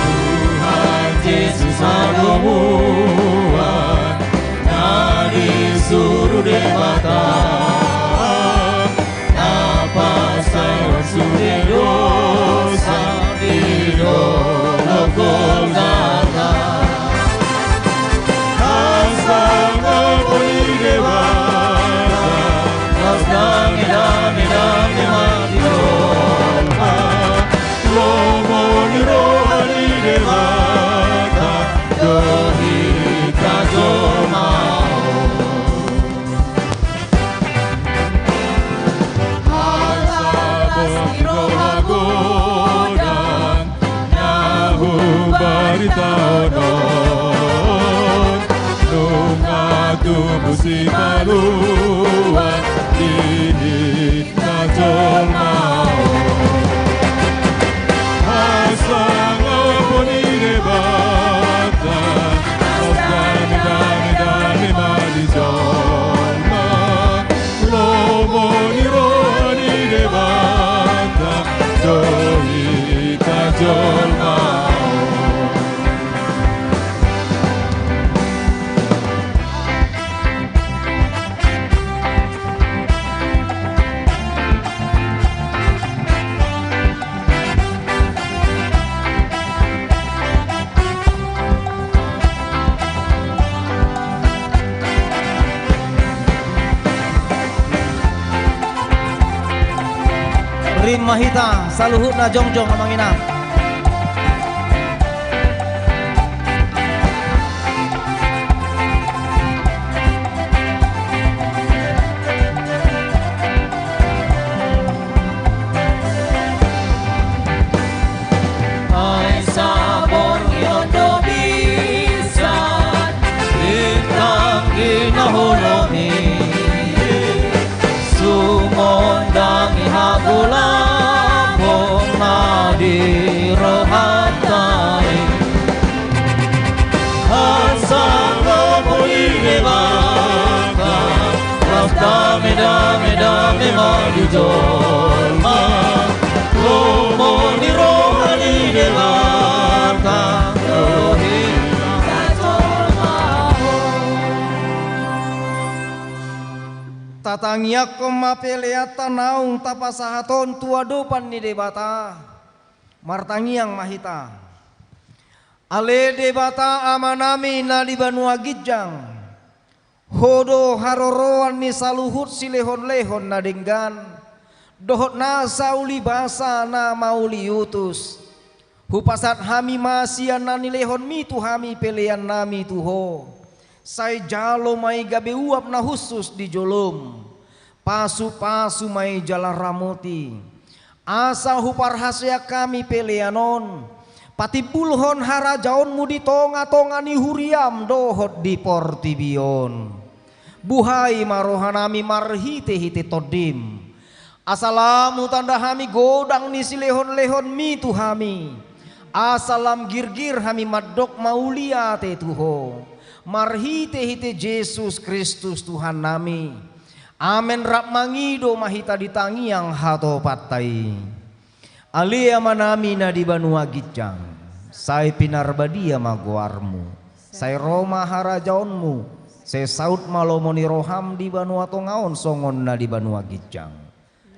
Tuhan Jesus hadomuan na disuru Debata, na pasahat sude taon on, nunga tumbu sipalua di hita jolma on. Hasangapon ni Debata, las dame, dame, dame ma di jolma. Lomo ni roha ni Debata, tu hita jolma on. Rim ma hita saluhutna jongjong, amang inang. Ai saborngin on do bisa, bintang di na holom i, sumondangi hagolapon na di rohanta i. Hasangapon ni Debata, las dame, dame, dame ma di jolma. Lomo ni roha ni Debata, tu hita jolma on. Tatangiangkon ma peleanta naung tapasahat on tu adopan ni Debata. Martangiang ma hita. Ale Debata Amanami na di banua ginjang, Ho do haroroan ni saluhut silehonlehon na denggan dohot nasa ulibasa na mauliutus. Hupasahat hami ma sian na nilehonmi tu hami peleannami tu Ho. Sai jalo ma i gabe uap na hushus di jolom. Pasupasu ma i jala ramoti, asa huparhaseang hami pelean on patimbulhon harajaonmu di tongatonga ni huriam dohot di portibi on. Buhai ma rohanami marhitehite Tondim, asa lam hutanda hami godang ni silehonlehonmi tu hami, asa lam girgir hami mandok mauliate tu Ho, marhitehite Jesus Kristus Tuhannami. Amen. Rap mangido ma hita di tangiang hatopanta i. Ale Amanami na di banua ginjang, sai pinarbadia ma goarmu. Sai ro ma harajaonmu. Sai saut ma lomo ni roham di banua tonga on songon na di banua ginjang.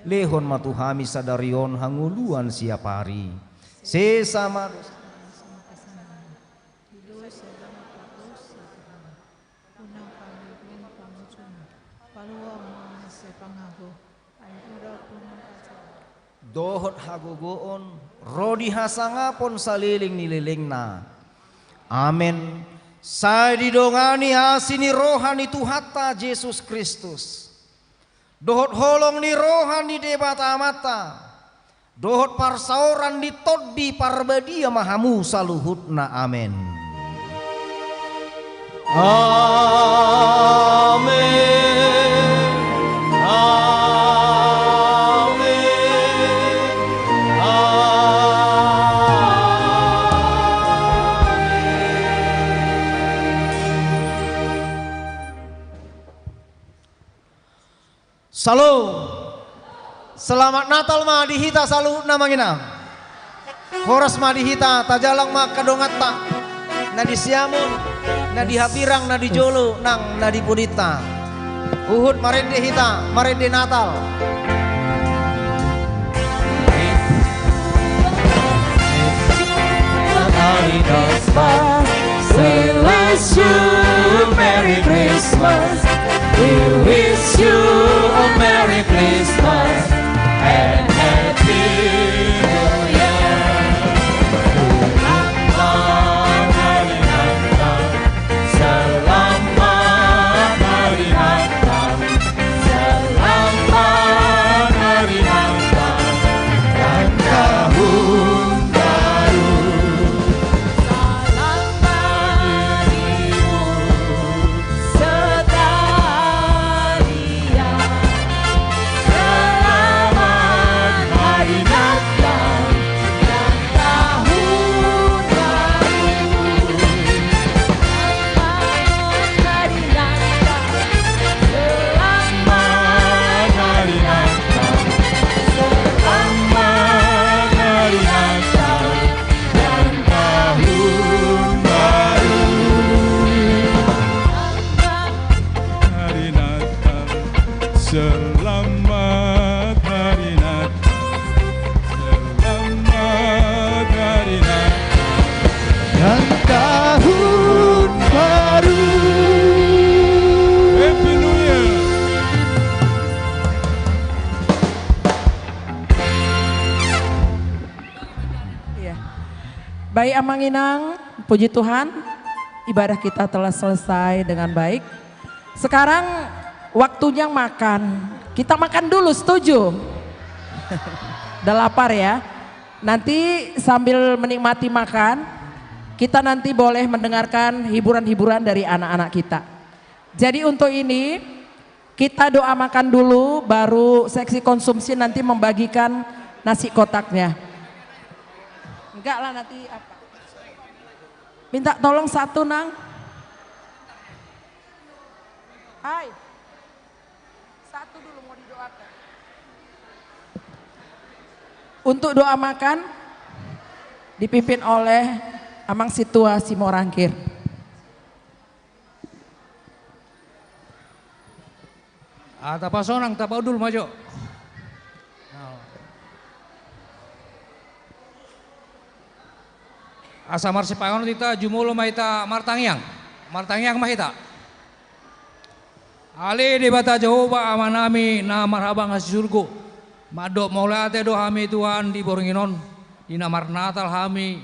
Lehon ma tu hami sadari on hangoluan siapari. Sesa ma dosa. Unang hami pangunjunan, palua ma hami sian pangago, ai Tuhan, unang pasahat. Dohot hagogoon, ro di hasangapon saleleng ni lelengna. Amen. Sai didongani asi ni roha ni Tuhanta Jesus Kristus, dohot holong ni roha ni Debata Amanta, dohot parsaoran ni Tondi Parbadia ma hamu saluhutna. Amen. Amen. Amen. Amen. Syalom. Selamat Natal ma di hita saluhutna, amang inang. Horas ma di hita, tajalang ma angka donganta na di siamun, na di hapirang, na di jolo nang na di pudinta. Huhut marende hita, marende Natal. We wish you a Merry Christmas and Happy New Year. Selamat Hari Natal. Selamat Hari Natal. Selamat Hari Natal dan Tahun Baru. Selamat Hari Natal. Selamat Hari Natal dan Tahun Baru. Happy New Year. Iya. Baik, Amang Inang, puji Tuhan, ibadah kita telah selesai dengan baik. Sekarang waktunya makan. Kita makan dulu, setuju? Udah lapar ya. Nanti sambil menikmati makan, kita nanti boleh mendengarkan hiburan-hiburan dari anak-anak kita. Jadi untuk ini, kita doa makan dulu, baru seksi konsumsi nanti membagikan nasi kotaknya. Enggak lah, nanti apa? Minta tolong satu, Nang. Hai. Satu dulu mau didoakan. Untuk doa makan dipimpin oleh Amang Situa Simorangkir. Ah, tapasonang, tapaundul ma jo. Asa marsipanganon hita, jumolo ma hita martangiang. Martangiang ma hita. Ale Debata Jahowa, Amanami na marhabangsa di surgo, mandok mauliate do hami Tuhan di borngin on, di na marnatal hami,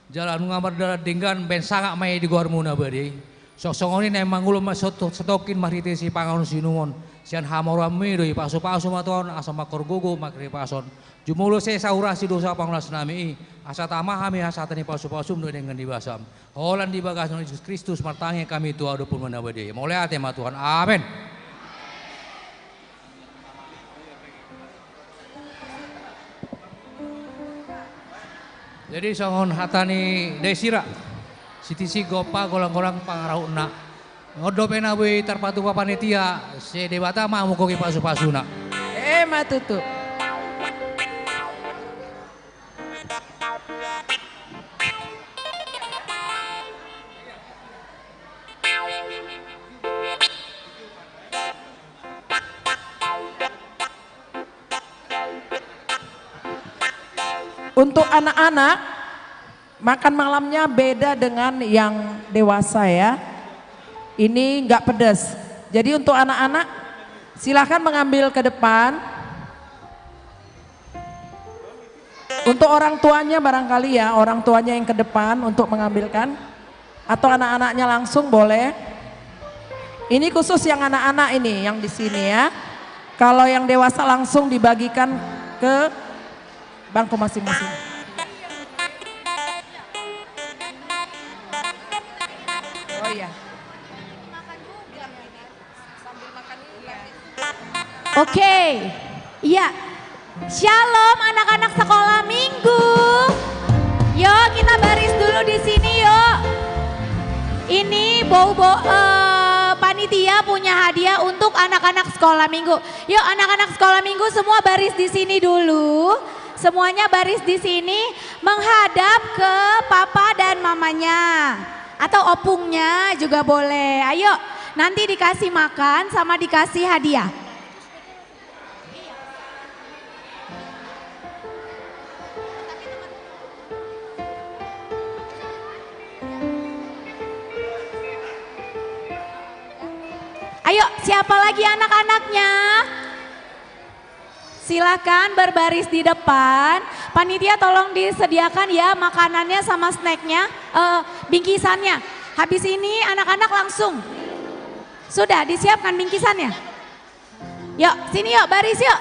jala nunga mardalan denggan, baen sangap ma i di goarMu na badia i. Songon i naeng mangulon ma sot-, satongkin marhite sipanganon siinumon, sian hamoraonMu i do i, pasupasu ma Tuhan, asa mangkorgogo mangkaripason. Jumolo sesa huransi dosa pangulasnami i, asa tama hami hasahatan ni pasupasuM dohot denggan ni basaM. Holan di bagasan Jesus Kristus martangiang hami tu Amanami na badia i. Mauliate ma Tuhan. Amen. Jadi songon hata ni dae sira, sititi gompa, golang-golang pangarahutna. Ngon dope na boi tarpatupa panitia, sai Debata ma hamukoki pasupasuna. Emma tutu. Untuk anak-anak, makan malamnya beda dengan yang dewasa ya. Ini nggak pedas. Jadi untuk anak-anak, silahkan mengambil ke depan. Untuk orang tuanya barangkali ya, orang tuanya yang ke depan untuk mengambilkan. Atau anak-anaknya langsung boleh. Ini khusus yang anak-anak ini, yang di sini ya. Kalau yang dewasa langsung dibagikan ke bangku masing-masing. Oh iya. Oke. Iya. Shalom anak-anak sekolah minggu. Yuk kita baris dulu di sini yuk. Ini bau-bau, eh, panitia punya hadiah untuk anak-anak sekolah minggu. Yuk anak-anak sekolah minggu semua baris di sini dulu. Semuanya baris di sini menghadap ke papa dan mamanya atau opungnya juga boleh. Ayo, nanti dikasih makan sama dikasih hadiah. Ayo, siapa lagi anak-anaknya? Silakan berbaris di depan. Panitia tolong disediakan ya makanannya sama snacknya, eh, bingkisannya. Habis ini anak-anak langsung. Sudah disiapkan bingkisannya? Yuk, sini yuk, baris yuk.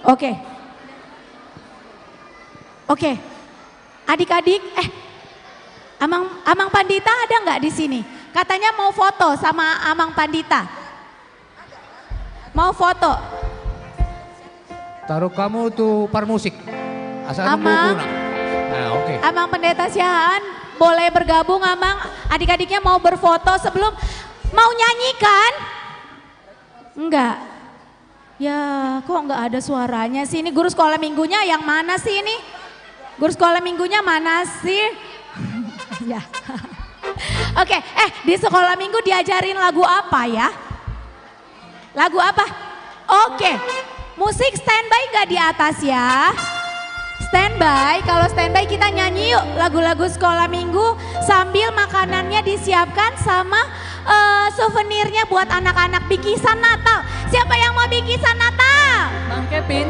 Oke. Oke. Adik-adik, eh, Amang, Amang Pandita ada nggak di sini? Katanya mau foto sama Amang Pandita. Mau foto? Taruh kamu tu parmusik. Asal Amang, nah, oke. Amang Pendeta Siahaan, Boleh bergabung, Amang. Adik-adiknya mau berfoto sebelum, mau nyanyi kan? Enggak. Ya, kok enggak ada suaranya sih ini? Guru sekolah minggunya yang mana sih ini? Guru sekolah minggunya mana sih? Ya. Oke, eh, di sekolah minggu diajarin lagu apa ya? Lagu apa? Oke. Musik standby nggak di atas ya? Standby, kalau standby kita nyanyi yuk lagu-lagu sekolah minggu sambil makanannya disiapkan sama, eh, souvenirnya buat anak-anak, bingkisan Natal. Siapa yang mau bingkisan Natal? Bang Kevin.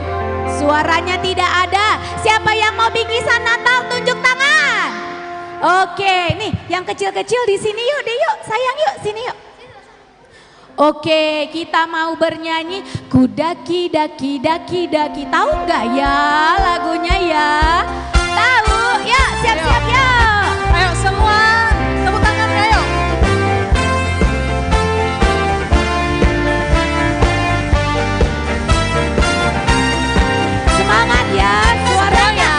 Suaranya tidak ada. Siapa yang mau bingkisan Natal, tunjuk tangan. Oke, nih yang kecil-kecil di sini yuk deh yuk, sayang yuk, sini yuk. Oke, kita mau bernyanyi Kudaki daki daki daki. Tahu nggak ya lagunya ya? Tahu? Ya, siap-siap ya. Ayo semua tepuk tangan, ayo. Semangat ya, suaranya.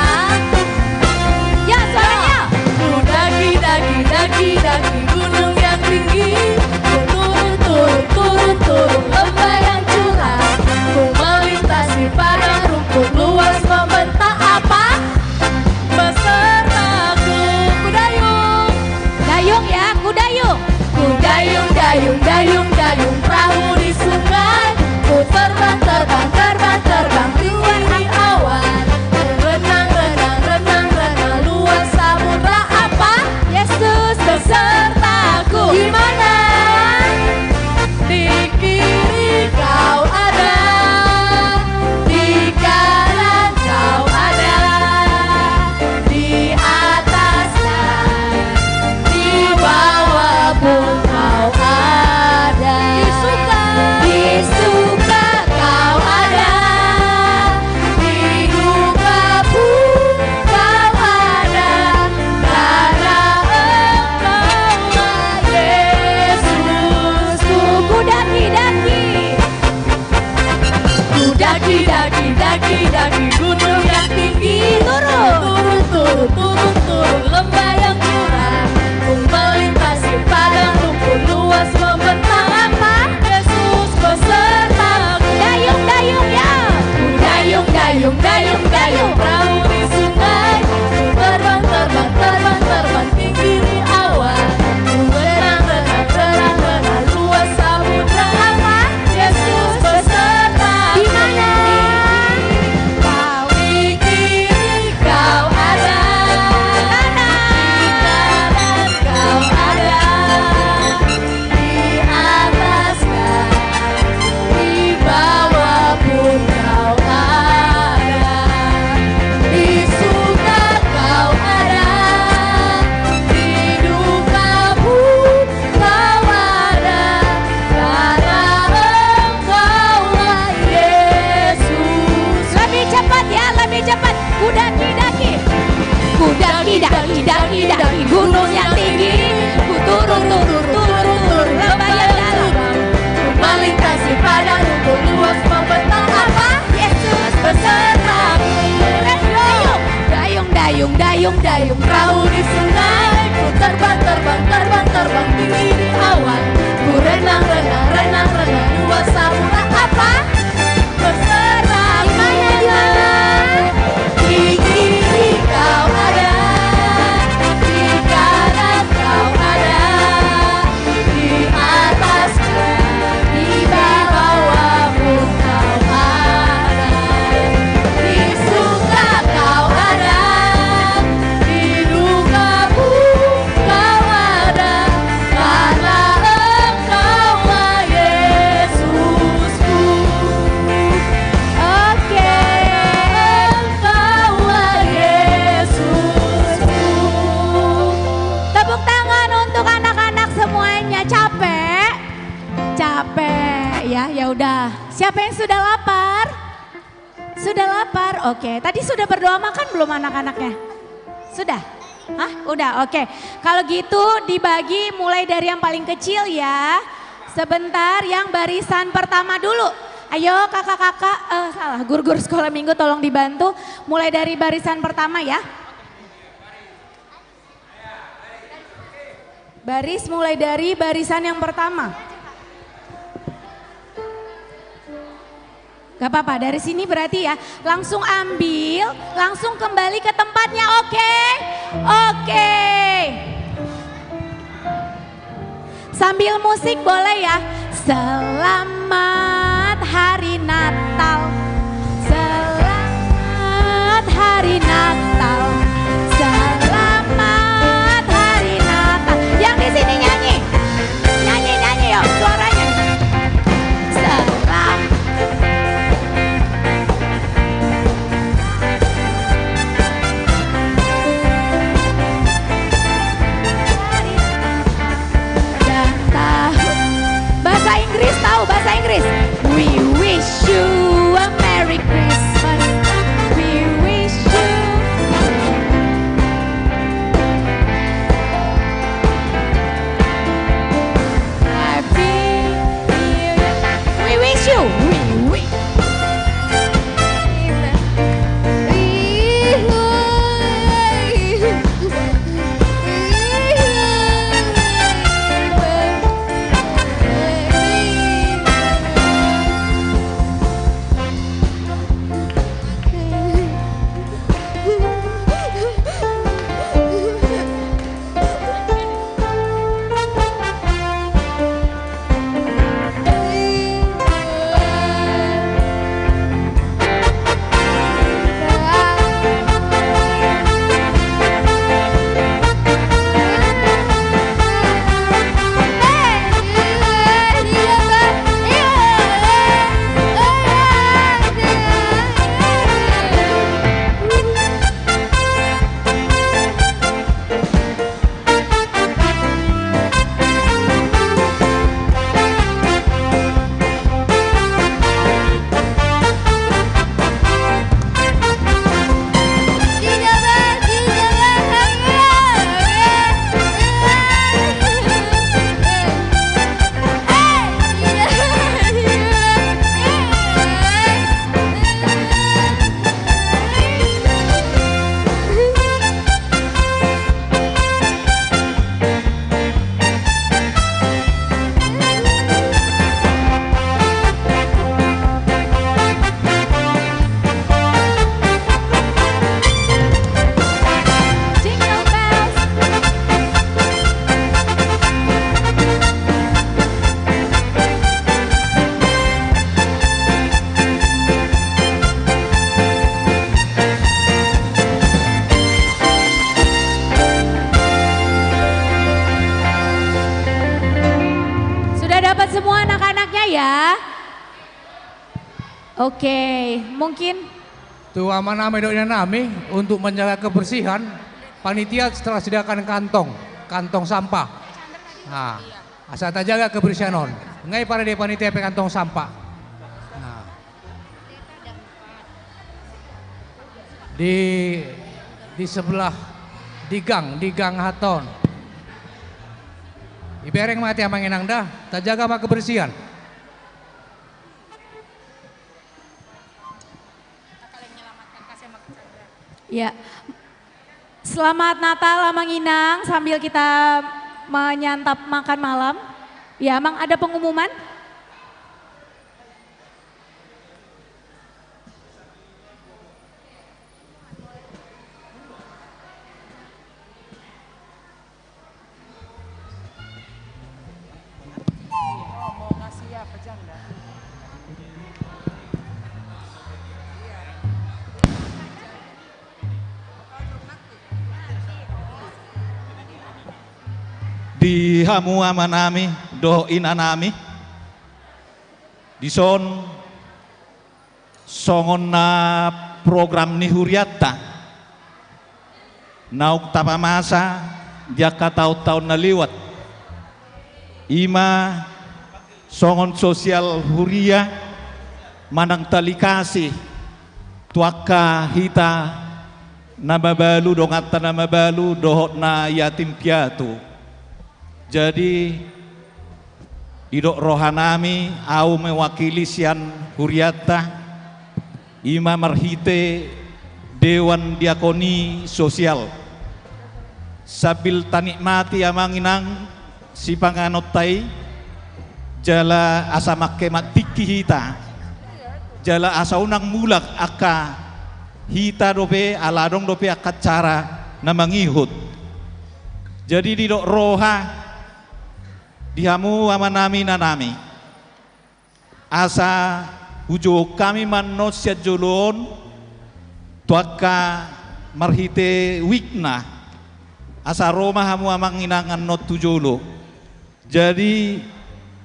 Ya, suaranya. Ku daki, daki, daki, daki gunung yang tinggi. Ku turun, turun, turun, turun lembah yang curam. Ku melintasi padang rumput luas membentang apa? Besertaku. Ku dayung. Dayung ya, ku dayung. Ku dayung, dayung, dayung, dayung perahu di sungai. Ku terbang, terbang, terbang, terbang tinggi di awan. Ku renang, renang, renang, renang luas samudra apa? Yesus besertaku. Di mana? Di kiri kau ada, di kanan kau ada, di atas dan di bawah pun kau ada. Di suka, di suka kau ada, di duka pun kau ada, karena Engkaulah Yesusku. Ku daki-daki. Ku daki-daki, daki-daki gunung yang tinggi. Turun. Turun, turun, turun, turun lembah yang curam. Ku melintasi padang rumput luas membentang apa? Yesus besertaku. Dayung, dayung, ya. Ku dayung, dayung, dayung, dayung perahu di sungai. Ku terbang, terbang, terbang, terbang tinggi di awan. Ku renang, renang, renang, renang luas samudra apa? Yesus beserta. Di mana? Kau di kiri, kau ada. Di kanan, kau ada. Di atas dan di bawah pun kau ada. Di suka kau ada. Di duka pun Kau ada, karena Engkaulah Yesus. Lebih cepat ya, lebih cepat. Ku daki-daki. Ku daki-daki, daki-daki gunung yang tinggi. Ku turun, turun, turun, turun lembah yang dalam. Ku melintasi padang rumput luas membentang apa? Yesus besertaku. Dayung, dayung, dayung, dayung perahu di sungai. Ku terbang, terbang, terbang, terbang tinggi di awan. Ku renang, renang, renang, renang luas samudra apa? Besertaku. Di mana, di mana? Di kiri kau ada, di kanan kau ada. Di atas dan di bawah pun kau ada. Di suka kau ada, di duka pun kau ada, karena Engkaulah Yesusku. Oke. Engkaulah Yesusku. Tepuk tangan untuk anak-anak semuanya. Capek? Capek ya, ya udah. Siapa yang sudah lapar? Sudah lapar? Oke. Tadi sudah berdoa makan belum anak-anaknya? Sudah? Hah? Udah, oke. Kalau gitu dibagi mulai dari yang paling kecil ya. Sebentar, yang barisan pertama dulu. Ayo kakak-kakak, eh, salah, guru-guru sekolah minggu tolong dibantu. Mulai dari barisan pertama ya. Baris mulai dari barisan yang pertama. Gak apa-apa, dari sini berarti ya. Langsung ambil, langsung kembali ke tempatnya, oke? Oke. Sambil musik boleh ya. Selamat Hari Natal. Selamat Hari Natal. Selamat Hari Natal. Yang di sini nyanyi. Nyanyi, nyanyi, yuk, suaranya. Selam. Dan tahu. Bahasa Inggris tahu, bahasa Inggris. We wish you a Merry Christmas. We wish you Happy New Year. We wish you. We wish. Sudah dapat semua anak-anaknya ya? Oke, mungkin. Tu amanami dohot inanami, untuk menjaga kebersihan, panitia telah sediakan kantong, kantong sampah. Nah, asa tajaga kebersihan on. Nga i parade panitia pe kantong sampah. Nah. Di, di sebelah, di gang, di gang haton. Dibereng ma ate amang inang da, tajaga ma kebersihan. Ya. Selamat Natal, Amang Inang, sambil kita menyantap makan malam. Ya, Amang, ada pengumuman? Di hamu amanami dohot inanami, dison songon na program ni hurianta naung tapamasa di angka taon-taon na liwat, i ma songon sosial huria manang tali kasih tu angka hita na mabalu, donganta na mabalu dohot na yatim piatu. Jadi, didok rohanami, ahu mewakili sian hurianta, i ma marhite Dewan Diakoni Sosial. Sambil tanikmati, Amang Inang, sipanganonta i, jala asa mangke mantingki hita, jala asa unang mulak angka hita dope, ala adong dope angka acara na mangihut. Jadi didok roha di hamu amanami inanami, asa hujou hami ma annon sian jolo on tu angka marhite wikna, asa ro ma hamu amang inang annon tu jolo. Jadi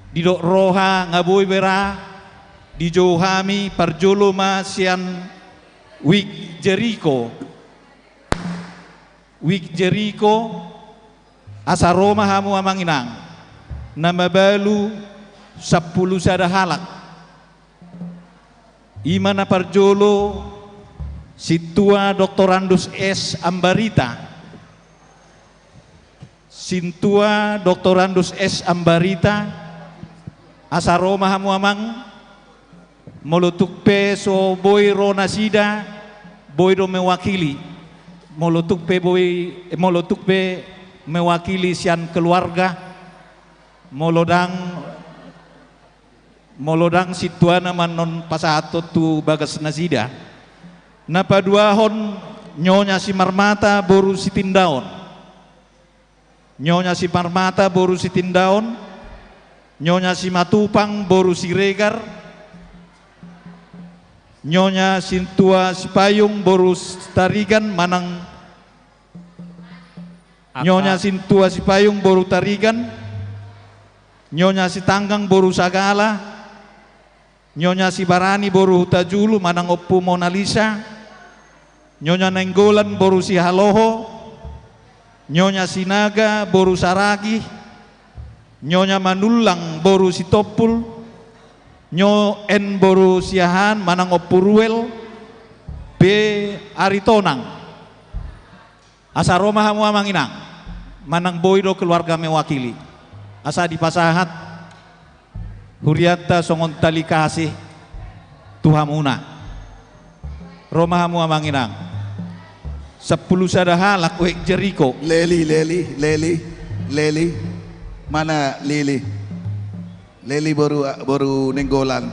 didok roha nga boi be ra, dijou hami parjolo ma sian wik Jeriko. Wik Jeriko, asa ro ma hamu amang inang, na mabalu sampulu sada halak. I ma na parjolo, Sintua Doktorandus S Ambarita. Sintua Doktorandus S Ambarita, asa ro ma hamu amang. Molo tung pe so boi ro nasida, boi do mewakili. Molo tung pe boi, molo tung pe mewakili sian keluarga, molo ndang, molo ndang sintuana ma annon pasahathon tu bagas nasida. Na paduahon, Nyonya Simarmata boru Sitindaon. Nyonya Simarmata boru Sitindaon, Nyonya Simatupang boru Siregar, Nyonya Sintua Sipayung boru Tarigan manang, Nyonya Sintua Sipayung boru Tarigan, Nyonya Sitanggang boru Sagala, Nyonya Sibarani boru Hutajulu manang Ompu Mona Lisa, Nyonya Nainggolan boru Sihaloho, Nyonya Sinaga boru Saragih, Nyonya Manullang boru Sitompul, Nyo En boru Siahaan manang Ompu Ruel, Be Aritonang. Asa ro ma hamu amang inang, manang boi do keluarga mewakili, asa dipasahat hurianta songon tali kasih tu hamuna. Ro ma hamu amang inang. Sampulu sada halak wek Jeriko. Leli, Leli, Leli, Leli. Mana Leli? Leli boru, boru Nainggolan.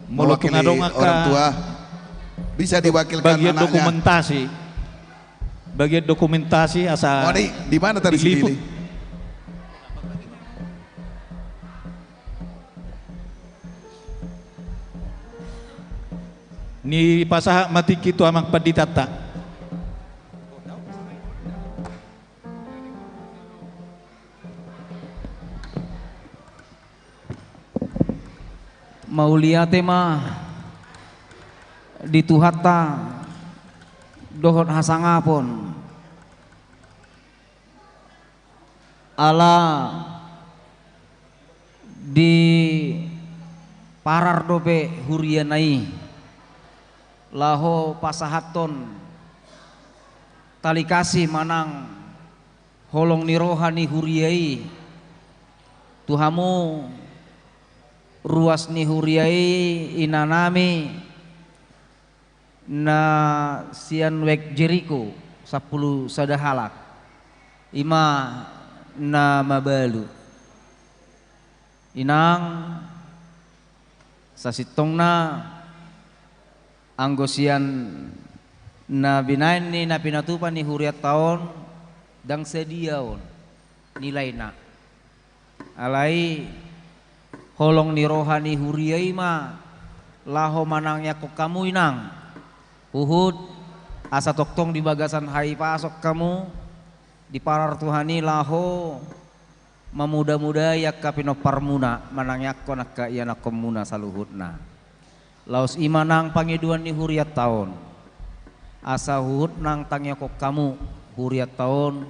Molo tung adong angka orang tua, bisa diwakilkan bagian anaknya. Dokumentasi, bagian dokumentasi asa. Oh, ini di mana tadi diliput. Sini? Ni pasahat ma tingki tu amang panditanta. Mauliate ma di Tuhanta dohot hasangapon. Ala diparar dope huriana i laho pasahathon tali kasih manang holong ni roha ni huria i tu hamu ruas ni huria i, inanami na sian wek Jeriko, sampulu sada halak, i ma na mabalu. Inang, sasintongna anggo sian na binahen ni na pinatupa ni hurianta on, ndang sadia on nilaina. Alai holong ni roha ni huria i ma laho manangiangkon hamu, Inang, huhut asa tongtong di bagasan hahipason hamu diparar Tuhan i laho mamudamudai angka pinomparmuna, manangiangkon angka ianakkonmuna saluhutna. Laos i ma nang pangidoan ni hurianta on, asa huhut nang tangiangkon hamu hurianta on,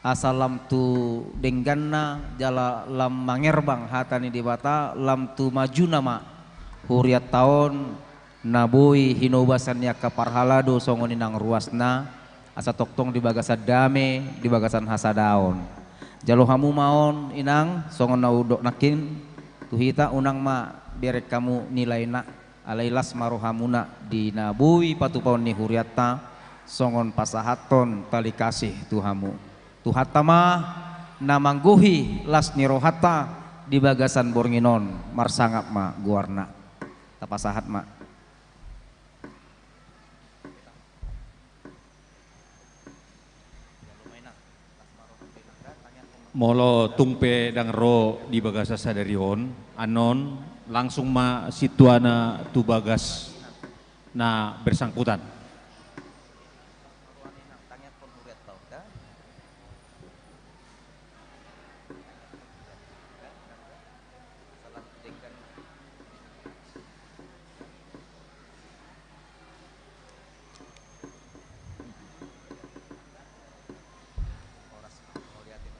asa lam tu dengganna jala lam mangerbang hata ni Debata, lam tu majuna ma hurianta on na boi hinobasan ni angka parhalado songon i nang ruasna, asa tongtong di bagasan dame, di bagasan hasadaon. Jalo hamu ma on, Inang, songon na hudok nangkin tu hita, unang ma bereng hamu nilaina, alai las ma rohamuna di na boi patupaon ni hurianta, songon pasahathon tali kasih tu hamu. Tuhanta ma na manggohi las ni rohanta di bagasan borngin on, marsangap ma goarna. Tapasahat ma. Molo tung pe ndang ro di bagasan sadari on, annon langsung ma sintuana tu bagas na bersangkutan. Horas, mau liatin.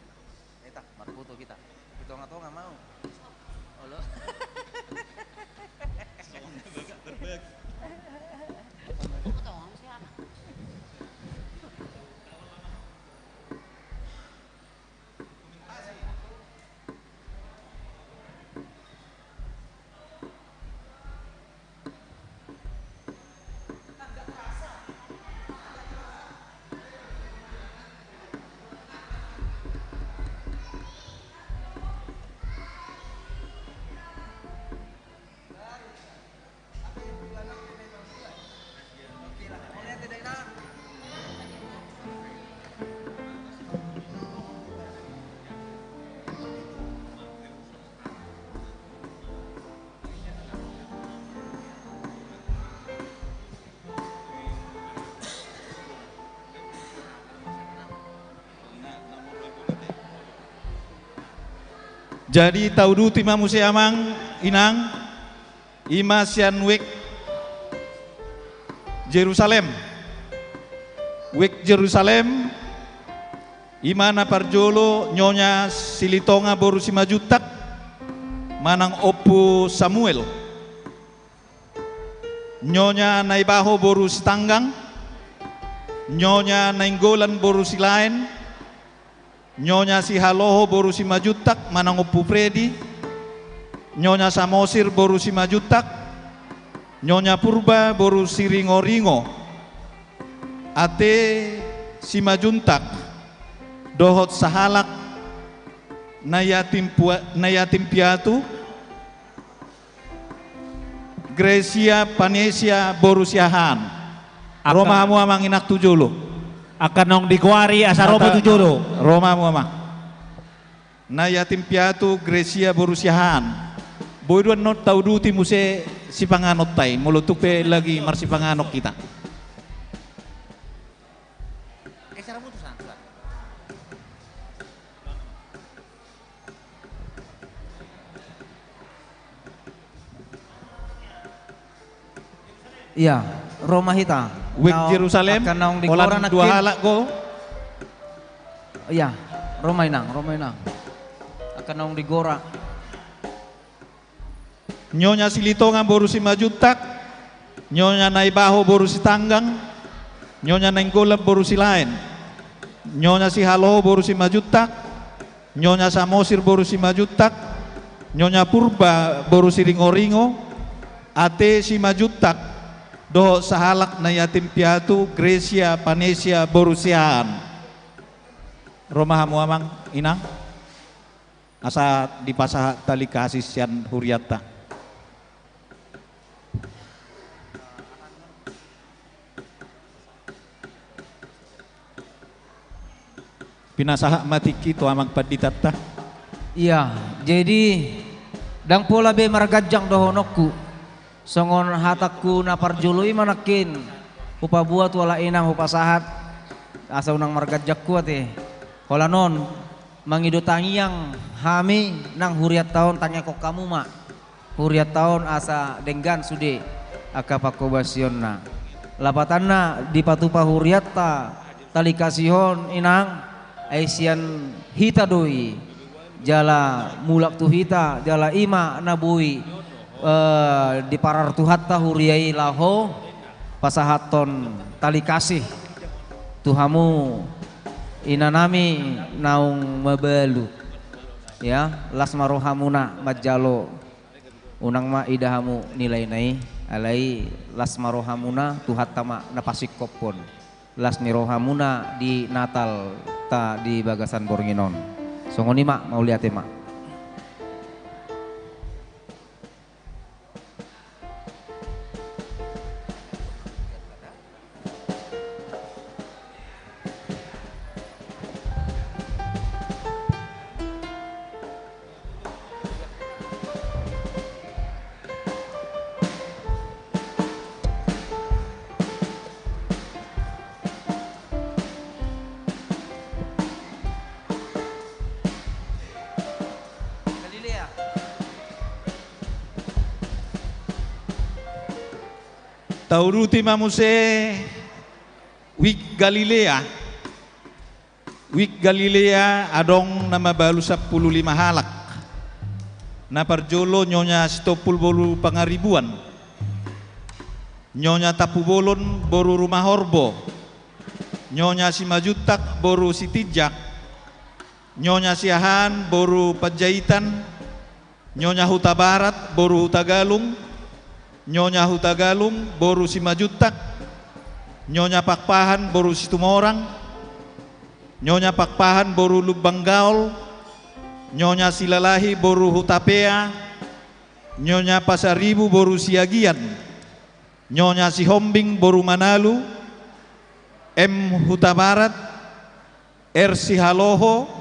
Eta, marfoto hita. Di tonga-tonga mau. Olo. Jadi tauduti ma muse amang inang, i ma sian wijk Jerusalem. Wijk Jerusalem, i ma na parjolo Nyonya Silitonga boru Simanjuntak manang Ompu Samuel. Nyonya Naibaho boru Sitanggang, Nyonya Nainggolan boru Silaen, Nyonya Sihaloho boru Simanjuntak manang Ompu Fredi, Nyonya Samosir boru Simanjuntak, Nyonya Purba boru Siringoringo, ate Simanjuntak, dohot sahalak na yatim pua-, na yatim piatu, Gracia Panesia boru Siahaan. Ro ma hamu amang inang tu jolo. Angka naung digoari asa ro ma tu jolo. Ro ma hamu amang. Na yatim piatu Gracia boru Siahaan. Boi do annon tauduti muse sipanganonta i, molo tung pe lagi marsipanganon hita. Ia, ro ma hita. Wijk Jerusalem, angka naung digora nangkin. Ia, ro ma inang, ro ma inang. Angka naung digora. Nyonya Silitonga boru Simanjuntak, Nyonya Naibaho boru Sitanggang, Nyonya Nainggolan boru Silaen, Nyonya Sihaloho boru Simanjuntak, Nyonya Samosir boru Simanjuntak, Nyonya Purba boru Siringoringo, ate Simanjuntak, dohot sahalak na yatim piatu Gracia Panesia boru Siahaan. Ro ma hamu amang inang. Asa dipasahat tali kasih sian hurianta. Pinasahat ma tingki tu amang panditanta. Ia, jadi ndang pola be marganjang dohononku. Songon hatangku na parjolo i ma nangkin hupaboa tu halak inang hupasahat asa unang marganjang hu ate. Holan on, mangido tangiang hami nang hurianta on, tangiangkon hamu ma hurianta on asa denggan sude angka pangkobasionna. Lapatanna dipatupa hurianta tali kasih on inang, ai sian hita do i. Jala mulak tu hita, jala i ma na boi, eh, diparar Tuhanta huria i laho pasahathon tali kasih tu hamu inanami naung mabalu. Ia, las ma rohamuna manjalo. Unang ma ida hamu nilaina i, alai las ma rohamuna, Tuhanta ma na pasingkophon las ni rohamuna di Natalta di bagasan borngin on. Songon i ma, mauliate ma. Tauduti ma muse Wijk Galilea. Wijk Galilea adong na mabalu sampulu lima halak. Na parjolo Nyonya Sitompul boru Pangaribuan, Nyonya Tampubolon boru Rumahorbo, Nyonya Simanjuntak boru Sitinjak, Nyonya Siahaan boru Panjaitan, Nyonya Hutabarat boru Hutagalung, Nyonya Hutagalung boru Simanjuntak, Nyonya Pakpahan boru Situmorang, Nyonya Pakpahan boru Lumban Gaol, Nyonya Silalahi boru Hutapea, Nyonya Pasaribu boru Siagian, Nyonya Sihombing boru Manalu, M Hutabarat, R Sihaloho,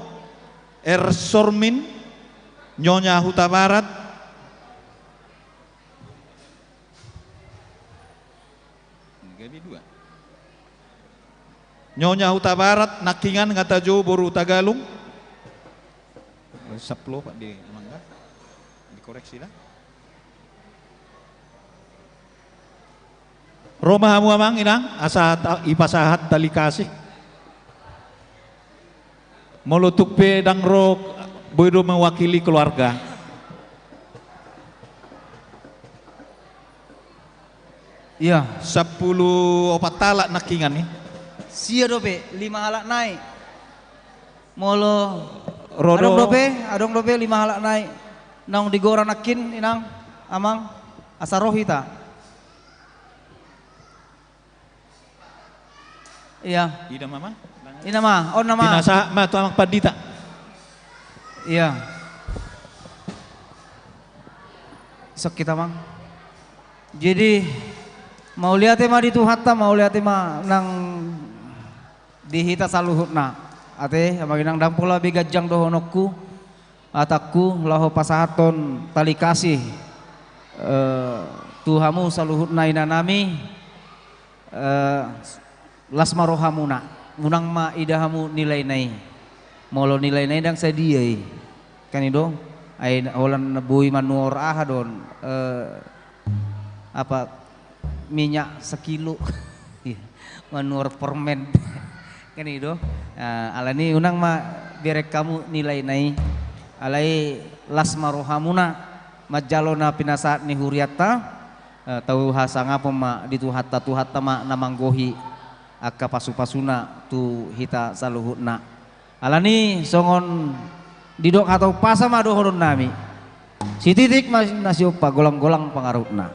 R Sormin, Nyonya Hutabarat, Nyonya Hutabarat, nangkingan nga tajou boru Hutagalung. Sampulu opat di mangga. Dikoreksi lah. Ro ma hamu amang inang, asa ta-, ipasahat tali kasih. Molo tung pe ndang ro, boi do mewakili keluarga. Ia, sampulu opat halak nangkingan i. Sia dope, lima halak nai. Molo ro do. Adong dope, adong dope lima halak nai. Naung digora nangkin, inang, amang, asa ro hita. Ia. Ida ma, ma? Ida ma, on nama. Pinasahat ma tu amang pandita. Ia. Sokit amang. Jadi, mauliate ma di Tuhanta, mauliate ma nang di hita saluhutna. Ate, amang inang, ndang pola be ganjang dohononku, hatangku, laho pasahathon tali kasih, eh, tu hamu saluhutna inanami, eh, las ma rohamuna, unang ma ida hamu nilaina i. Molo nilaina i ndang sadia i. Kan i do, ai holan boi manuhor aha do on, eh, apa, minyak sekilo. Manuhor permen. Kan i do. Eh, alani unang ma bereng hamu nilaina i. Alai las ma rohamuna manjalo na pinasahat ni hurianta, eh, tau hasangapon ma di Tuhanta, Tuhanta ma na manggohi angka pasupasuna tu hita saluhutna. Alani songon didok hata umpasa ma dohononnami. Sititik ma na siompa, golanggolang pangarahutna.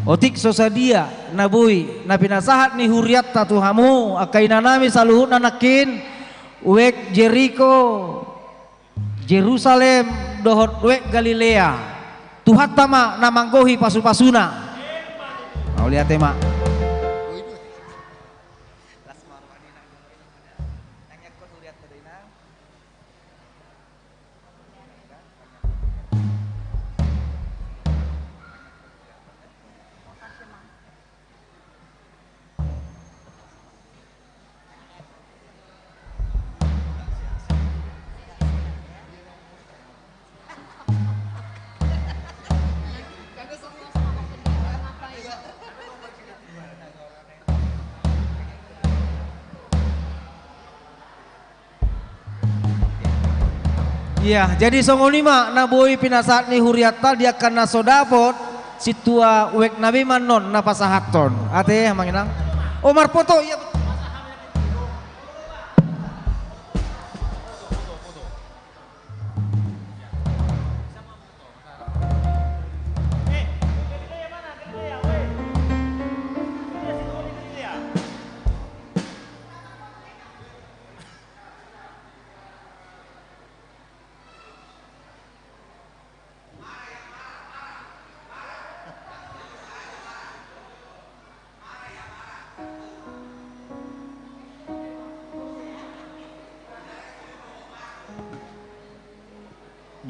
Otik so sadia na boi na pinasahat ni hurianta tu hamu angka inanami saluhutna nangkin, Wijk Jeriko, Jerusalem, dohot Wijk Galilea, Tuhanta ma na manggohi pasupasuna. Mauliate ma. Ia, jadi songon i ma na boi pinasahat ni hurianta di angka na so dapot, sintua wijk nami ma annon na pasahathon. Ate, amang inang. O, marpoto, ia.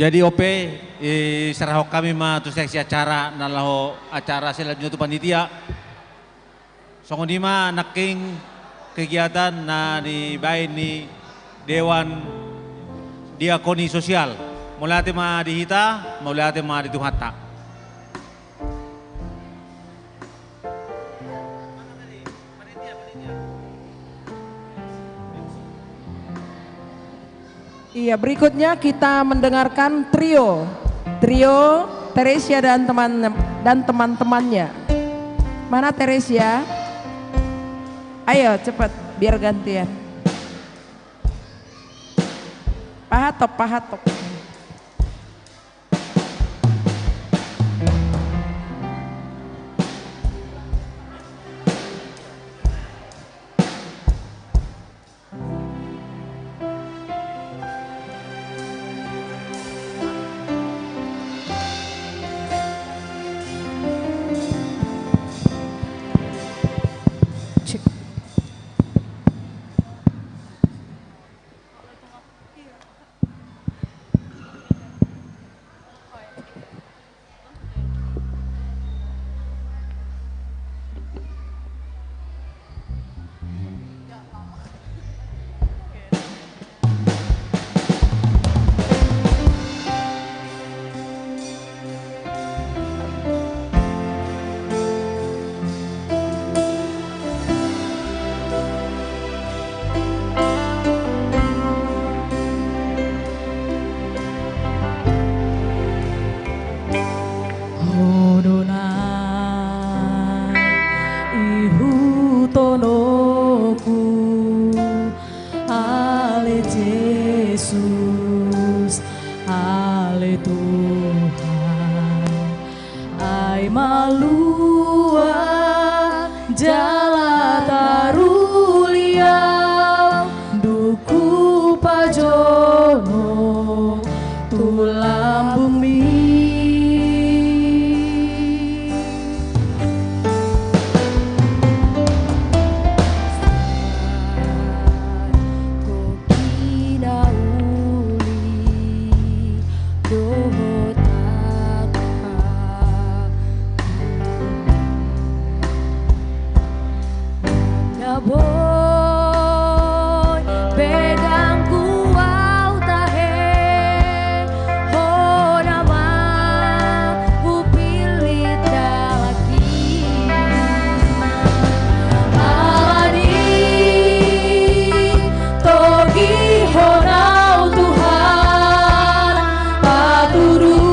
Jadi on pe, eh, serahon hami ma tu seksi acara na laho acara selanjutna tu panitia. Songon i ma nangkin kegiatan na nibaen ni Dewan Diakoni Sosial. Mauliate ma di hita, mauliate ma di Tuhanta. Iya, berikutnya kita mendengarkan trio. Trio Teresia dan teman, dan teman-temannya. Mana Teresia? Ayo, cepat, biar gantian. Pahatop, pahatop. Ho do na ihuthononku, ale Jesus, ale Tuhan. Ai malua jala taruli au, dung hupajonok tu lambungmi. Sai hu pinauli dohot hatangku. Na boi pedangku au tahe, Ho nama hupillit dalanki. Alani togihon au Tuhan, patuduhon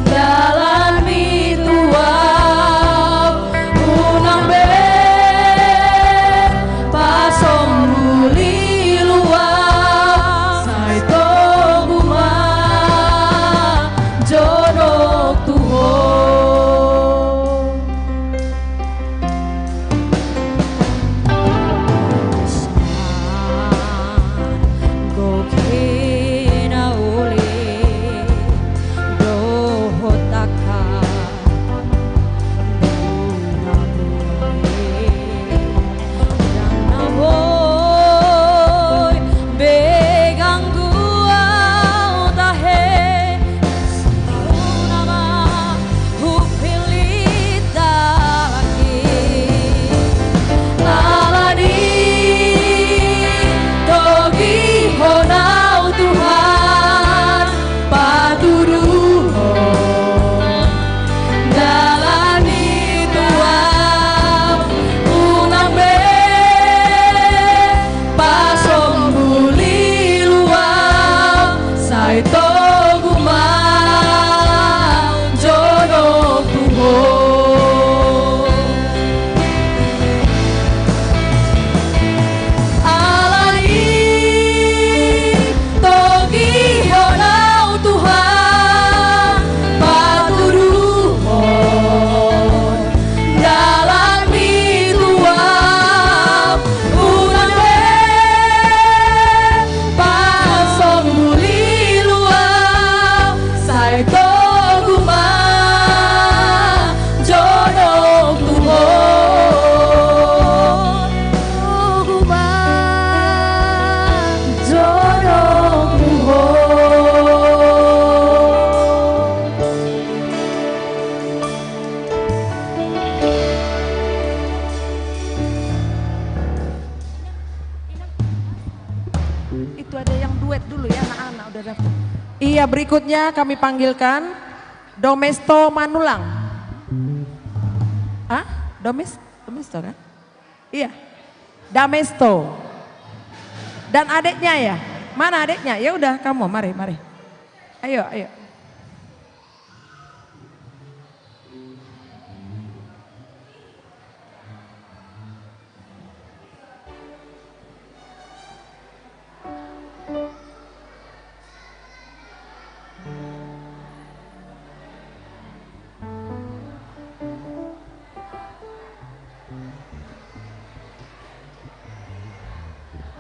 dalanmi tu au, unang be pasombunghon. Itu ada yang duet dulu ya, anak-anak udah daftar. Iya, berikutnya kami panggilkan Domesto Manulang. Ah, Domes, Domesto kan? Iya. Damesto. Dan adiknya ya? Mana adiknya? Ya udah, kamu mari, mari. Ayo, ayo.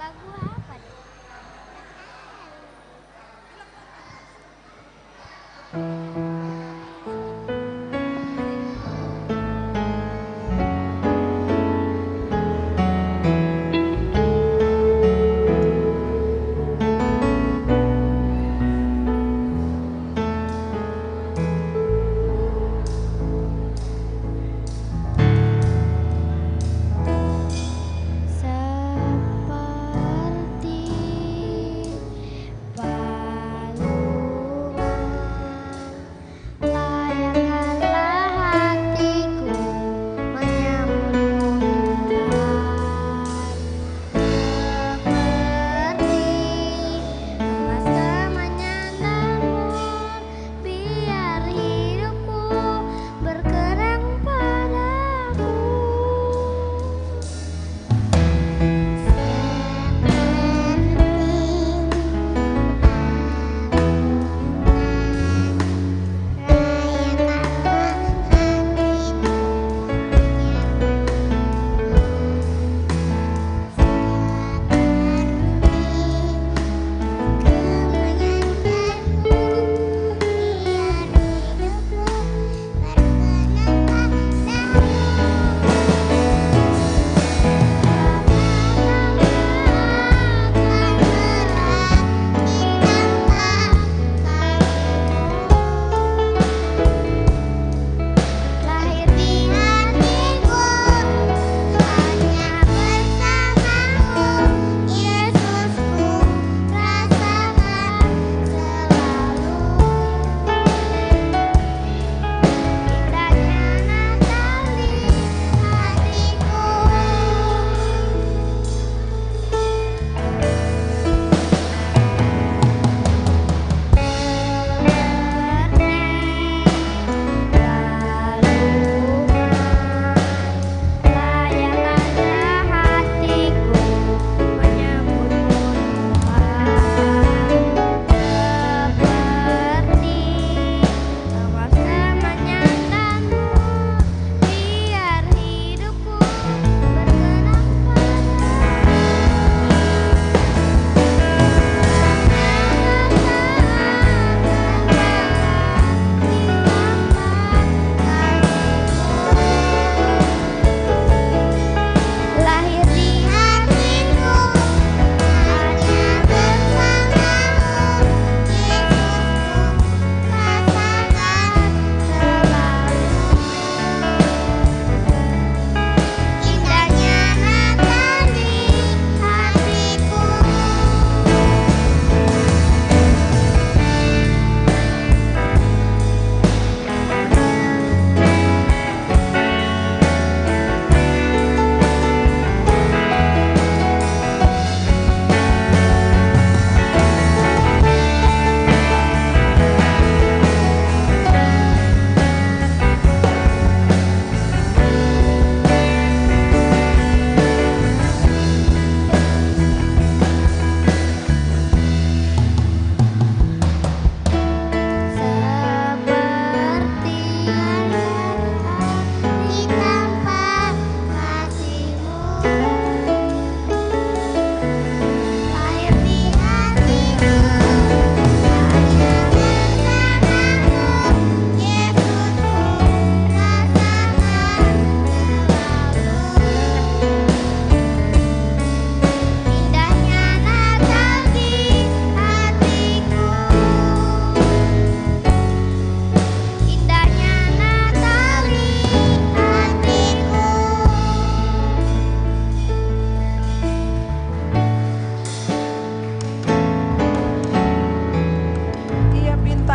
Lagu apa nih?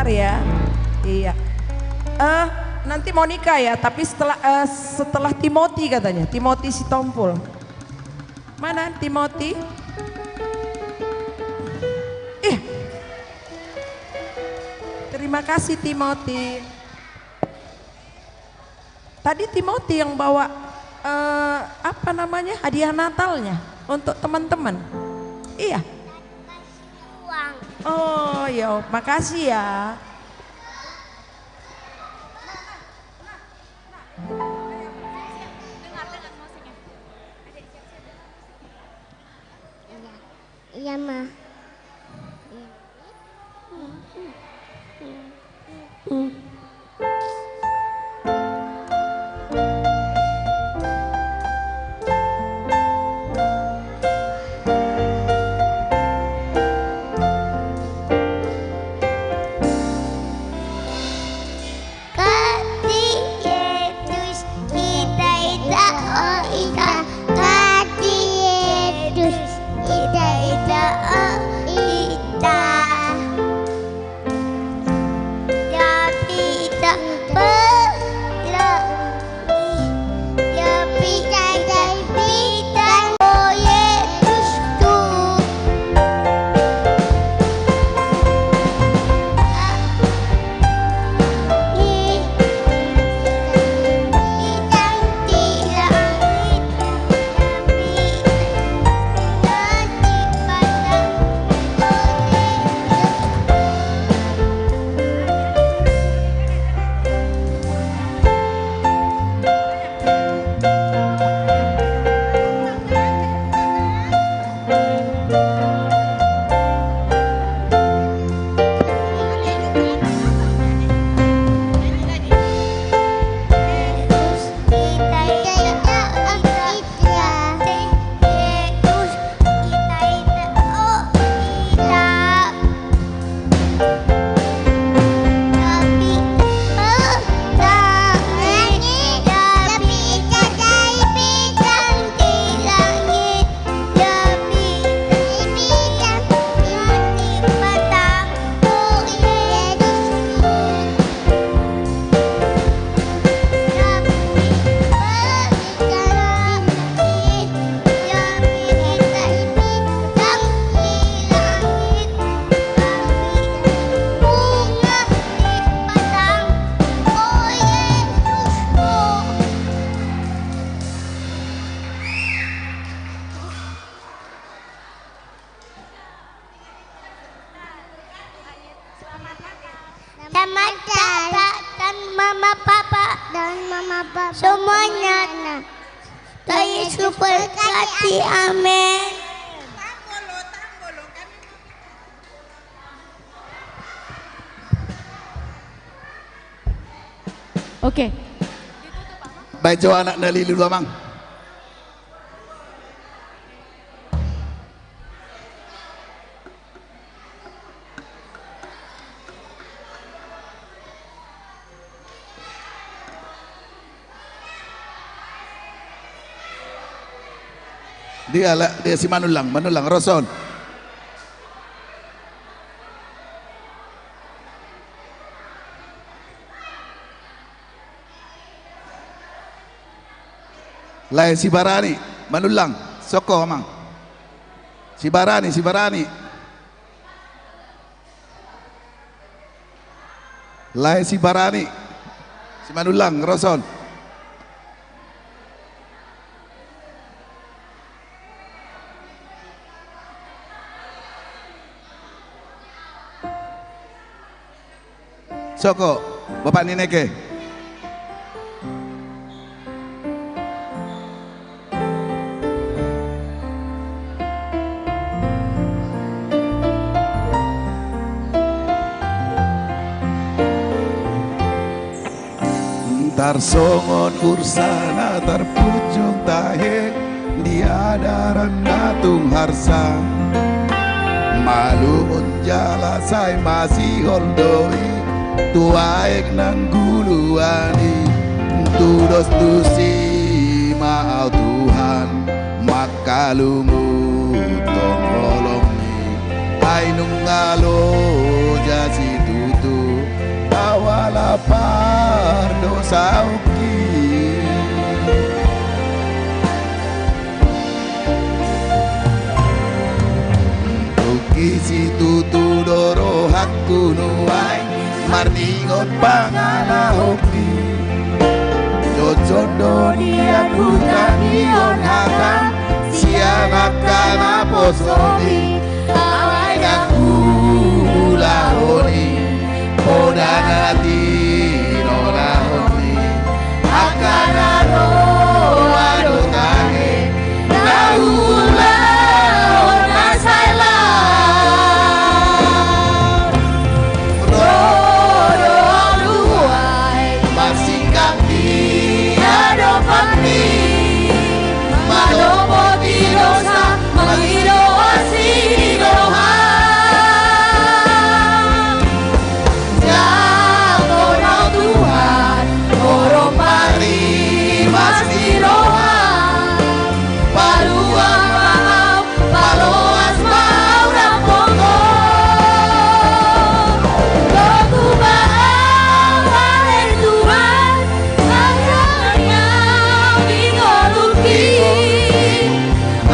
Ya. Iya. Eh, nanti mau nikah ya, tapi setelah, eh, setelah Timothy katanya, Timothy Sitompul. Mana Timothy? Ih. Terima kasih, Timothy. Tadi Timothy yang bawa, eh, apa namanya, hadiah Natalnya untuk teman-teman. Iya. Uang. Oh, ya, makasih ya. Iya, Ma. Kasi Yesus, ita, ita, oh, ita. Kasi Yesus, ita, ita, oh, ita. Tapi tak pernah Selamat Natal dan Mama Papa dan Mama Papa semuanya. Tuhan Yesus berkati. Amin. Oke. Baen jo anak na lili do, Amang. Dia la, dia si Manullang, Manullang, ro son. Lae Sibarani, Manullang, soko, Amang. Sibarani, Sibarani. Lae Sibarani, si Manullang, ro son. Soko, bapak ni Neke. Tarsongon ursa na tarpunjung tahe di adaran na tung harsa. Malungun jala sai masihol do i tu aek na ngguluan i. Tudos tusi ma au Tuhan mangkalunguthon holong i. Ai nunga loja situtu Saoki. Tungki situtu do rohangku nuaeng marningot pangalahoki. Jotjot do nian hutangihon hata sian angka naposomi. Alai ndang huulahon i, poda na tinonahon i, angka na roa do tahe na huulahon na sai lam. Ro do au nuaeng marsinggang di adopanmi, mandapoti dosa, mangido asi di roham. Jangkon au Tuhan, ro ma rimas di roham. Paluah ma au, paloas ma au rampongku. Gogo ma au ale Tuhan, sahat ma au di ngolungki.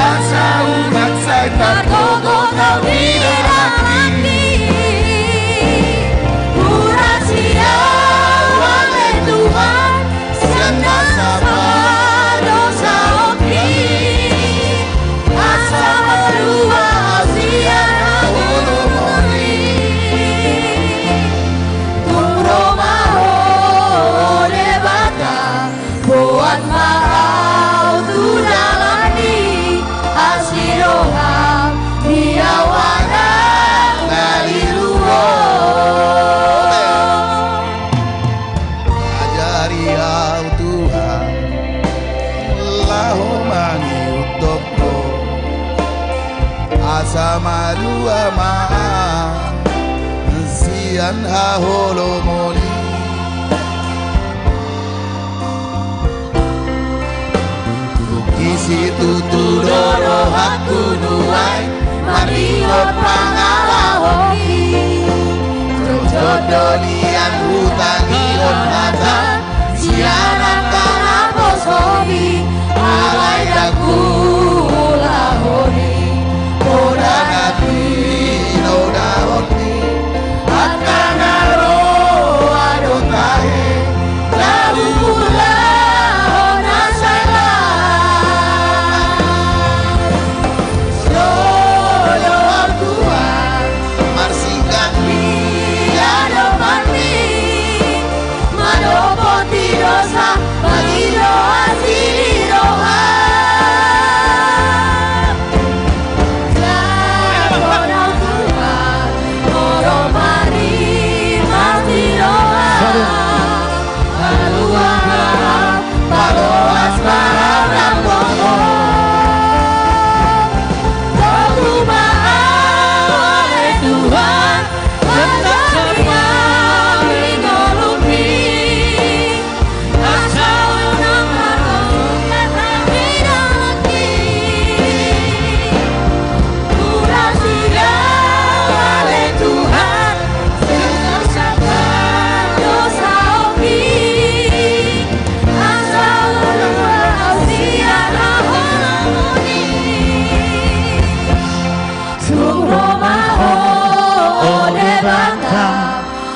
Asa unang sai targogo au di dalanki. Hurasi au ale Tuhan, sian nasa pardosaonki. Asa malua au sian haholomon i. Tung ro ma Ho, o Debata, boan ma au tu dalanmi, asi roham di au anak na lilu on. Ajari au Tuhan, laho mangihut Ho, asa malua ma au sian haholomon i. Tungki situtu do rohangku nuaeng marningot pangalahoki. Jotjot do nian hutangihon hata sian angka naposomi. Alai ndang huulahon i, poda na tinonahon i, angka na roa do tahe na huulahon na sai lam. Ro do au Tuhan marsinggang di adopanmi, mandapoti dosa, mangido asi di roham. Jangkon au Tuhan, ro ma rimas di roham. Paluah ma au, paloas ma au rampongku. Gogo ma au ale Tuhan, sahat ma au di ngolungki. Asa unang sai targogo au di dalanki. Hurasi au ale Tuhan, sian nasa pardosaonki. Asa malua au sian haholomon i. Tung ro ma Ho, o Debata,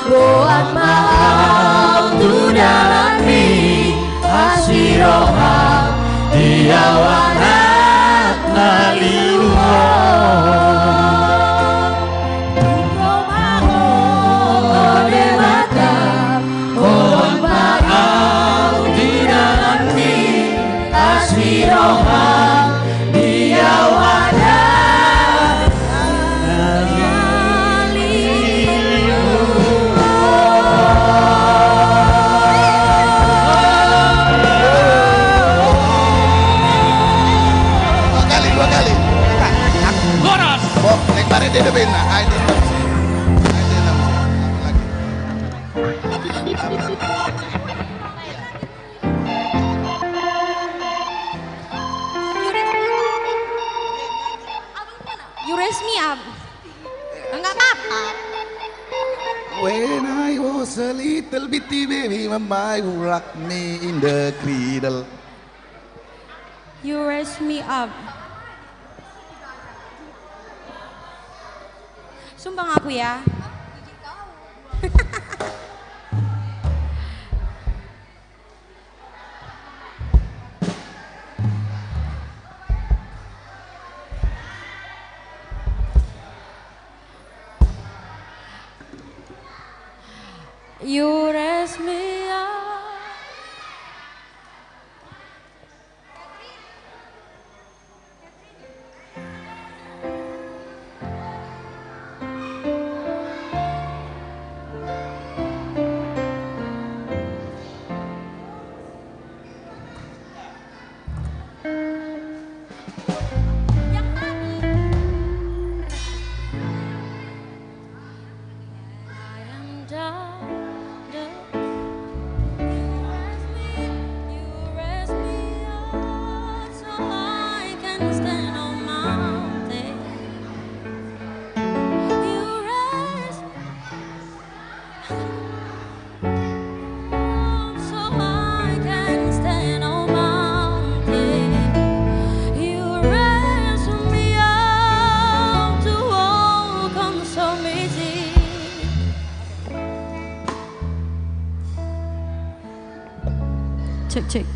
boan ma au tu dalanmi, asi roham di au anak na lilu on. Tung ro ma Ho, o Debata, boan ma au tu dalanmi, asi roham di au anak na lilu on. Dua kali, dua kali. Horas. Bo, naeng marende dope inna. Ai, dia enam sih. Ai, dia enam sih. Apa lagi? Yuresmi, Ab. Enggak apa-apa. When I was a little bitty baby, mama would rock me in the cradle. You raise me up. Sumbang aku ya. You raise me up. Cek, cek.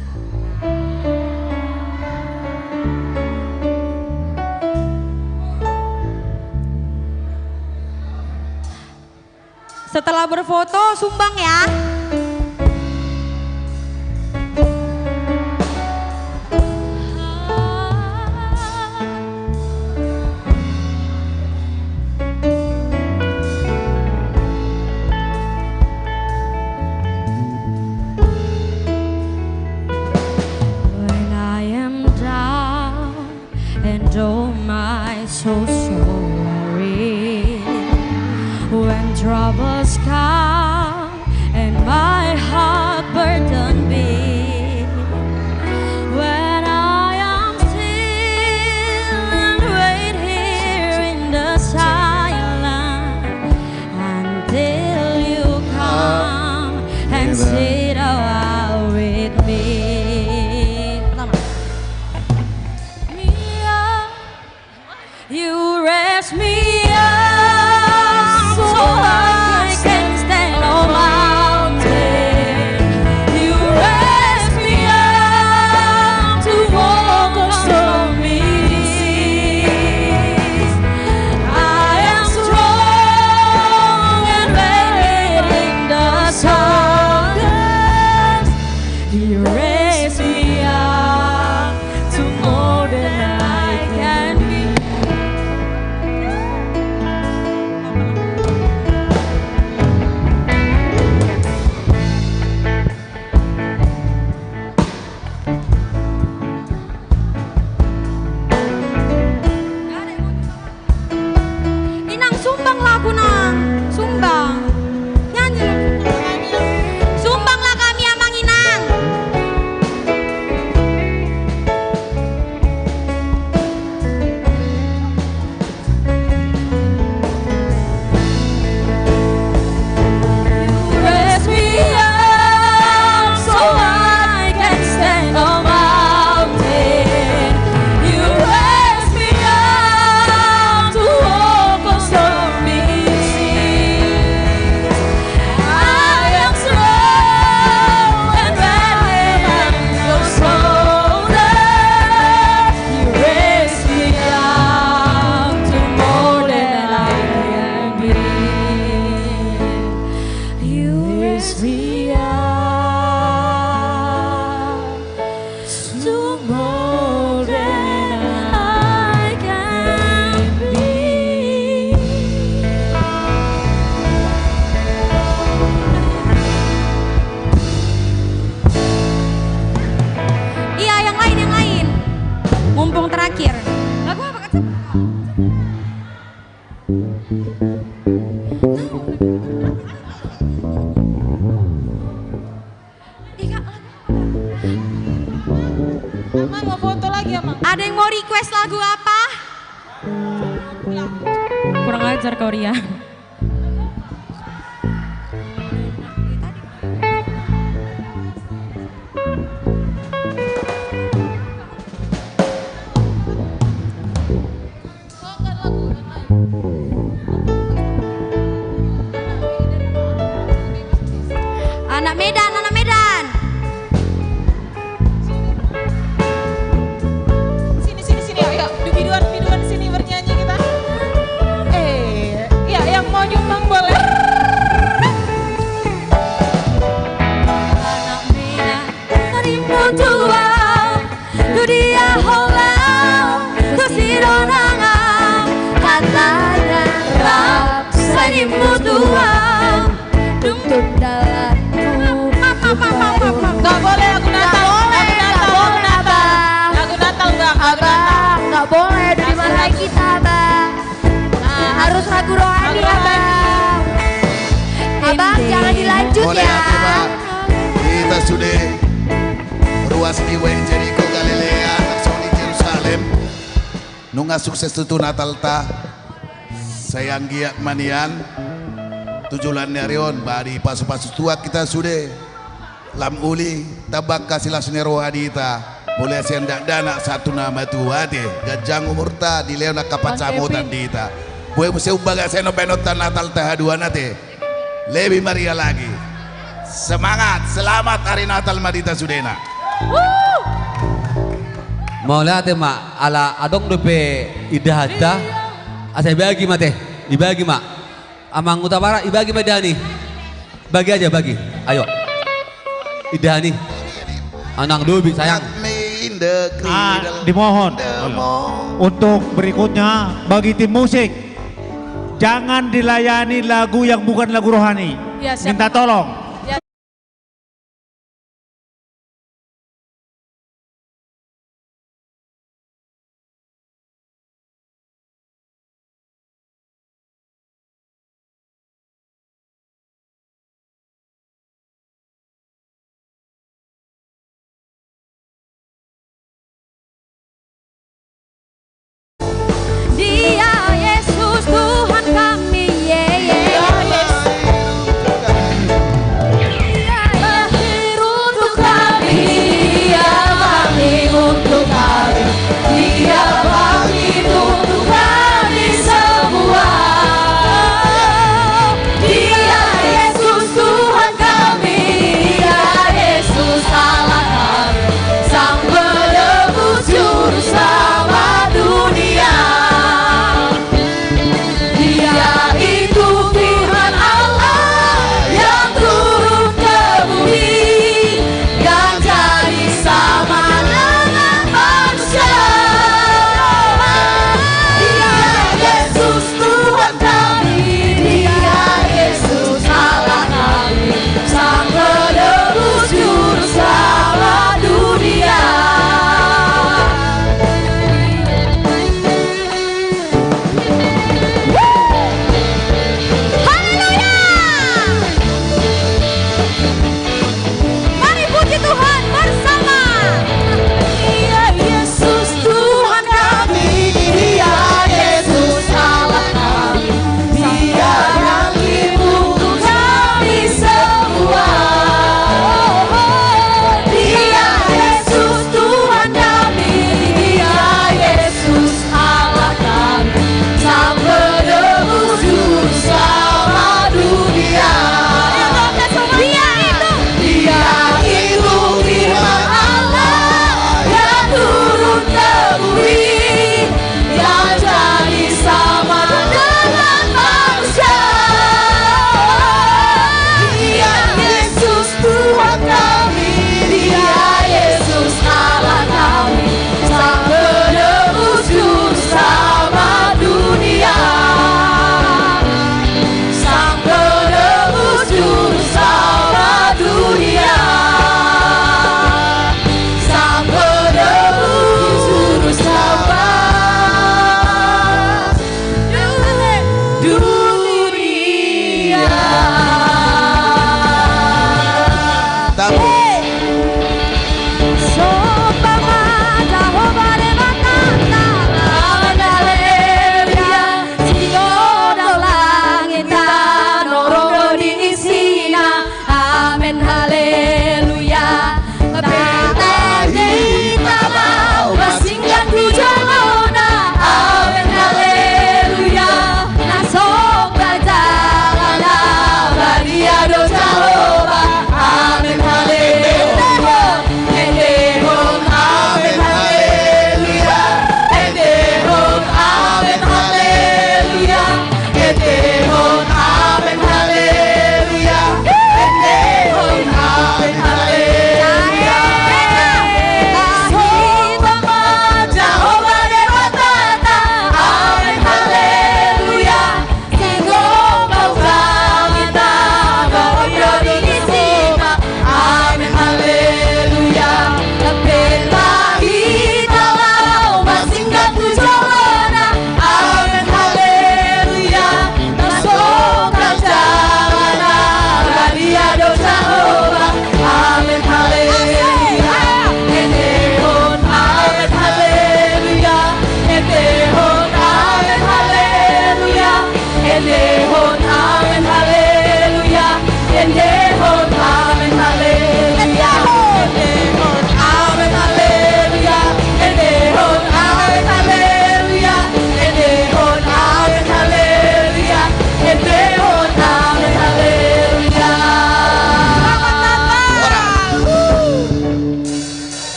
Setelah berfoto, sumbang ya. When I am down and oh my, so, so weary. When troubles come and my heart burden be, when I am still and wait here in the silence until you come and sit a while with me. Pertama. Me up. You raise me up so I can stand on mountain. You raise me up to walk on stormy seas. I am strong and ready in the darkness. You raise me up to more than I can be. Inang, sumbang lagu, Nang. Sumbang. Nyanyi. Sumbanglah kami, Amang Inang. You raise me up so I can stand on mountain. You raise me up to walk on stormy seas. I am strong and ready in the darkness. You raise me up to more than I can be. You raise me up to more than I can be. Iya, yang lain, yang lain. Mumpung terakhir. Lagu apa, Kak? Ih, Kak, lagu apa? Amang, mau foto lagi, Amang? Ada yang mau request lagu apa? Kurang ajar kau, Ria. Anak Medan, anak Medan. Sini, sini, sini, ayo, ayo. Biduan, biduan sini bernyanyi kita. Eh, ya, yang mau nyumbang boleh. Anak Medan, rimbo tuau, tu dia holau, tu sidongan au, hatana rap, sai rimbo tuau, dung tu dalanmu. Nggak boleh lagu Natal. Nggak boleh, nggak boleh, Abang. Lagu Natal, Bang. Abang, nggak boleh, udah dimarahin kita, Bang. Nah, harus lagu rohani, Abang. Abang, jangan dilanjut ya. Hita sude ruas ni W Jeriko Galilea, langsung di Jerusalem. Nunga sukses tutu Natalta. Sai anggiat ma nian tu joloan ni ari on, ba dipasupasu Tuhan hita sude. Lam uli, tamba hasilas ni roha di hita. Mauliate sian dakdanak sahat tu na matua ate. Ganjang umurta, dilehon angka pansamotan di hita. Boi muse umbahen sian on bahenonta Natalta haduan ate. Lebih meriah lagi. Semangat, selamat hari Natal ma di hita sudena. Mauliate ma, ala adong dope indahanta. Asa ibagi ma ate, ibagi ma. Amang Huta Barat, ibagi ma indahan i. Bagi aja, bagi. Ayo. Indahan i. Anang dobi, sayang. Ah, dimohon. Untuk berikutnya, bagi tim musik, jangan dilayani lagu yang bukan lagu rohani. Ya, siap. Minta tolong. Ya. Dia Yesus Tuhan kami, ye, ye.